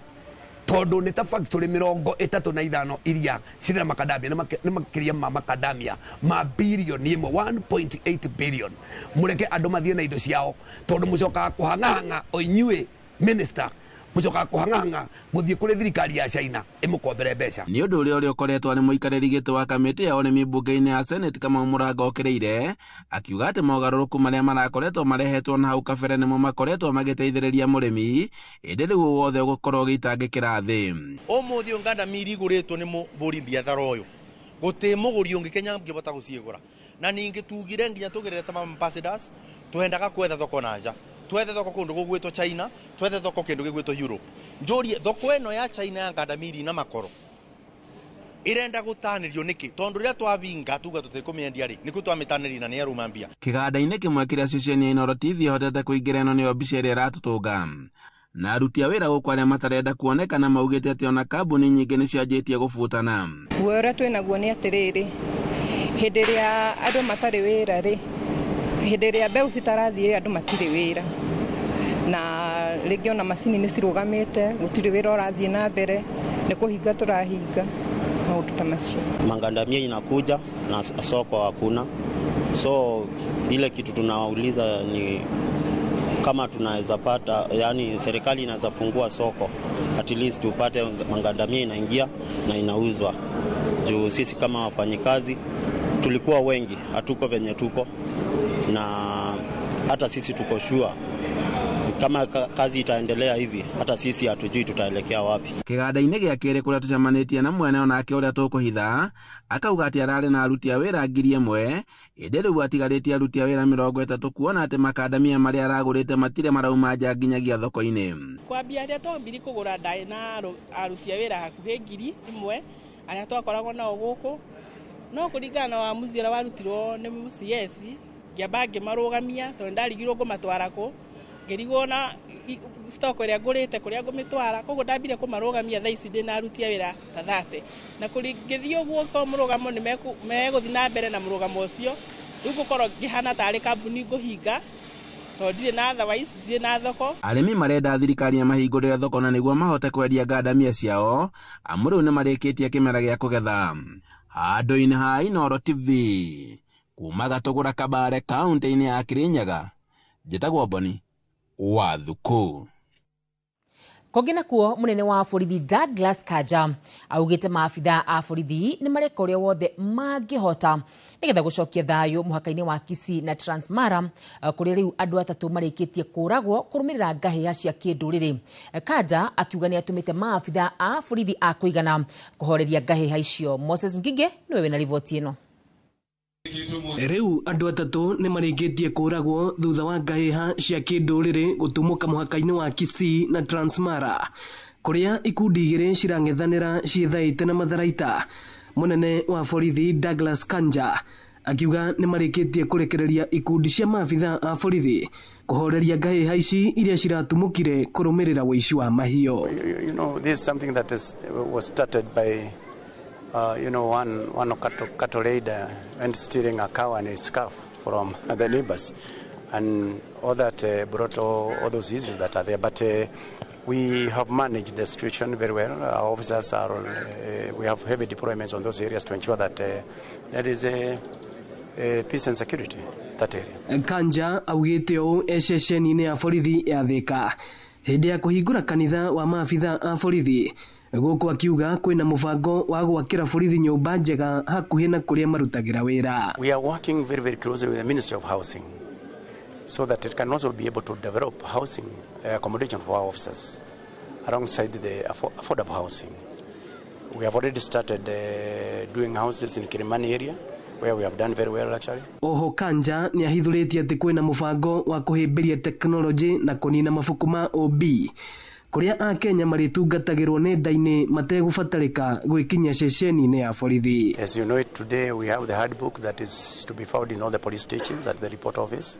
tondũ nĩ ta factory 35 iria cirĩ na makadamia nĩ makĩria ma makadamia ma birioni 1.8 billion. Mũreke andũ mathiĩ na indo ciao tondũ mũcokaga kũhang'ahang'a o inyuĩ minister mũcokaga kũhang'ahang'a gũthiĩ kũrĩ thirikari ya China ĩmũkombere mbeca. Nĩ ũndũ ũrĩa ũrĩa ũkoretwo arĩ mũikarĩri gĩtĩ wa kamĩtĩ ya ũrĩmi mbunge-inĩ ya Senate Kamau Mũrango okĩrĩire akiuga atĩ mogarũrũku marĩa marakoretwo marehetwo na hau kabere nĩmo makoretwo magĩteithĩrĩria mũrĩmi, ĩndĩ rĩu wothe ũgũkorwo ũgĩitangĩkĩra thĩ. Ũmũthĩ ngandamia iria igũrĩtwo nĩ mũhũri biathara ũyũ gũtĩ mũgũri ũngĩ Kenya ũngĩbota gũciĩgũra, na ningĩ tugire nginya tũgerere ta ambassadors twendaga kwetha thoko na nja, twethe thoko kundu gugwitwo China, twethe thoko kindu gigwitwo Europe. Njurie thoko eno ya China ya ngandamiri na makoro irenda gutanirio niki tondu riria twabinga tuga tutikumiendia ri niku twamitanĩria na ni aruma mbia. Kiganda-inĩ kĩmwe kĩrĩa ceceni ya Inooro TV ĩhotete kũingĩra ĩno nĩyo mbica ĩrĩa ĩratũtũnga. Na aruti a wĩra gũkũ arĩa matarenda kuonekana maugĩte atĩ ona kambuni nyingĩ nĩcianjĩtie gũbutana. Guoya ũrĩa twĩnaguo nĩ atĩrĩrĩ, hĩndĩ ĩrĩa andũ matarĩ wĩra rĩ, Hĩndĩ ĩrĩa mbeũ citarathiĩ andũ matirĩ wĩra, na rĩngĩ ona macini nĩ cirũgamĩte, gũtirĩ wĩra ũrathiĩ na mbere, nĩ kũhinga tũrahinga, maũndũ ta macio. Mangandamia inakuja na soko hakuna, so ile kitu tunawauliza ni kama tunaweza pata, yani serikali inaweza fungua soko at least tupate mangandamia inaingia na inauzwa, juu sisi kama wafanyikazi tulikuwa wengi, hatuko venye tuko, na hata sisi tuko sure kama kazi itaendelea hivi, hata sisi hatujui tutaelekea wapi. Kĩganda-inĩ gĩa kerĩ kũrĩa tũcemanĩtie na mwene onake ũrĩa tũkũhitha akauga atĩ ararĩ na aruti a wĩra 1000 ĩndĩ rĩu atigarĩtie aruti a wĩra 30 kuona atĩ makandamia marĩa aragũrĩte matirĩ marauma nja nginyagia thoko-inĩ. Kwambia rĩrĩa twambiri kũgũra ndarĩ na aruti a wĩra hakuhĩ 1000 arĩa twakoragwo nao gũkũ, no kũringana na wamuzi ũrĩa warutirwo nĩ CS ngĩamba ngĩmarũgamia tondũ ndarigirwo ngũmatwara kũ, ngĩrigwo na stock ĩrĩa ngũrĩte kũrĩa ngũmĩtwara, koguo ndambire kũmarũgamia. Thaa ici ndĩna aruti a wĩra ta 30, na ngĩthiĩ ũguo korwo mũrũgamo nĩ megũthiĩ na mbere na mũrũgamo ũcio, rĩu ngũkorwo ngĩhana tarĩ kambuni ngũhinga tondũ ndirĩ na otherwise, ndirĩ na thoko. Arĩmi marenda thirikari ĩmahingũrĩre thoko na nĩguo mahote kwendia ngandamia ciao, amu rĩu nĩmarĩkĩtie kĩmera gĩa kũgetha. Handũ-inĩ ha Inooro TV kuma Gatũgũra Kabare kaũntĩ-inĩ ya Kirinyaga, njĩtagwo Boni wa Thuku. Kũngĩ nakuo, mũnene wa borithi Douglas Kanja augĩte maabitha a borithi nĩ mareka ũrĩa wothe mangĩhota nĩgetha gũcokia thayũ mũhaka-inĩ wa Kisii na Transmara, kũrĩa rĩu andũ 3 marĩkĩtie kũragwo kũrũmĩrĩra ngahĩha cia kĩndũrĩrĩ. Kanja akiuga nĩ atũmĩte maabitha a borithi a kũigana kũhoreria ngahĩha icio. Moses Ngige nĩwe wĩna riboti ĩno. Rĩu andũ 3 nĩ marĩkĩtie kũragwo thutha wa ngahĩha cia kĩndũrĩrĩ gũtumũka mũhaka-inĩ wa Kisii na Transmara, kũrĩa ikundi 2 cirang'ethanĩra ciĩthaĩte na matharaita. Mũnene wa borithi Douglas Kanja akiuga nĩ marĩkĩtie kũrekereria ikundi cia maabitha a borithi kũhoreria ngahĩha ici iria ciratumũkire kũrũmĩrĩra ũici wa mahiũ. You know, this is something that was started by one cattle raider and stealing a cow and his calf from the neighbors, and all that brought all those issues that are there. But we have managed the situation very well. Our officers are, we have heavy deployments on those areas to ensure that there is a peace and security in that area. Kanja augĩte ũũ e ceceni-inĩ ya borithi ya Thika hĩndĩ ya kũhingũra kanitha wa maabitha a borithi gũkũ, akiuga kwĩna mũbango wa gwakĩra borithi nyũmba njega hakuhĩ na kũrĩa marutagĩra wĩra. We are working very, very closely with the Ministry of Housing so that it can also be able to develop housing accommodation for our officers alongside the affordable housing. We have already started doing houses in Kilimani area where we have done very well actually. Oho Kanja nĩ ahithũrĩtie atĩ kwĩna mũbango wa kũhĩmbĩria tekinoronjĩ na kũnina mabuku ma OB kũrĩa akenya marĩtungatagĩrwo nenda-inĩ mategũbatarĩka gwĩkinyia ceceni-inĩ ya borithi. As you know it, today we have the hard book that is to be found in all the police stations at the report office.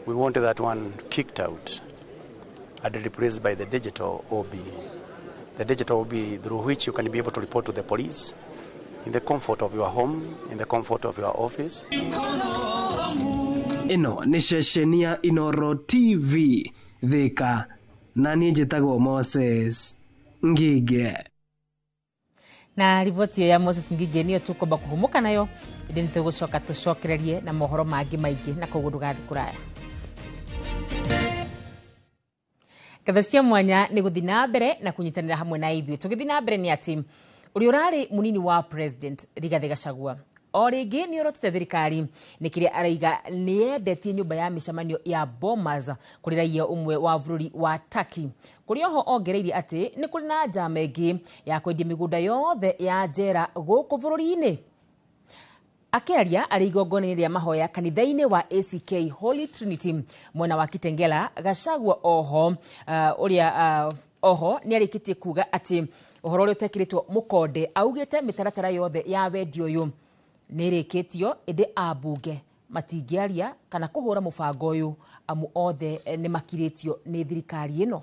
We want that one kicked out and replaced by the digital OB. The digital OB through which you can be able to report to the police in the comfort of your home, in the comfort of your office. Ĩno nĩ ceceni ya Inooro TV Thika, na niĩ njĩtagwo Moses Ngige. Na riboti ya Moses Ngige niyo tũkwamba kũhũmũka nayo, ĩndĩ nĩ tũgũcoka tũcokererie na mohoro mangĩ maingĩ, na koguo ndũgathiĩ kũraya. Ngatho cia mwanya nĩ gũthiĩ na mbere na kũnyitanĩra hamwe na ithuĩ. Tũgĩthiĩ na mbere nĩ atĩ ũrĩa ũrarĩ mũnini wa president Rigathĩ Gachagua o rĩngĩ nĩ orotete thirikari nĩ kĩrĩa araiga nĩ yendetie nyũmba ya mĩcemanio ya Bomas kũrĩ raia ũmwe wa bũrũri wa Turkey, kũrĩa oho ongereirie atĩ nĩ kũrĩ na njama ĩngĩ ya kwendia mĩgũnda yothe ya njera gũkũ bũrũri-inĩ. Akĩaria arĩ igongona-inĩ rĩa mahoya kanitha-inĩ wa ACK Holy Trinity mwena wa Kitengela, Gachagua oho ũrĩa oho nĩ arĩkĩtie kuga atĩ ũhoro ũrĩa ũtekĩrĩtwo mũkonde augĩte mĩtaratara yothe ya wendia ũyũ nĩ ĩrĩkĩtio, ĩndĩ ambunge matingĩaria kana kũhũra mũbango ũyũ amu othe nĩ makirĩtio nĩ thirikari ĩno.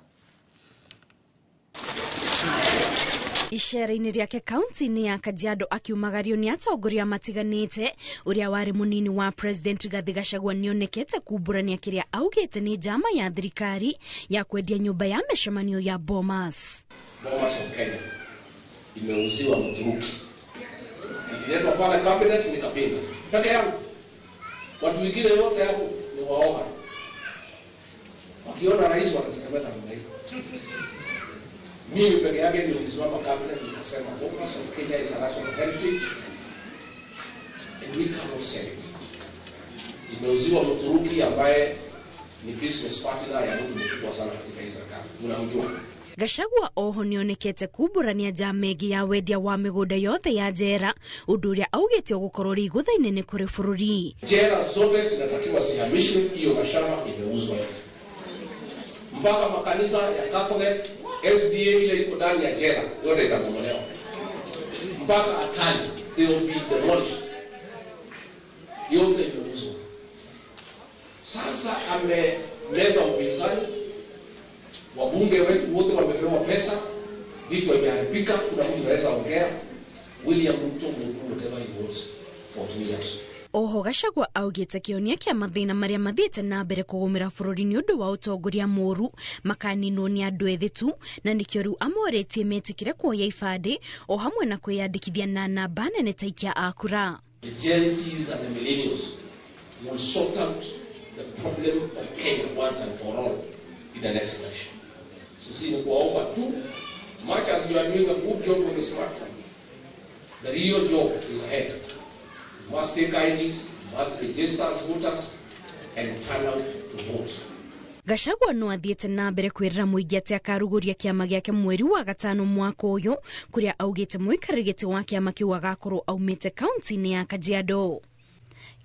Icera-inĩ rĩake kaunti-inĩ ya Kajiado akiumagario nĩ atongoria matiganĩte, ũrĩa warĩ mũnini wa President Rigathi Gachagua nĩonekete kumbũrania kĩrĩa augĩte nĩ njama ya thirikari ya kwendia nyũmba ya mĩcemanio ya Bomas. Bomas of Kenya imeuziwa Mturuki, ikiletwa pale cabinet nikapinga peke yangu. Watu wengine wote hapo ni waoga, wakiona rais wanatetemeka namna hiyo. Mimi peke yake ndio nilisimama cabinet nikasema Bomas of Kenya is a national heritage and we cannot sell it. Imeuziwa Mturuki ambaye ni business partner ya mtu mkubwa sana katika hii serikali, mnamjua. Gachagua oho nĩonekete kumbũrania njama ĩngĩ ya wendia wa mĩgũnda yothe ya njera, ũndũ ũrĩa augĩte ũgũkorwo ũrĩ igũtha inene kũrĩ bũrũri. Jela zote zinatakiwa zihamishwe, hiyo mashamba imeuzwa yote, mpaka makanisa ya Catholic, SDA ile iko ndani ya jela yote itabomolewa, mpaka Atani they will be demolished, yote imeuzwa. Sasa amemeza upinzani, wabunge wetu wote wamepewa pesa, vitu vimeharibika, kuna mtu anaweza ongea. William Ruto will do whatever he wants for 2 years. Oho Gachagua augĩte kĩhonia kĩa mathĩna marĩa mathiĩte na mbere kũgũmĩra bũrũri nĩ ũndũ wa ũtongoria mũũru makaninwo nĩ andũ ethĩ tu, na nĩkĩo rĩu amorĩtie metĩkĩre kuoya ibandĩ o hamwe na kwĩyandĩkithia na namba nene ta aikia a kura. The Gen Zs and the millennials will sort out the problem of Kenya once and for all in the next election. So si ni kuwaomba tu, much as you are doing a good job with the smartphone, the real job is ahead. You must take IDs, you must register as voters, and turn out to vote. Gachagua no athiĩte na mbere kwĩrĩra mũingĩ atĩ akarugũria kĩama gĩake mweri wa gatano mwaka ũyũ, kũrĩa augĩte mũikarĩri gĩtĩ wa kĩama kĩu agakorwo aumĩte kaunti-inĩ ya Kajiado.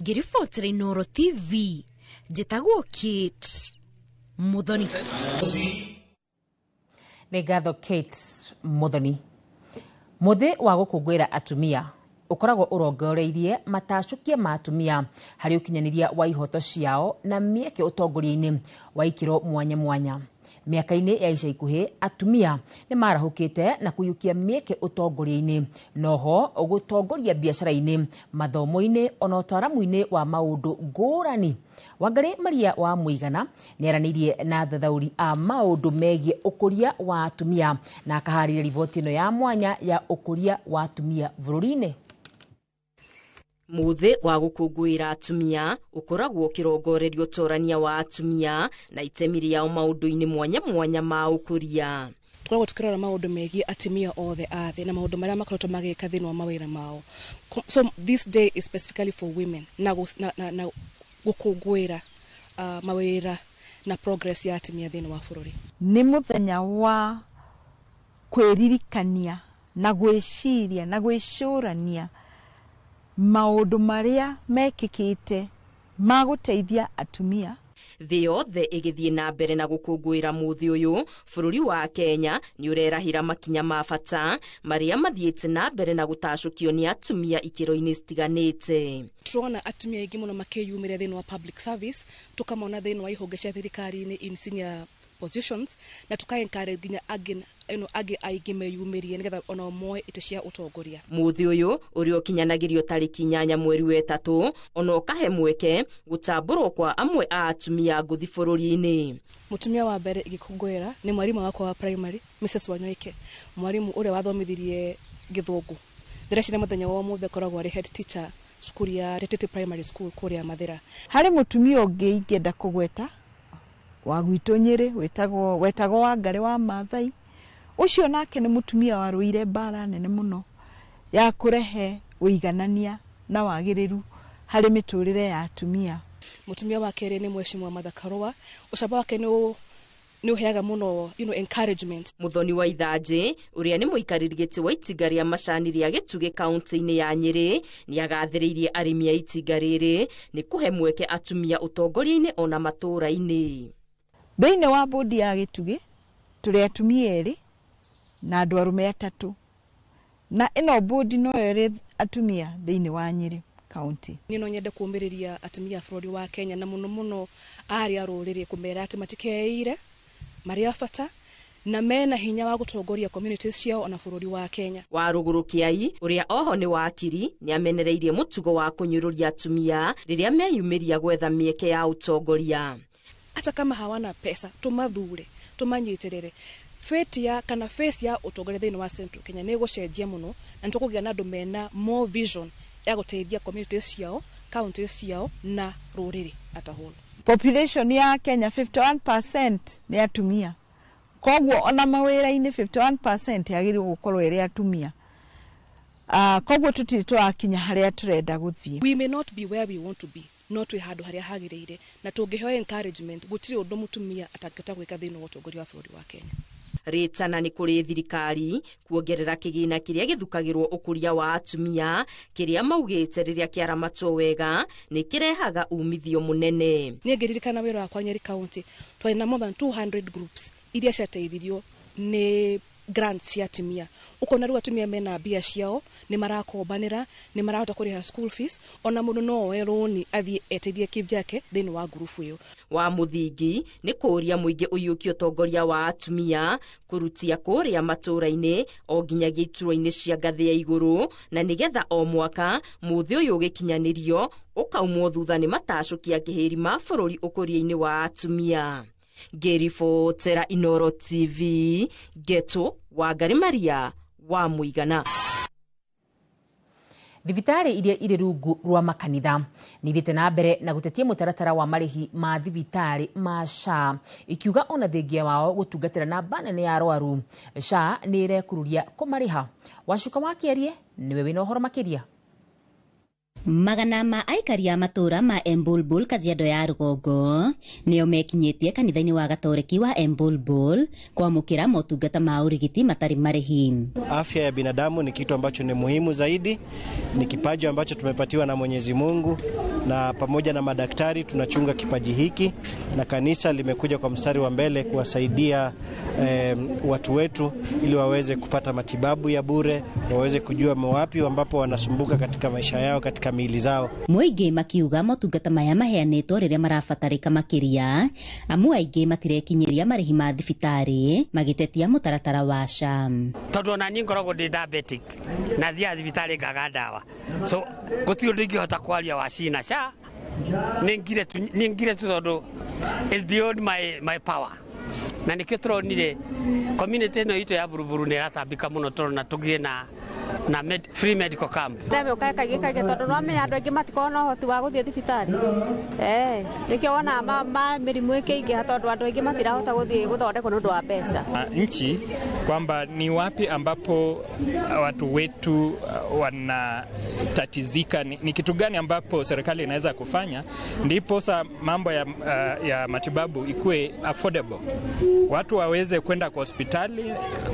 Ngĩribotera Inooro TV, njĩtagwo Kate Muthoni. Nĩ ngatho Kate Muthoni. Mũthĩ wa gũkũngũĩra atumia ũkoragwo ũrongoreirie matacũkia ma atumia harĩ ũkinyanĩria wa ihoto ciao na mĩeke ũtongoria-inĩ wa ikĩro mwanya mwanya. Mĩaka-inĩ ya ica ikuhĩ atumia nĩ marahũkĩte na kũiyũkia mĩeke ũtongoria-inĩ, noho gũtongoria biacara-inĩ, mathomo-inĩ ona ũtaaramu-inĩ wa maũndũ ngũrani. Wangarĩ Maria wa Mũigana nĩaranĩirie na athathaũri a maũndũ megiĩ ũkũria wa atumia na akaharĩria riboti ĩno ya mwanya ya ũkũria wa atumia bũrũri-inĩ. Mũthĩ wa gũkũngũĩra atumia ũkoragwo ũkĩrongorerio ũtorania wa atumia na itemi rĩao maũndũ-inĩ mwanya mwanya ma ũkũria. Tũkoragwo tũkĩrora maũndũ megiĩ atumia othe a thĩ na maũndũ marĩa makoretwo magĩka thĩinĩ wa mawĩra mao. So this day is specifically for women na gũkũngũĩra mawĩra na progress ya atumia thĩinĩ wa bũrũri. Nĩ mũthenya wa kwĩririkania na gwĩciria na gwĩcũrania maũndũ marĩa mekĩkĩte ma gũteithia atumia. Thĩ yothe ĩgĩthiĩ na mbere na gũkũngũĩra mũthĩ ũyũ, bũrũri wa Kenya nĩ ũrerahĩra makinya ma bata marĩa mathiĩte na mbere na gũtacũkio nĩ atumia ikĩro-inĩ citiganĩte. Tũrona atumia aingĩ mũno makĩyumĩria thĩinĩ wa public service, tũkamona thĩinĩ wa ihonge cia thirikari-inĩ in senior positions, na tuka encourage nginya angĩ angĩ aingĩ meyumĩrie nĩgetha ona moe itĩ cia ũtongoria. Mũthĩ ũyũ ũrĩa ũkinyanagĩrio tarĩki 8 mweri wa 3 ona ũkahe mweke gũtambũrwo kwa amwe a atumia ngũthi bũrũri-inĩ. Mũtumia wa mbere igĩkũngũĩra nĩ mwarimũ wakwa wa primary Mrs Wanyoike, mwarimũ ũrĩa wathomithirie gĩthũngũ. Ndĩreciria mũthenya wa ũmũthĩ akoragwo arĩ head teacher cukuru ya Retete Primary School kũrĩa Mathĩra. Harĩ mũtumia ũngĩ ingĩenda kũgweta wa gwitũ Nyĩrĩ wetagwo Wangarĩ wa Maathai. Ũcio nake nĩ mũtumia warũire mbara nene mũno ya kũrehe ũiganania na wagĩrĩru harĩ mĩtũrĩre ya atumia. Mũtumia wa kerĩ nĩ Mheshimiwa Martha Karũa, ũcamba wake nĩ ũheaga mũno encouragement. Mũthoni wa Ithanjĩ ũrĩa nĩ mũikarĩri gĩtĩ wa itinga rĩa macani rĩa Gĩtugĩ kaunti-inĩ ya Nyĩrĩ nĩagathĩrĩirie arĩmi a itinga rĩrĩ nĩ kũhe mweke atumia ũtongoria-inĩ ona matũũra-inĩ. Thĩinĩ wa bodi ya Gĩtugĩ tũrĩ atumia 2 na andũ arũme 3, na ĩno bodi noyo ĩrĩ atumia thĩinĩ wa Nyĩrĩ kaunti. Niĩ no nyende kũũmĩrĩria atumia a bũrũri wa Kenya na mũno mũno arĩa a rũrĩrĩ kũmera atĩ matikeire marĩ a bata na mena hinya wa gũtongoria communities ciao ona bũrũri wa Kenya. Wa Rũgũrũ Kĩai ũrĩa oho nĩ wakiri nĩ amenereirie mũtugo wa kũnyũrũria atumia rĩrĩa meyumĩria gwetha mĩeke ya ũtongoria. Hata kama hawana pesa, tumathure, tumanyitĩrĩre. Fate ya kana face ya ũtongoria thĩinĩ wa Central Kenya nĩ ĩgũcenjia mũno, na nĩ tũkũgĩa na andũ mena more vision ya gũteithia communities ciao, counties ciao na rũrĩrĩ at a whole. Population ya Kenya 51% nĩ atumia. Koguo ona mawĩra-inĩ 51% yagĩrĩirwo gũkorwo ĩrĩ atumia. Koguo tũtirĩ tũrakinya harĩa tũrenda gũthiĩ. We may not be where we want to be, no twĩ handũ harĩa hagĩrĩire, na tũngĩheo encouragement gũtirĩ ũndũ mũtumia atangĩhota gwĩka thĩinĩ wa ũtongoria wa bũrũri wa Kenya. Rĩtana nĩ kũrĩ thirikari kuongerera kĩgĩna kĩrĩa gĩthukagĩrwo ũkũria wa atumia kĩrĩa maugĩte rĩrĩa kĩaramatwo wega nĩ kĩrehaga umithio mũnene. Niĩ ngĩririkana wĩra wakwa Nyeri County, twarĩ na more than 200 groups iria ciateithirio nĩ grants cia atumia. Ũkona rĩu atumia mena mbia ciao, nĩ marakombanĩra, nĩ marahota kũrĩha school fees, ona mũndũ no oe rũni athiĩ eteithie kĩvyake thĩinĩ wa ngurubu ĩyo. Wa mũthingi nĩ kũũria mũingĩ ũiyũkie ũtongoria wa atumia kũrutia kũrĩa matũũra-inĩ o nginyagia iturwa-inĩ cia ngathĩ ya igũrũ, na nĩgetha o mwaka mũthĩ ũyũ ũgĩkinyanĩrio ũkaumwo thutha nĩ matacũkia kĩhĩri ma bũrũri ũkũria-inĩ wa atumia. Ngĩribotera Inooro TV, Ngeto Wangari Maria wa Mũigana. Thibitarĩ iria irĩ rungu rwa makanitha nĩ ithiĩte na mbere na gũtetia mũtaratara wa marĩhi ma thibitarĩ ma SHA, ikiuga ona thengia wao gũtungatĩra namba nene ya arwaru, SHA nĩ ĩrekururia kũmarĩha. Wacuka wa Kĩarie nĩwe wĩna ũhoro makĩria. Magana ma aikari a matũũra ma Embulbul Kajiado ya rũgongo nĩo mekinyĩtie kanitha-inĩ wa Gatoreki wa Embulbul kwamũkĩra motungata ma ũrigiti matarĩ marĩhi. Afya ya binadamu ni kitu ambacho ni muhimu zaidi, ni kipaji ambacho tumepatiwa na Mwenyezi Mungu, na pamoja na madaktari tunachunga kipaji hiki, na kanisa limekuja kwa mstari wa mbele kuwasaidia watu wetu ili waweze kupata matibabu ya bure, waweze kujua wapi ambapo wanasumbuka katika maisha yao, katika miili zao. Mũingĩ makiuga motungata maya maheanĩtwo rĩrĩa marabatarĩka makĩria, amu aingĩ matirekinyĩria marĩhi ma thibitarĩ magĩtetia mũtaratara wa SHA. Tondũ ona niĩ ngoragwo ndĩ diabetic na thiaga thibitarĩ ngaga ndawa, so gũtirĩ ũndũ ingĩhota kwaria wa cina SHA, nĩ ngire tu tondũ it's beyond my power. Na nĩkĩo tũronire community ĩno itũ ya Buruburu nĩ ĩratambĩka mũno tũrona tũgĩe na free medical camp. Ndamĩũkaga kaingĩ kaingĩ tondũ nĩwamenya andũ aingĩ matikoragwo na ũhoti wa gũthiĩ thibitarĩ. Nĩkĩo wonaga mĩrimũ ĩkĩingĩha tondũ andũ aingĩ matirahota gũthiĩ gũthondekwo nĩ ũndũ wa mbeca. Nchi kwamba ni wapi ambapo watu wetu wanatatizika, ni kitu gani ambapo serikali inaweza kufanya ndipo mambo ya matibabu ikue affordable, watu waweze kwenda kwa hospitali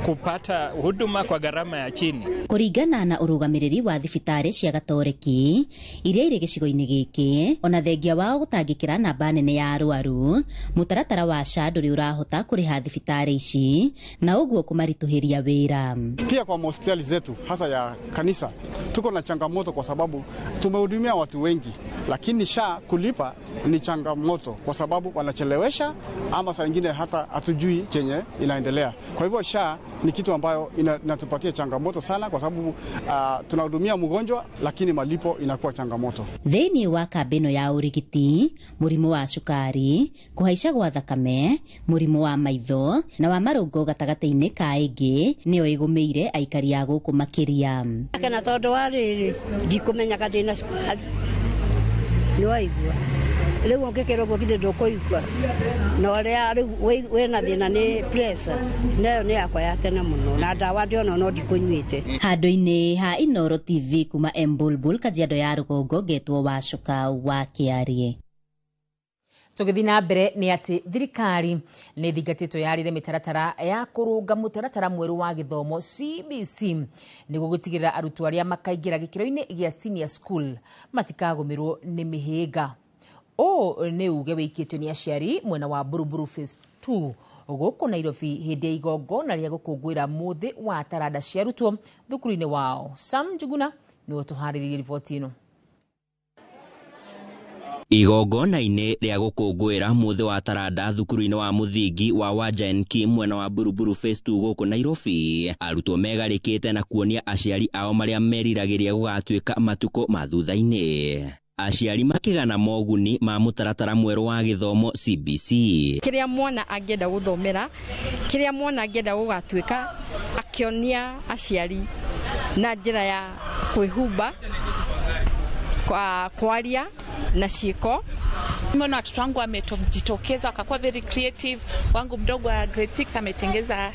kupata huduma kwa gharama ya chini. Kũringana na ũrũgamĩrĩri wa thibitarĩ cia Gatoreki iria irĩ gĩcigo-inĩ gĩkĩ, ona thengia wao gũtangĩkĩra namba nene ya arwaru, mũtaratara wa SHA ndũrĩ ũrahota kũrĩha thibitarĩ ici na ũguo kũmaritũhĩria wĩra. Pia kwa hospitali zetu hasa ya kanisa tuko na changamoto kwa sababu tumehudumia watu wengi, lakini SHA kulipa ni changamoto kwa sababu wanachelewesha ama saa nyingine hata hatujui chenye inaendelea. Kwa hivyo SHA ni kitu ambayo inatupatia changamoto sana kwa sababu tunahudumia mgonjwa lakini malipo inakuwa changamoto. Thĩinĩ wa kambĩ ĩno ya ũrigiti, mũrimũ wa cukari, kũhaica gwa thakame, mũrimũ wa maitho na wa marũngo gatagatĩ-inĩ ka ĩngĩ nĩyo ĩgũmĩire aikari a gũkũ makĩria. Kana tondũ wa rĩrĩ ndikũmenyaga ndĩna cukari, nĩwaigua rĩu ũngĩkĩrwo ũguo githĩ ndũkũigua, na ũrĩa rĩu wĩna thĩna nĩ pressure, nayo nĩ yakwa ya tene mũno na ndawa ndĩona no ndikũnyuĩte. Handũ-inĩ ha Inooro TV kuma Embulbul Kajiado ya rũgongo, ngetwo Wacuka wa Kĩarie. Tũgĩthiĩ na mbere nĩ atĩ thirikari nĩ ĩthingatĩtwo yarĩre mĩtaratara ya kũrũnga mũtaratara mwerũ wa gĩthomo CBC nĩguo gũtigĩrĩra arutwo arĩa makaingĩra gĩkĩro-inĩ gĩa senior school matikagũmĩrwo nĩ mĩhĩnga. Ũũ nĩ uge wĩikĩtio nĩ aciari mwena wa Buruburu Phase 2 gũkũ Nairobi hĩndĩ ya igongona rĩa gũkũngũĩra mũthĩ wa taranda cia arutwo thukuru-inĩ wao. Sam Njuguna nĩwe ũtũharĩrĩirie riboti ĩno. Igongona-inĩ rĩa gũkũngũĩra mũthĩ wa taranda thukuru-inĩ wa mũthingi wa Wajenki mwena wa Buruburu Phase 2 gũkũ Nairobi, arutwo megarĩkĩte na kuonia aciari ao marĩa meriragĩria gũgatuĩka matukũ ma thutha-inĩ. Aciari makĩgana moguni ma mũtaratara mwerũ wa gĩthomo CBC. Kĩrĩa mwana angĩenda gũthomera, kĩrĩa mwana angĩenda gũgatuĩka, akĩonia aciari na njĩra ya kwĩhumba, kwaria na ciĩko. Nimeona watoto wangu wamejitokeza wakakuwa very creative. Wangu mdogo wa grade 6 ametengeza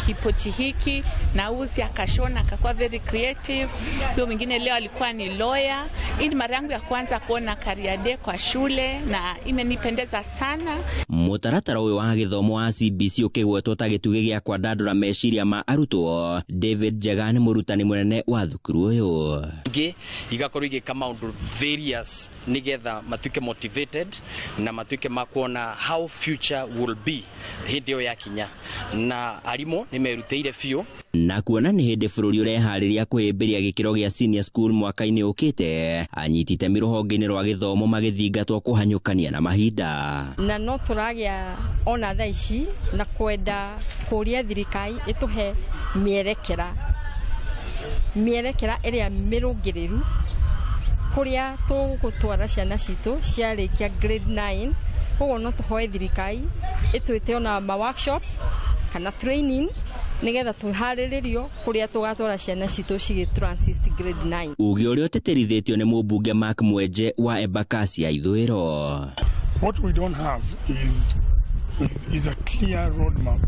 kipochi hiki na uzi akashona akakuwa very creative. Huyo mwingine leo alikuwa ni lawyer. Hii ni mara yangu ya kwanza kuona career day kwa shule na imenipendeza sana. Mũtaratara ũyũ wa gĩthomo wa CBC ũkĩgwetwo ta gĩtugĩ gĩa kwandandũra meciria ma arutwo. David Njega nĩ mũrutani mũnene wa thukuru ũyũ. Ingĩ igakorwo igĩka maũndũ various nĩgetha matuĩke motivated na matuĩke ma kuona how future will be hĩndĩ ĩyo yakinya, na arimũ nĩ merutĩire biũ. Na kuona nĩ hĩndĩ bũrũri ũreharĩria kũhĩmbĩria gĩkĩro gĩa senior school mwaka-inĩ ũkĩte, anyiti itemi rũhonge-inĩ rwa gĩthomo magĩthingatwo kũhanyũkania na mahinda. Na no tũragĩa ona thaa ici na kwenda kũria thirikari ĩtũhe mĩerekera ĩrĩa mĩrũngĩrĩru kũrĩa tũgũtwara ciana citũ ciarĩkia grade 9. Koguo no tũhoe thirikari ĩtwĩte ona ma workshops kana training nĩgetha tũharĩrĩrio kũrĩa tũgatwara ciana citũ cigĩ transit grade 9. Uge ũrĩa ũtĩtĩrithĩtio nĩ mũmbunge Mark Mwenje wa Embakasi ya Ithũĩro. What we don't have is a clear roadmap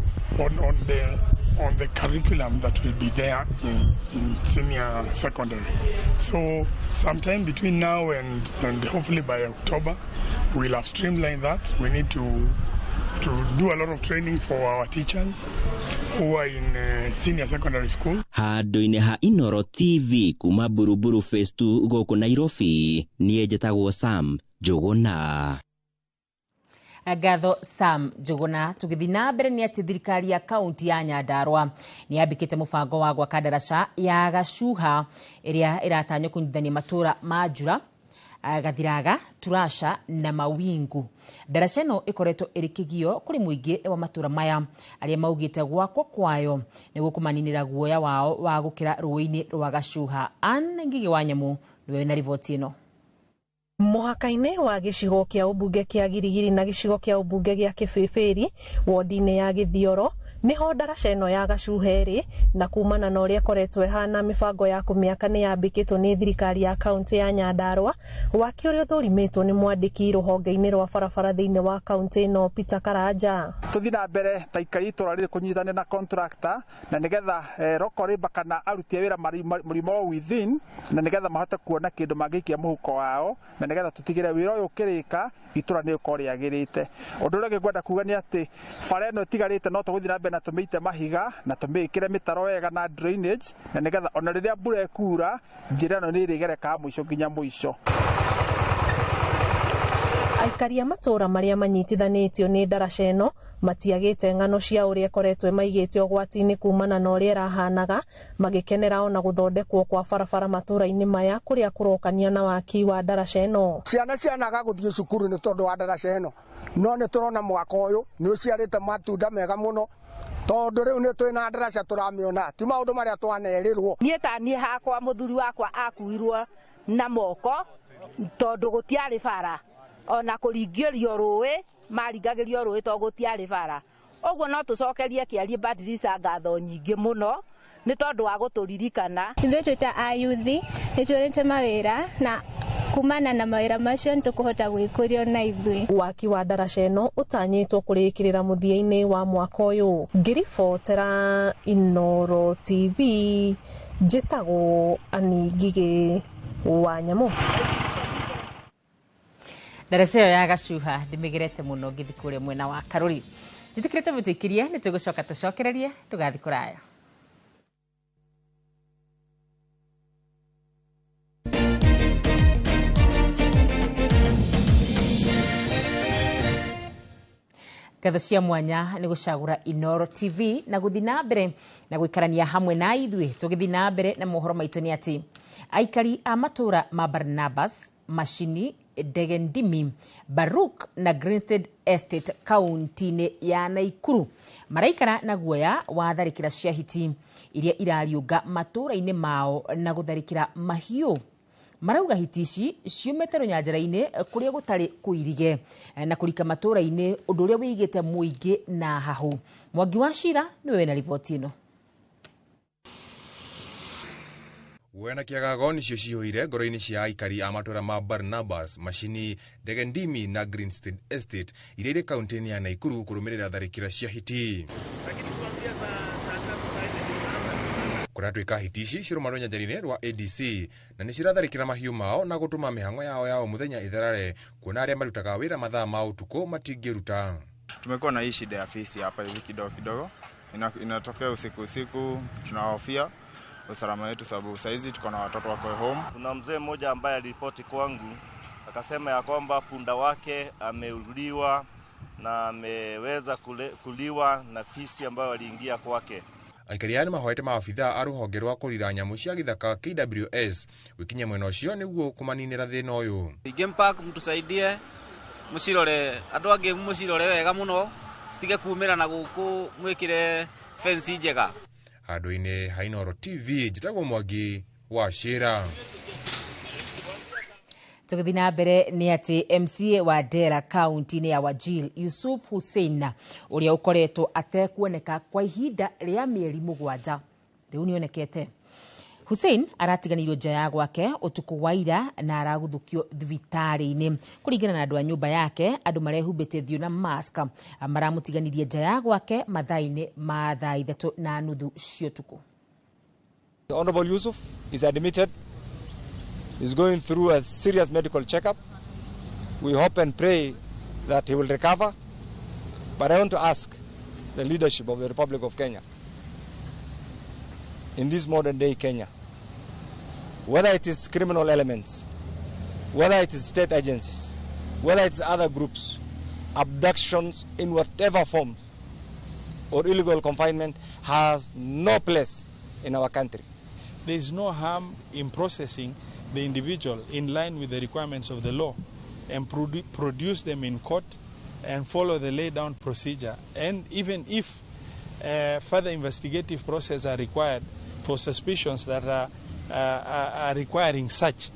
on the curriculum that will be there in senior secondary. So sometime between now and hopefully by October, we'll have streamlined that. We need to do a lot of training for our teachers who are in senior secondary school. Handũ-inĩ ha Inoro TV kuma Buruburu Phase 2 gũkũ Nairobi, niĩ njĩtagwo Sam Njũgũna. Ngatho Sam Njũgũna. Tũgĩthiĩ na mbere nĩ atĩ thirikari ya kaunti ya Nyandarua nĩ yambĩkĩte mũbango wa gwaka ndaraca ya Gacuha ĩrĩa ĩratanywo kũnyitithania matũũra ma Njura, Gathiraga, Turasha na Mawingu. Ndaraca ĩno ĩkoretwo ĩrĩ kĩgio kũrĩ mũingĩ wa matũũra maya arĩa maugĩte gwakwo kwayo nĩ gũkũmaninĩra guoya wao wa gũkĩra rũĩ-inĩ rwa Gacuha. Ann Ngigĩ wa Nyamũ nĩwe wĩna riboti ĩno. Mũhaka-inĩ wa gĩcigo kĩa ũmbunge kĩa Girigiri na gĩcigo kĩa ũmbunge gĩa Kĩbĩbĩri wodi-inĩ ya Gĩthioro nĩho ndaraca ĩno ya Gacuha ĩrĩ, na kumana na ũrĩa ĩkoretwo ĩhana mĩbango ya kũmĩaka nĩ yambĩkĩtwo nĩ thirikari ya kaunti ya Nyandarua. Waki ũrĩa ũthũrimĩtwo nĩ mwandĩki rũhonge-inĩ rwa barabara thĩinĩ wa kaunti ĩno Peter Karanja. Tũthiĩ na mbere ta aikari itũra rĩrĩ kũnyitanĩra na contractor na nĩgetha local labour kana aruti a wĩra mũrimo within, na nĩgetha mahote kuona kĩndũ mangĩikia mũhuko wao, na nĩgetha tũtigĩre wĩra ũyũ ũkĩrĩka itũra nĩ ũkorwo rĩagĩrĩte. Ũndũ ũrĩa ũngĩ ngwenda kuga nĩ atĩ bara ĩno ĩtigarĩte no tũgũthiĩ na mbere na tũmĩite mahiga na tũmĩĩkĩre mĩtaro wega na drainage, na nĩgetha ona rĩrĩa mbura ĩkura njĩra ĩno nĩ ĩrĩgerekaga mũico nginya mũico. Aikari a matũũra marĩa manyitithanĩtio nĩ ndaraca ĩno matiagĩte ng'ano cia ũrĩa ĩkoretwo ĩmaigĩte ũgwati-inĩ kumana na ũrĩa ĩrahanaga, magĩkenera ona gũthondekwo kwa barabara matũũra-inĩ maya kũrĩa kũrokania na waki wa ndaraca ĩno. Ciana cianaga gũthiĩ cukuru nĩ tondũ wa ndaraca ĩno, no nĩ tũrona mwaka ũyũ nĩ ũciarĩte matunda mega mũno tondũ rĩu nĩ twĩna ndaraca tũramĩona, ti maũndũ marĩa twanerĩrwo. Niĩ ta niĩ hakwa mũthuri wakwa akuirwo na moko tondũ gũtiarĩ bara, ona kũringĩrio rũĩ maringagĩrio rũĩ tondũ gũtiarĩ bara. Ũguo no tũcokerie Kĩarie Badirisa ngatho nyingĩ mũno nĩ tondũ wa gũtũririkana. Ithuĩ twĩ ta ayuthi nĩ tuonete mawĩra na kumana na mawĩra macio nĩ tũkũhota gwĩkũria na ithuĩ. Waki wa ndaraca ĩno ũtanyĩtwo kũrĩkĩrĩra mũthia-inĩ wa mwaka ũyũ. Ngĩribotera Inoro TV njĩtagwo Ann Ngigĩ wa Nyamũ. Ndaraca ĩyo ya Gacuha ndĩmĩgerete mũno ngĩthiĩ kũrĩa mwena wa Karũri. Njĩtĩkĩrĩte mũtĩkĩrie nĩ tũgũcoka tũcokererie ndũgathiĩ kũraya. Ngatho cia mwanya nĩ gũcagũra Inoro TV na gũthiĩ na mbere na gũikarania hamwe na ithuĩ. Tũgĩthiĩ na mbere na mohoro maitũ nĩ atĩ aikari a matũũra ma Barnabas, Macini, Ndegendimi, Baruk na Greenstead Estate kaunti-inĩ ya Naikuru maraikara na guoya wa tharĩkĩra cia hiti iria irariũnga matũũra-inĩ mao na gũtharĩkĩra mahiũ. Marauga hiti ici ciumĩte rũnyanjara-inĩ kũrĩa gũtarĩ kũirige na kũrika matũũra-inĩ, ũndũ ũrĩa wĩigĩte mũingĩ na hahũ. Mwangi wa Cira nĩwe wĩna riboti ĩno. Guoya na kĩagago nĩcio ciyũire ngoro-inĩ cia aikari a matũra ma Barnabas, Macini, Ndegendimi na Greenstead Estate iria irĩ kaunti-inĩ ya Naikuru kũrũmĩrĩra tharĩkĩra cia hiti. Kũratuĩka hiti ici cirũma rũnyanjara-inĩ rwa ADC na nĩ ciratharĩkĩra mahiũ mao na gũtũma mĩhang'o yao ya o mũthenya ĩtharare, kuona arĩa marutaga wĩra mathaa ma ũtukũ matingĩruta. Tumekuwa na hii shida ya fisi hapa hivi kidogo kidogo, inatokea usiku usiku, tunahofia usalama wetu sababu saizi tuko na watoto wako home. Kuna mzee mmoja ambaye aliripoti kwangu akasema ya kwamba punda wake ameuliwa na ameweza kuliwa na fisi ambayo aliingia kwake. Aikari aya nĩmahoete maabithaa a rũhonge rwa kũrira nyamũ cia gĩthaka KWS gwĩkinyia mwena ũcio nĩguo kũmaninĩra thĩna ũyũ. Game Park mtusaidie, mũcirore andũ angĩ, mũcirore wega mũno citige kumĩra na gũkũ, mwĩkĩre fence njega. Handũ-inĩ ha Inooro TV, njĩtagwo Mwangi wa Cira. Tũgĩthiĩ na mbere nĩ atĩ MCA wa Dera kaunti-inĩ ya Wajir Yusuf Hussein ũrĩa ũkoretwo atekuoneka kwa ihinda rĩa mĩeri 7 rĩu nĩonekete. Hussein aratiganĩirio nja ya gwake ũtukũ wa ira na araguthũkio thibitarĩ-inĩ. Kũringana na andũ a nyũmba yake, andũ marehumbĩte thiũ na mask maramũtiganirie nja ya gwake mathaa-inĩ ma thaa 3:30 cia ũtukũ. The Honorable Yusuf is admitted. He's going through a serious medical checkup. We hope and pray that he will recover. But I want to ask the leadership of the Republic of Kenya, in this modern day Kenya, whether it is criminal elements, whether it is state agencies, whether it's other groups, abductions in whatever form or illegal confinement has no place in our country. There is no harm in processing the individual in line with the requirements of the law and produce them in court and follow the laid down procedure. And even if further investigative process are required for suspicions that are requiring such,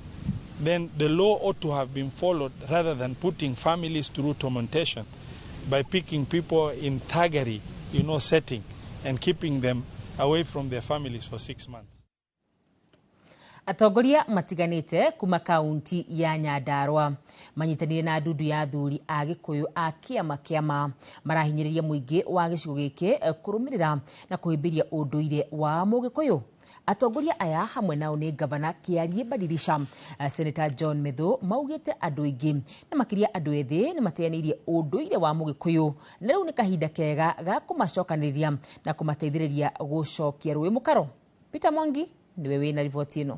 then the law ought to have been followed rather than putting families through tormentation by picking people in thuggery, setting and keeping them away from their families for 6 months. Atongoria matiganĩte kuma kaunti ya Nyandarua manyitanire na ndundu ya athuri a Gĩkũyũ a kĩama kĩama marahinyĩrĩria mũingĩ wa gĩcigo gĩkĩ kũrũmĩrĩra na kũhĩmbĩria ũndũire wa Mũgĩkũyũ. Atongoria aya hamwe nao nĩ Gavana Kĩarie Badirisha, Senator John Methu maugĩte andũ aingĩ na makĩria andũ ethĩ nĩ mateanĩirie ũndũire wa Mũgĩkũyũ na rĩu nĩ kahinda kega ga kũmacokanĩrĩria na kũmateithĩrĩria gũcokia rũĩ mũkaro. Peter Mwangi nĩwe wĩna riboti ĩno.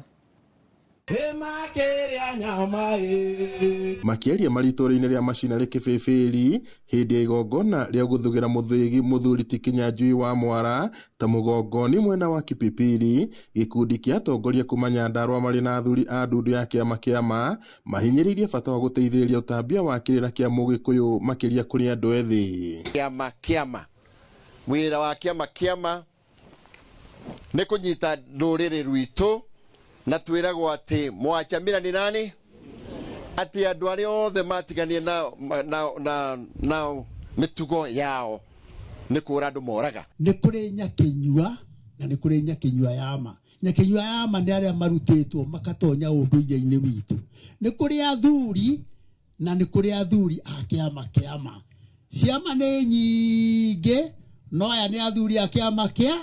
Makĩaria marĩ itũũra-inĩ rĩa Macinarĩ Kĩbĩbĩri hĩndĩ ya igongona rĩa gũthugĩra mũthĩgi mũthuri ti Kĩnyanjui wa Mwara ta mũgongoni mwena wa Kipipiri, gĩkundi kĩa atongoria kuma Nyandarua marĩ na athuri a ndundu ya kĩama kĩama mahinyĩrĩirie bata wa gũteithĩrĩria ũtambia wa kĩrĩra kĩa Mũgĩkũyũ makĩria kũrĩ andũ ethĩ. Kĩama kĩama, wĩra wa kĩama kĩama nĩ kũnyita rũrĩrĩ rwitũ na twĩragwo atĩ mwacamĩra nĩ nani, atĩ andũ arĩa othe matiganie na mĩtugo yao nĩ kũra andũ moraga. Nĩ kũrĩ nyakĩnyua na nĩ kũrĩ nyakĩnyua ya ma. Nyakĩnyua ya ma nĩ arĩa marutĩtwo makatonya ũndũire-inĩ witũ. Nĩ kũrĩ athuri na nĩ kũrĩ athuri a kĩama kĩama. Ciama nĩ nyingĩ no aya nĩ athuri a kĩama kĩa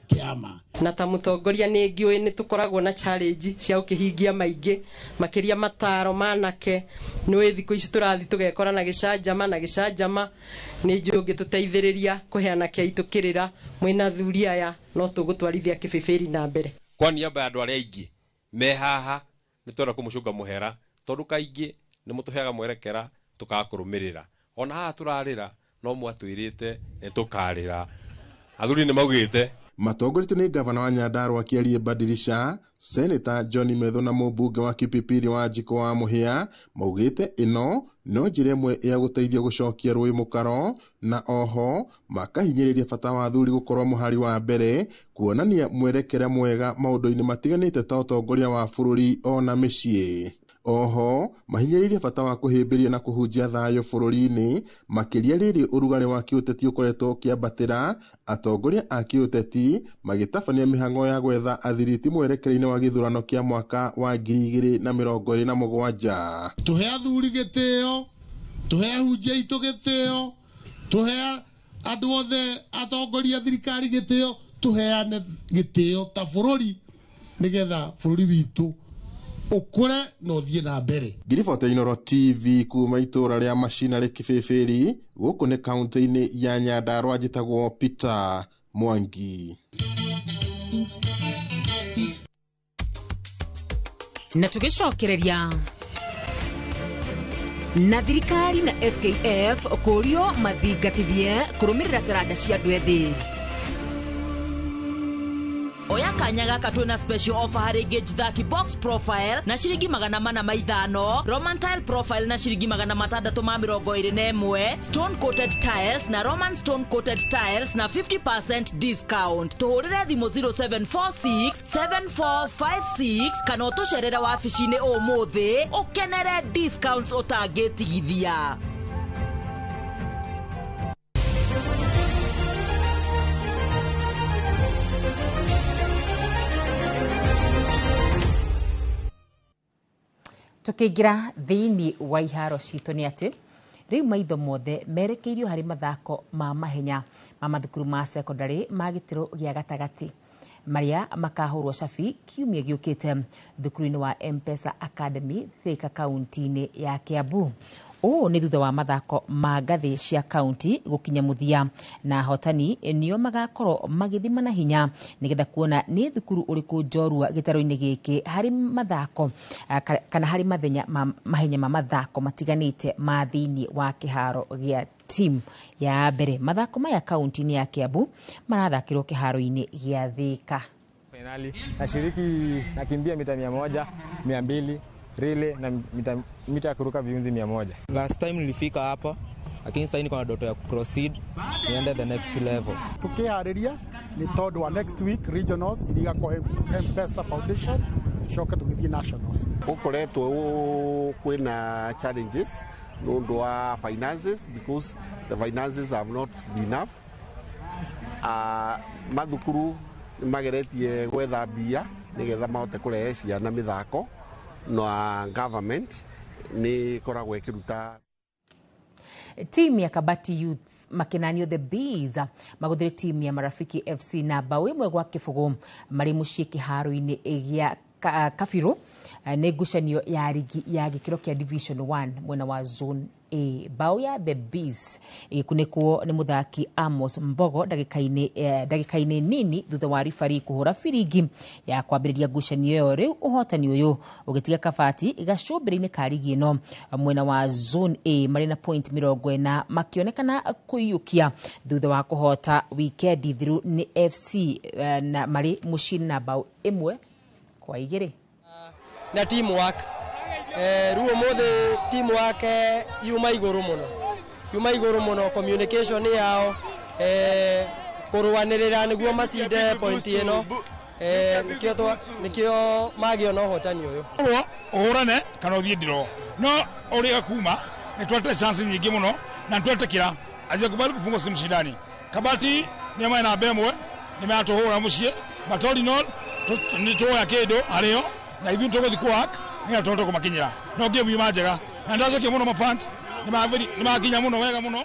kĩama. Na ta mũtongoria nĩ ngĩũĩ nĩ tũkoragwo na challenge cia gũkĩhingia maingĩ makĩria mataro manake nĩ thikũ ici tũrathiĩ tũgekora na gĩcanjama na gĩcanjama nĩ njũĩ ũngĩtũteithĩrĩria kũhe anake aitũ kĩrĩra mwĩna athuri aya no tũgũtwarithia Kĩbĩbĩri na mbere. Kwa niaba ya andũ arĩa aingĩ me haha nĩ twenda kũmũcũnga mũhera tondũ kaingĩ nĩ mũtũheaga mwerekera tũkaga kũrũmĩrĩra. Ona haha tũrarĩra no mwatwĩrĩte nĩ tũkarĩra. Athuri nĩ maugĩte. Matongoretio nĩ ngavana wa Nyandarua Kĩarie Badirisha, Seneta John Methu na mũmbunge wa Kipipiri Wanjikũ wa Mũhĩa maugĩte ĩno no njĩra ĩmwe ya gũteithia gũcokia rũĩ mũkaro, na oho makahinyĩrĩria bata wa athuri gũkorwo mũhari wa mbere kuonania mwerekera mwega maũndũ-inĩ matiganĩte ta ũtongoria wa bũrũri ona mĩciĩ. Oho mahinyĩrĩirie bata wa kũhĩmbĩria na kũhunjia thayũ bũrũri-inĩ, makĩria rĩrĩ ũrugarĩ wa kĩũteti ũkoretwo ũkĩambatĩra, atongoria a kĩũteti magĩtabania mĩhang'o ya gwetha athiriti mwerekera-inĩ wa gĩthurano kĩa mwaka wa 2027. Tũhe athuri gĩtĩo, tũhe ahunjia aitũ gĩtĩo, tũhe andũ othe atongoria thirikari gĩtĩo, tũheane gĩtĩo ta bũrũri nĩgetha bũrũri witũ ukure na ũthiĩ na mbere. Ngiribota Inooro TV kuma itũra rĩa Macinarĩ Kĩbĩbĩri, gũkũ nĩ kaunti-inĩ ya Nyandarua, njĩtagwo Peter Mwangi. Na tũgĩcokereria na thirikari na FKF kũrio mathingatithie kũrũmĩrĩra taranda cia andũ ethĩ. Oya kanya gaka twina special offer harĩ Gauge 30 box profile na ciringi 405, Roman tile profile na ciringi 621, stone coated tiles na Roman stone coated tiles na 50% discount. Tuhũrĩre thimũ 0746 7456 kana ũtũcerere wabici-inĩ ũmũthĩ ũkenere discounts ũtangĩtigithia. Tukiingira thiini wa iharo citũ nĩ atĩ rĩu maitho mothe merekeirio harĩ mathako ma mahenya ma mathukuru ma secondary ma gĩtĩro gĩa gatagatĩ marĩa makahũrwo cabi kiumia gĩũkĩte thukuru-inĩ wa M-Pesa Academy Thika kaunti-inĩ ya Kiambu. Ũũ nĩ thutha wa mathako ma ngathĩ cia kaunti gũkinya mũthia, na ahotani nĩo magakorwo magĩthima na hinya nĩgetha kuona nĩ thukuru ũrĩkũ njorua gĩtarũ-inĩ gĩkĩ harĩ mathako kana harĩ mathenya ma mahenya ma mathako matiganĩte ma thĩinĩ wa kĩharo gĩa team ya mbere. Mathako maya kaunti-inĩ ya Kiambu marathakĩrwo kĩharo-inĩ gĩa Thika. Finali nashiriki, nakimbia mita 100, 200 relay na mita kuruka viunzi 100. Last time nilifika hapa, lakini sasa niko na ndoto ya kuproceed niende the next level. Tukihariria ni tondu wa next week regionals iria kwa M-Pesa Foundation tucoke tugithie nationals. Gukoretwo kwina challenges nundu wa finances because the finances have not been enough. Mathukuru mageretie gwetha mbia nigetha mahote kurehe ciana mithako na government ni koragwo ikiruta. Timu ya Kabati Youth makinanio the Bees maguthire timu ya Marafiki FC na bao ĩmwe gwa kĩbũgũ marĩ mũciĩ kĩharo-inĩ gĩa Kabiru nĩ ngucanio ya rigi ya gĩkĩro kĩa Division 1 mwena wa Zone A. Bao ya the Bees ĩgĩkunĩkwo nĩ mũthaki Amos Mbogo ndagĩka-inĩ nini thutha wa ribari kũhũra biringi ya kwambĩrĩria ngucanio ĩyo. Rĩu ũhotani ũyũ ũgĩtiga Kabati gacũmbĩrĩ-inĩ ka rigi ĩno mwena wa Zone A marĩ na point 40 makĩonekana kũiyũkia thutha wa kũhota wikendi thiru nĩ FC na marĩ mũciĩ na bao 1-2. Na teamwork rĩu ũmũthĩ teamwork yuma igũrũ mũno, yuma igũrũ mũno, communication yao kũrũanĩrĩra nĩguo macinde point ĩno, nĩkĩo magĩa na ũhotani ũyũ. Ũhũrane kana ũthiĩ ndiro no ũrĩa kuma nĩ twete chance nyingĩ mũno na twetĩkĩra ajakubali kufungwa si mshindani. Kabati nĩ marĩ namba ĩmwe nĩ maratũhũra mũciĩ, but all in all nĩ tuoya kĩndũ harĩo na ithuĩ tũgũthiĩ kũwork nĩgetha tũhote kũmakinyĩra. No game yuma njega na ndacokia mũno mafans nĩ makinya mũno wega mũno.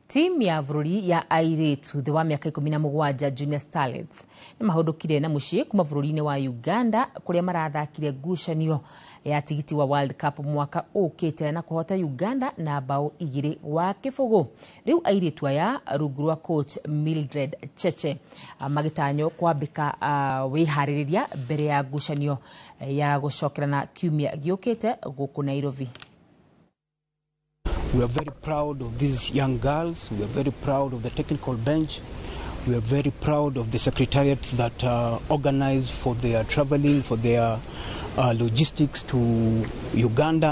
Timu ya bũrũri ya airĩtu thĩ wa mĩaka 17 Junior Starlets nĩ mahũndũkire na mũciĩ kuma bũrũri-inĩ wa Uganda kũrĩa marathakire ngucanio ya tigiti wa World Cup mwaka ũkĩte na kũhota Uganda na bao 2-0. Rĩu airĩtu aya rungu rwa coach Mildred Cheche magĩtanywo kwambĩka wĩharĩrĩria mbere ya ngucanio ya gũcokerana kiumia gĩũkĩte gũkũ Nairobi. We are very proud of these young girls. We are very proud of the technical bench. We are very proud of the secretariat that organized for their traveling, for their logistics to Uganda.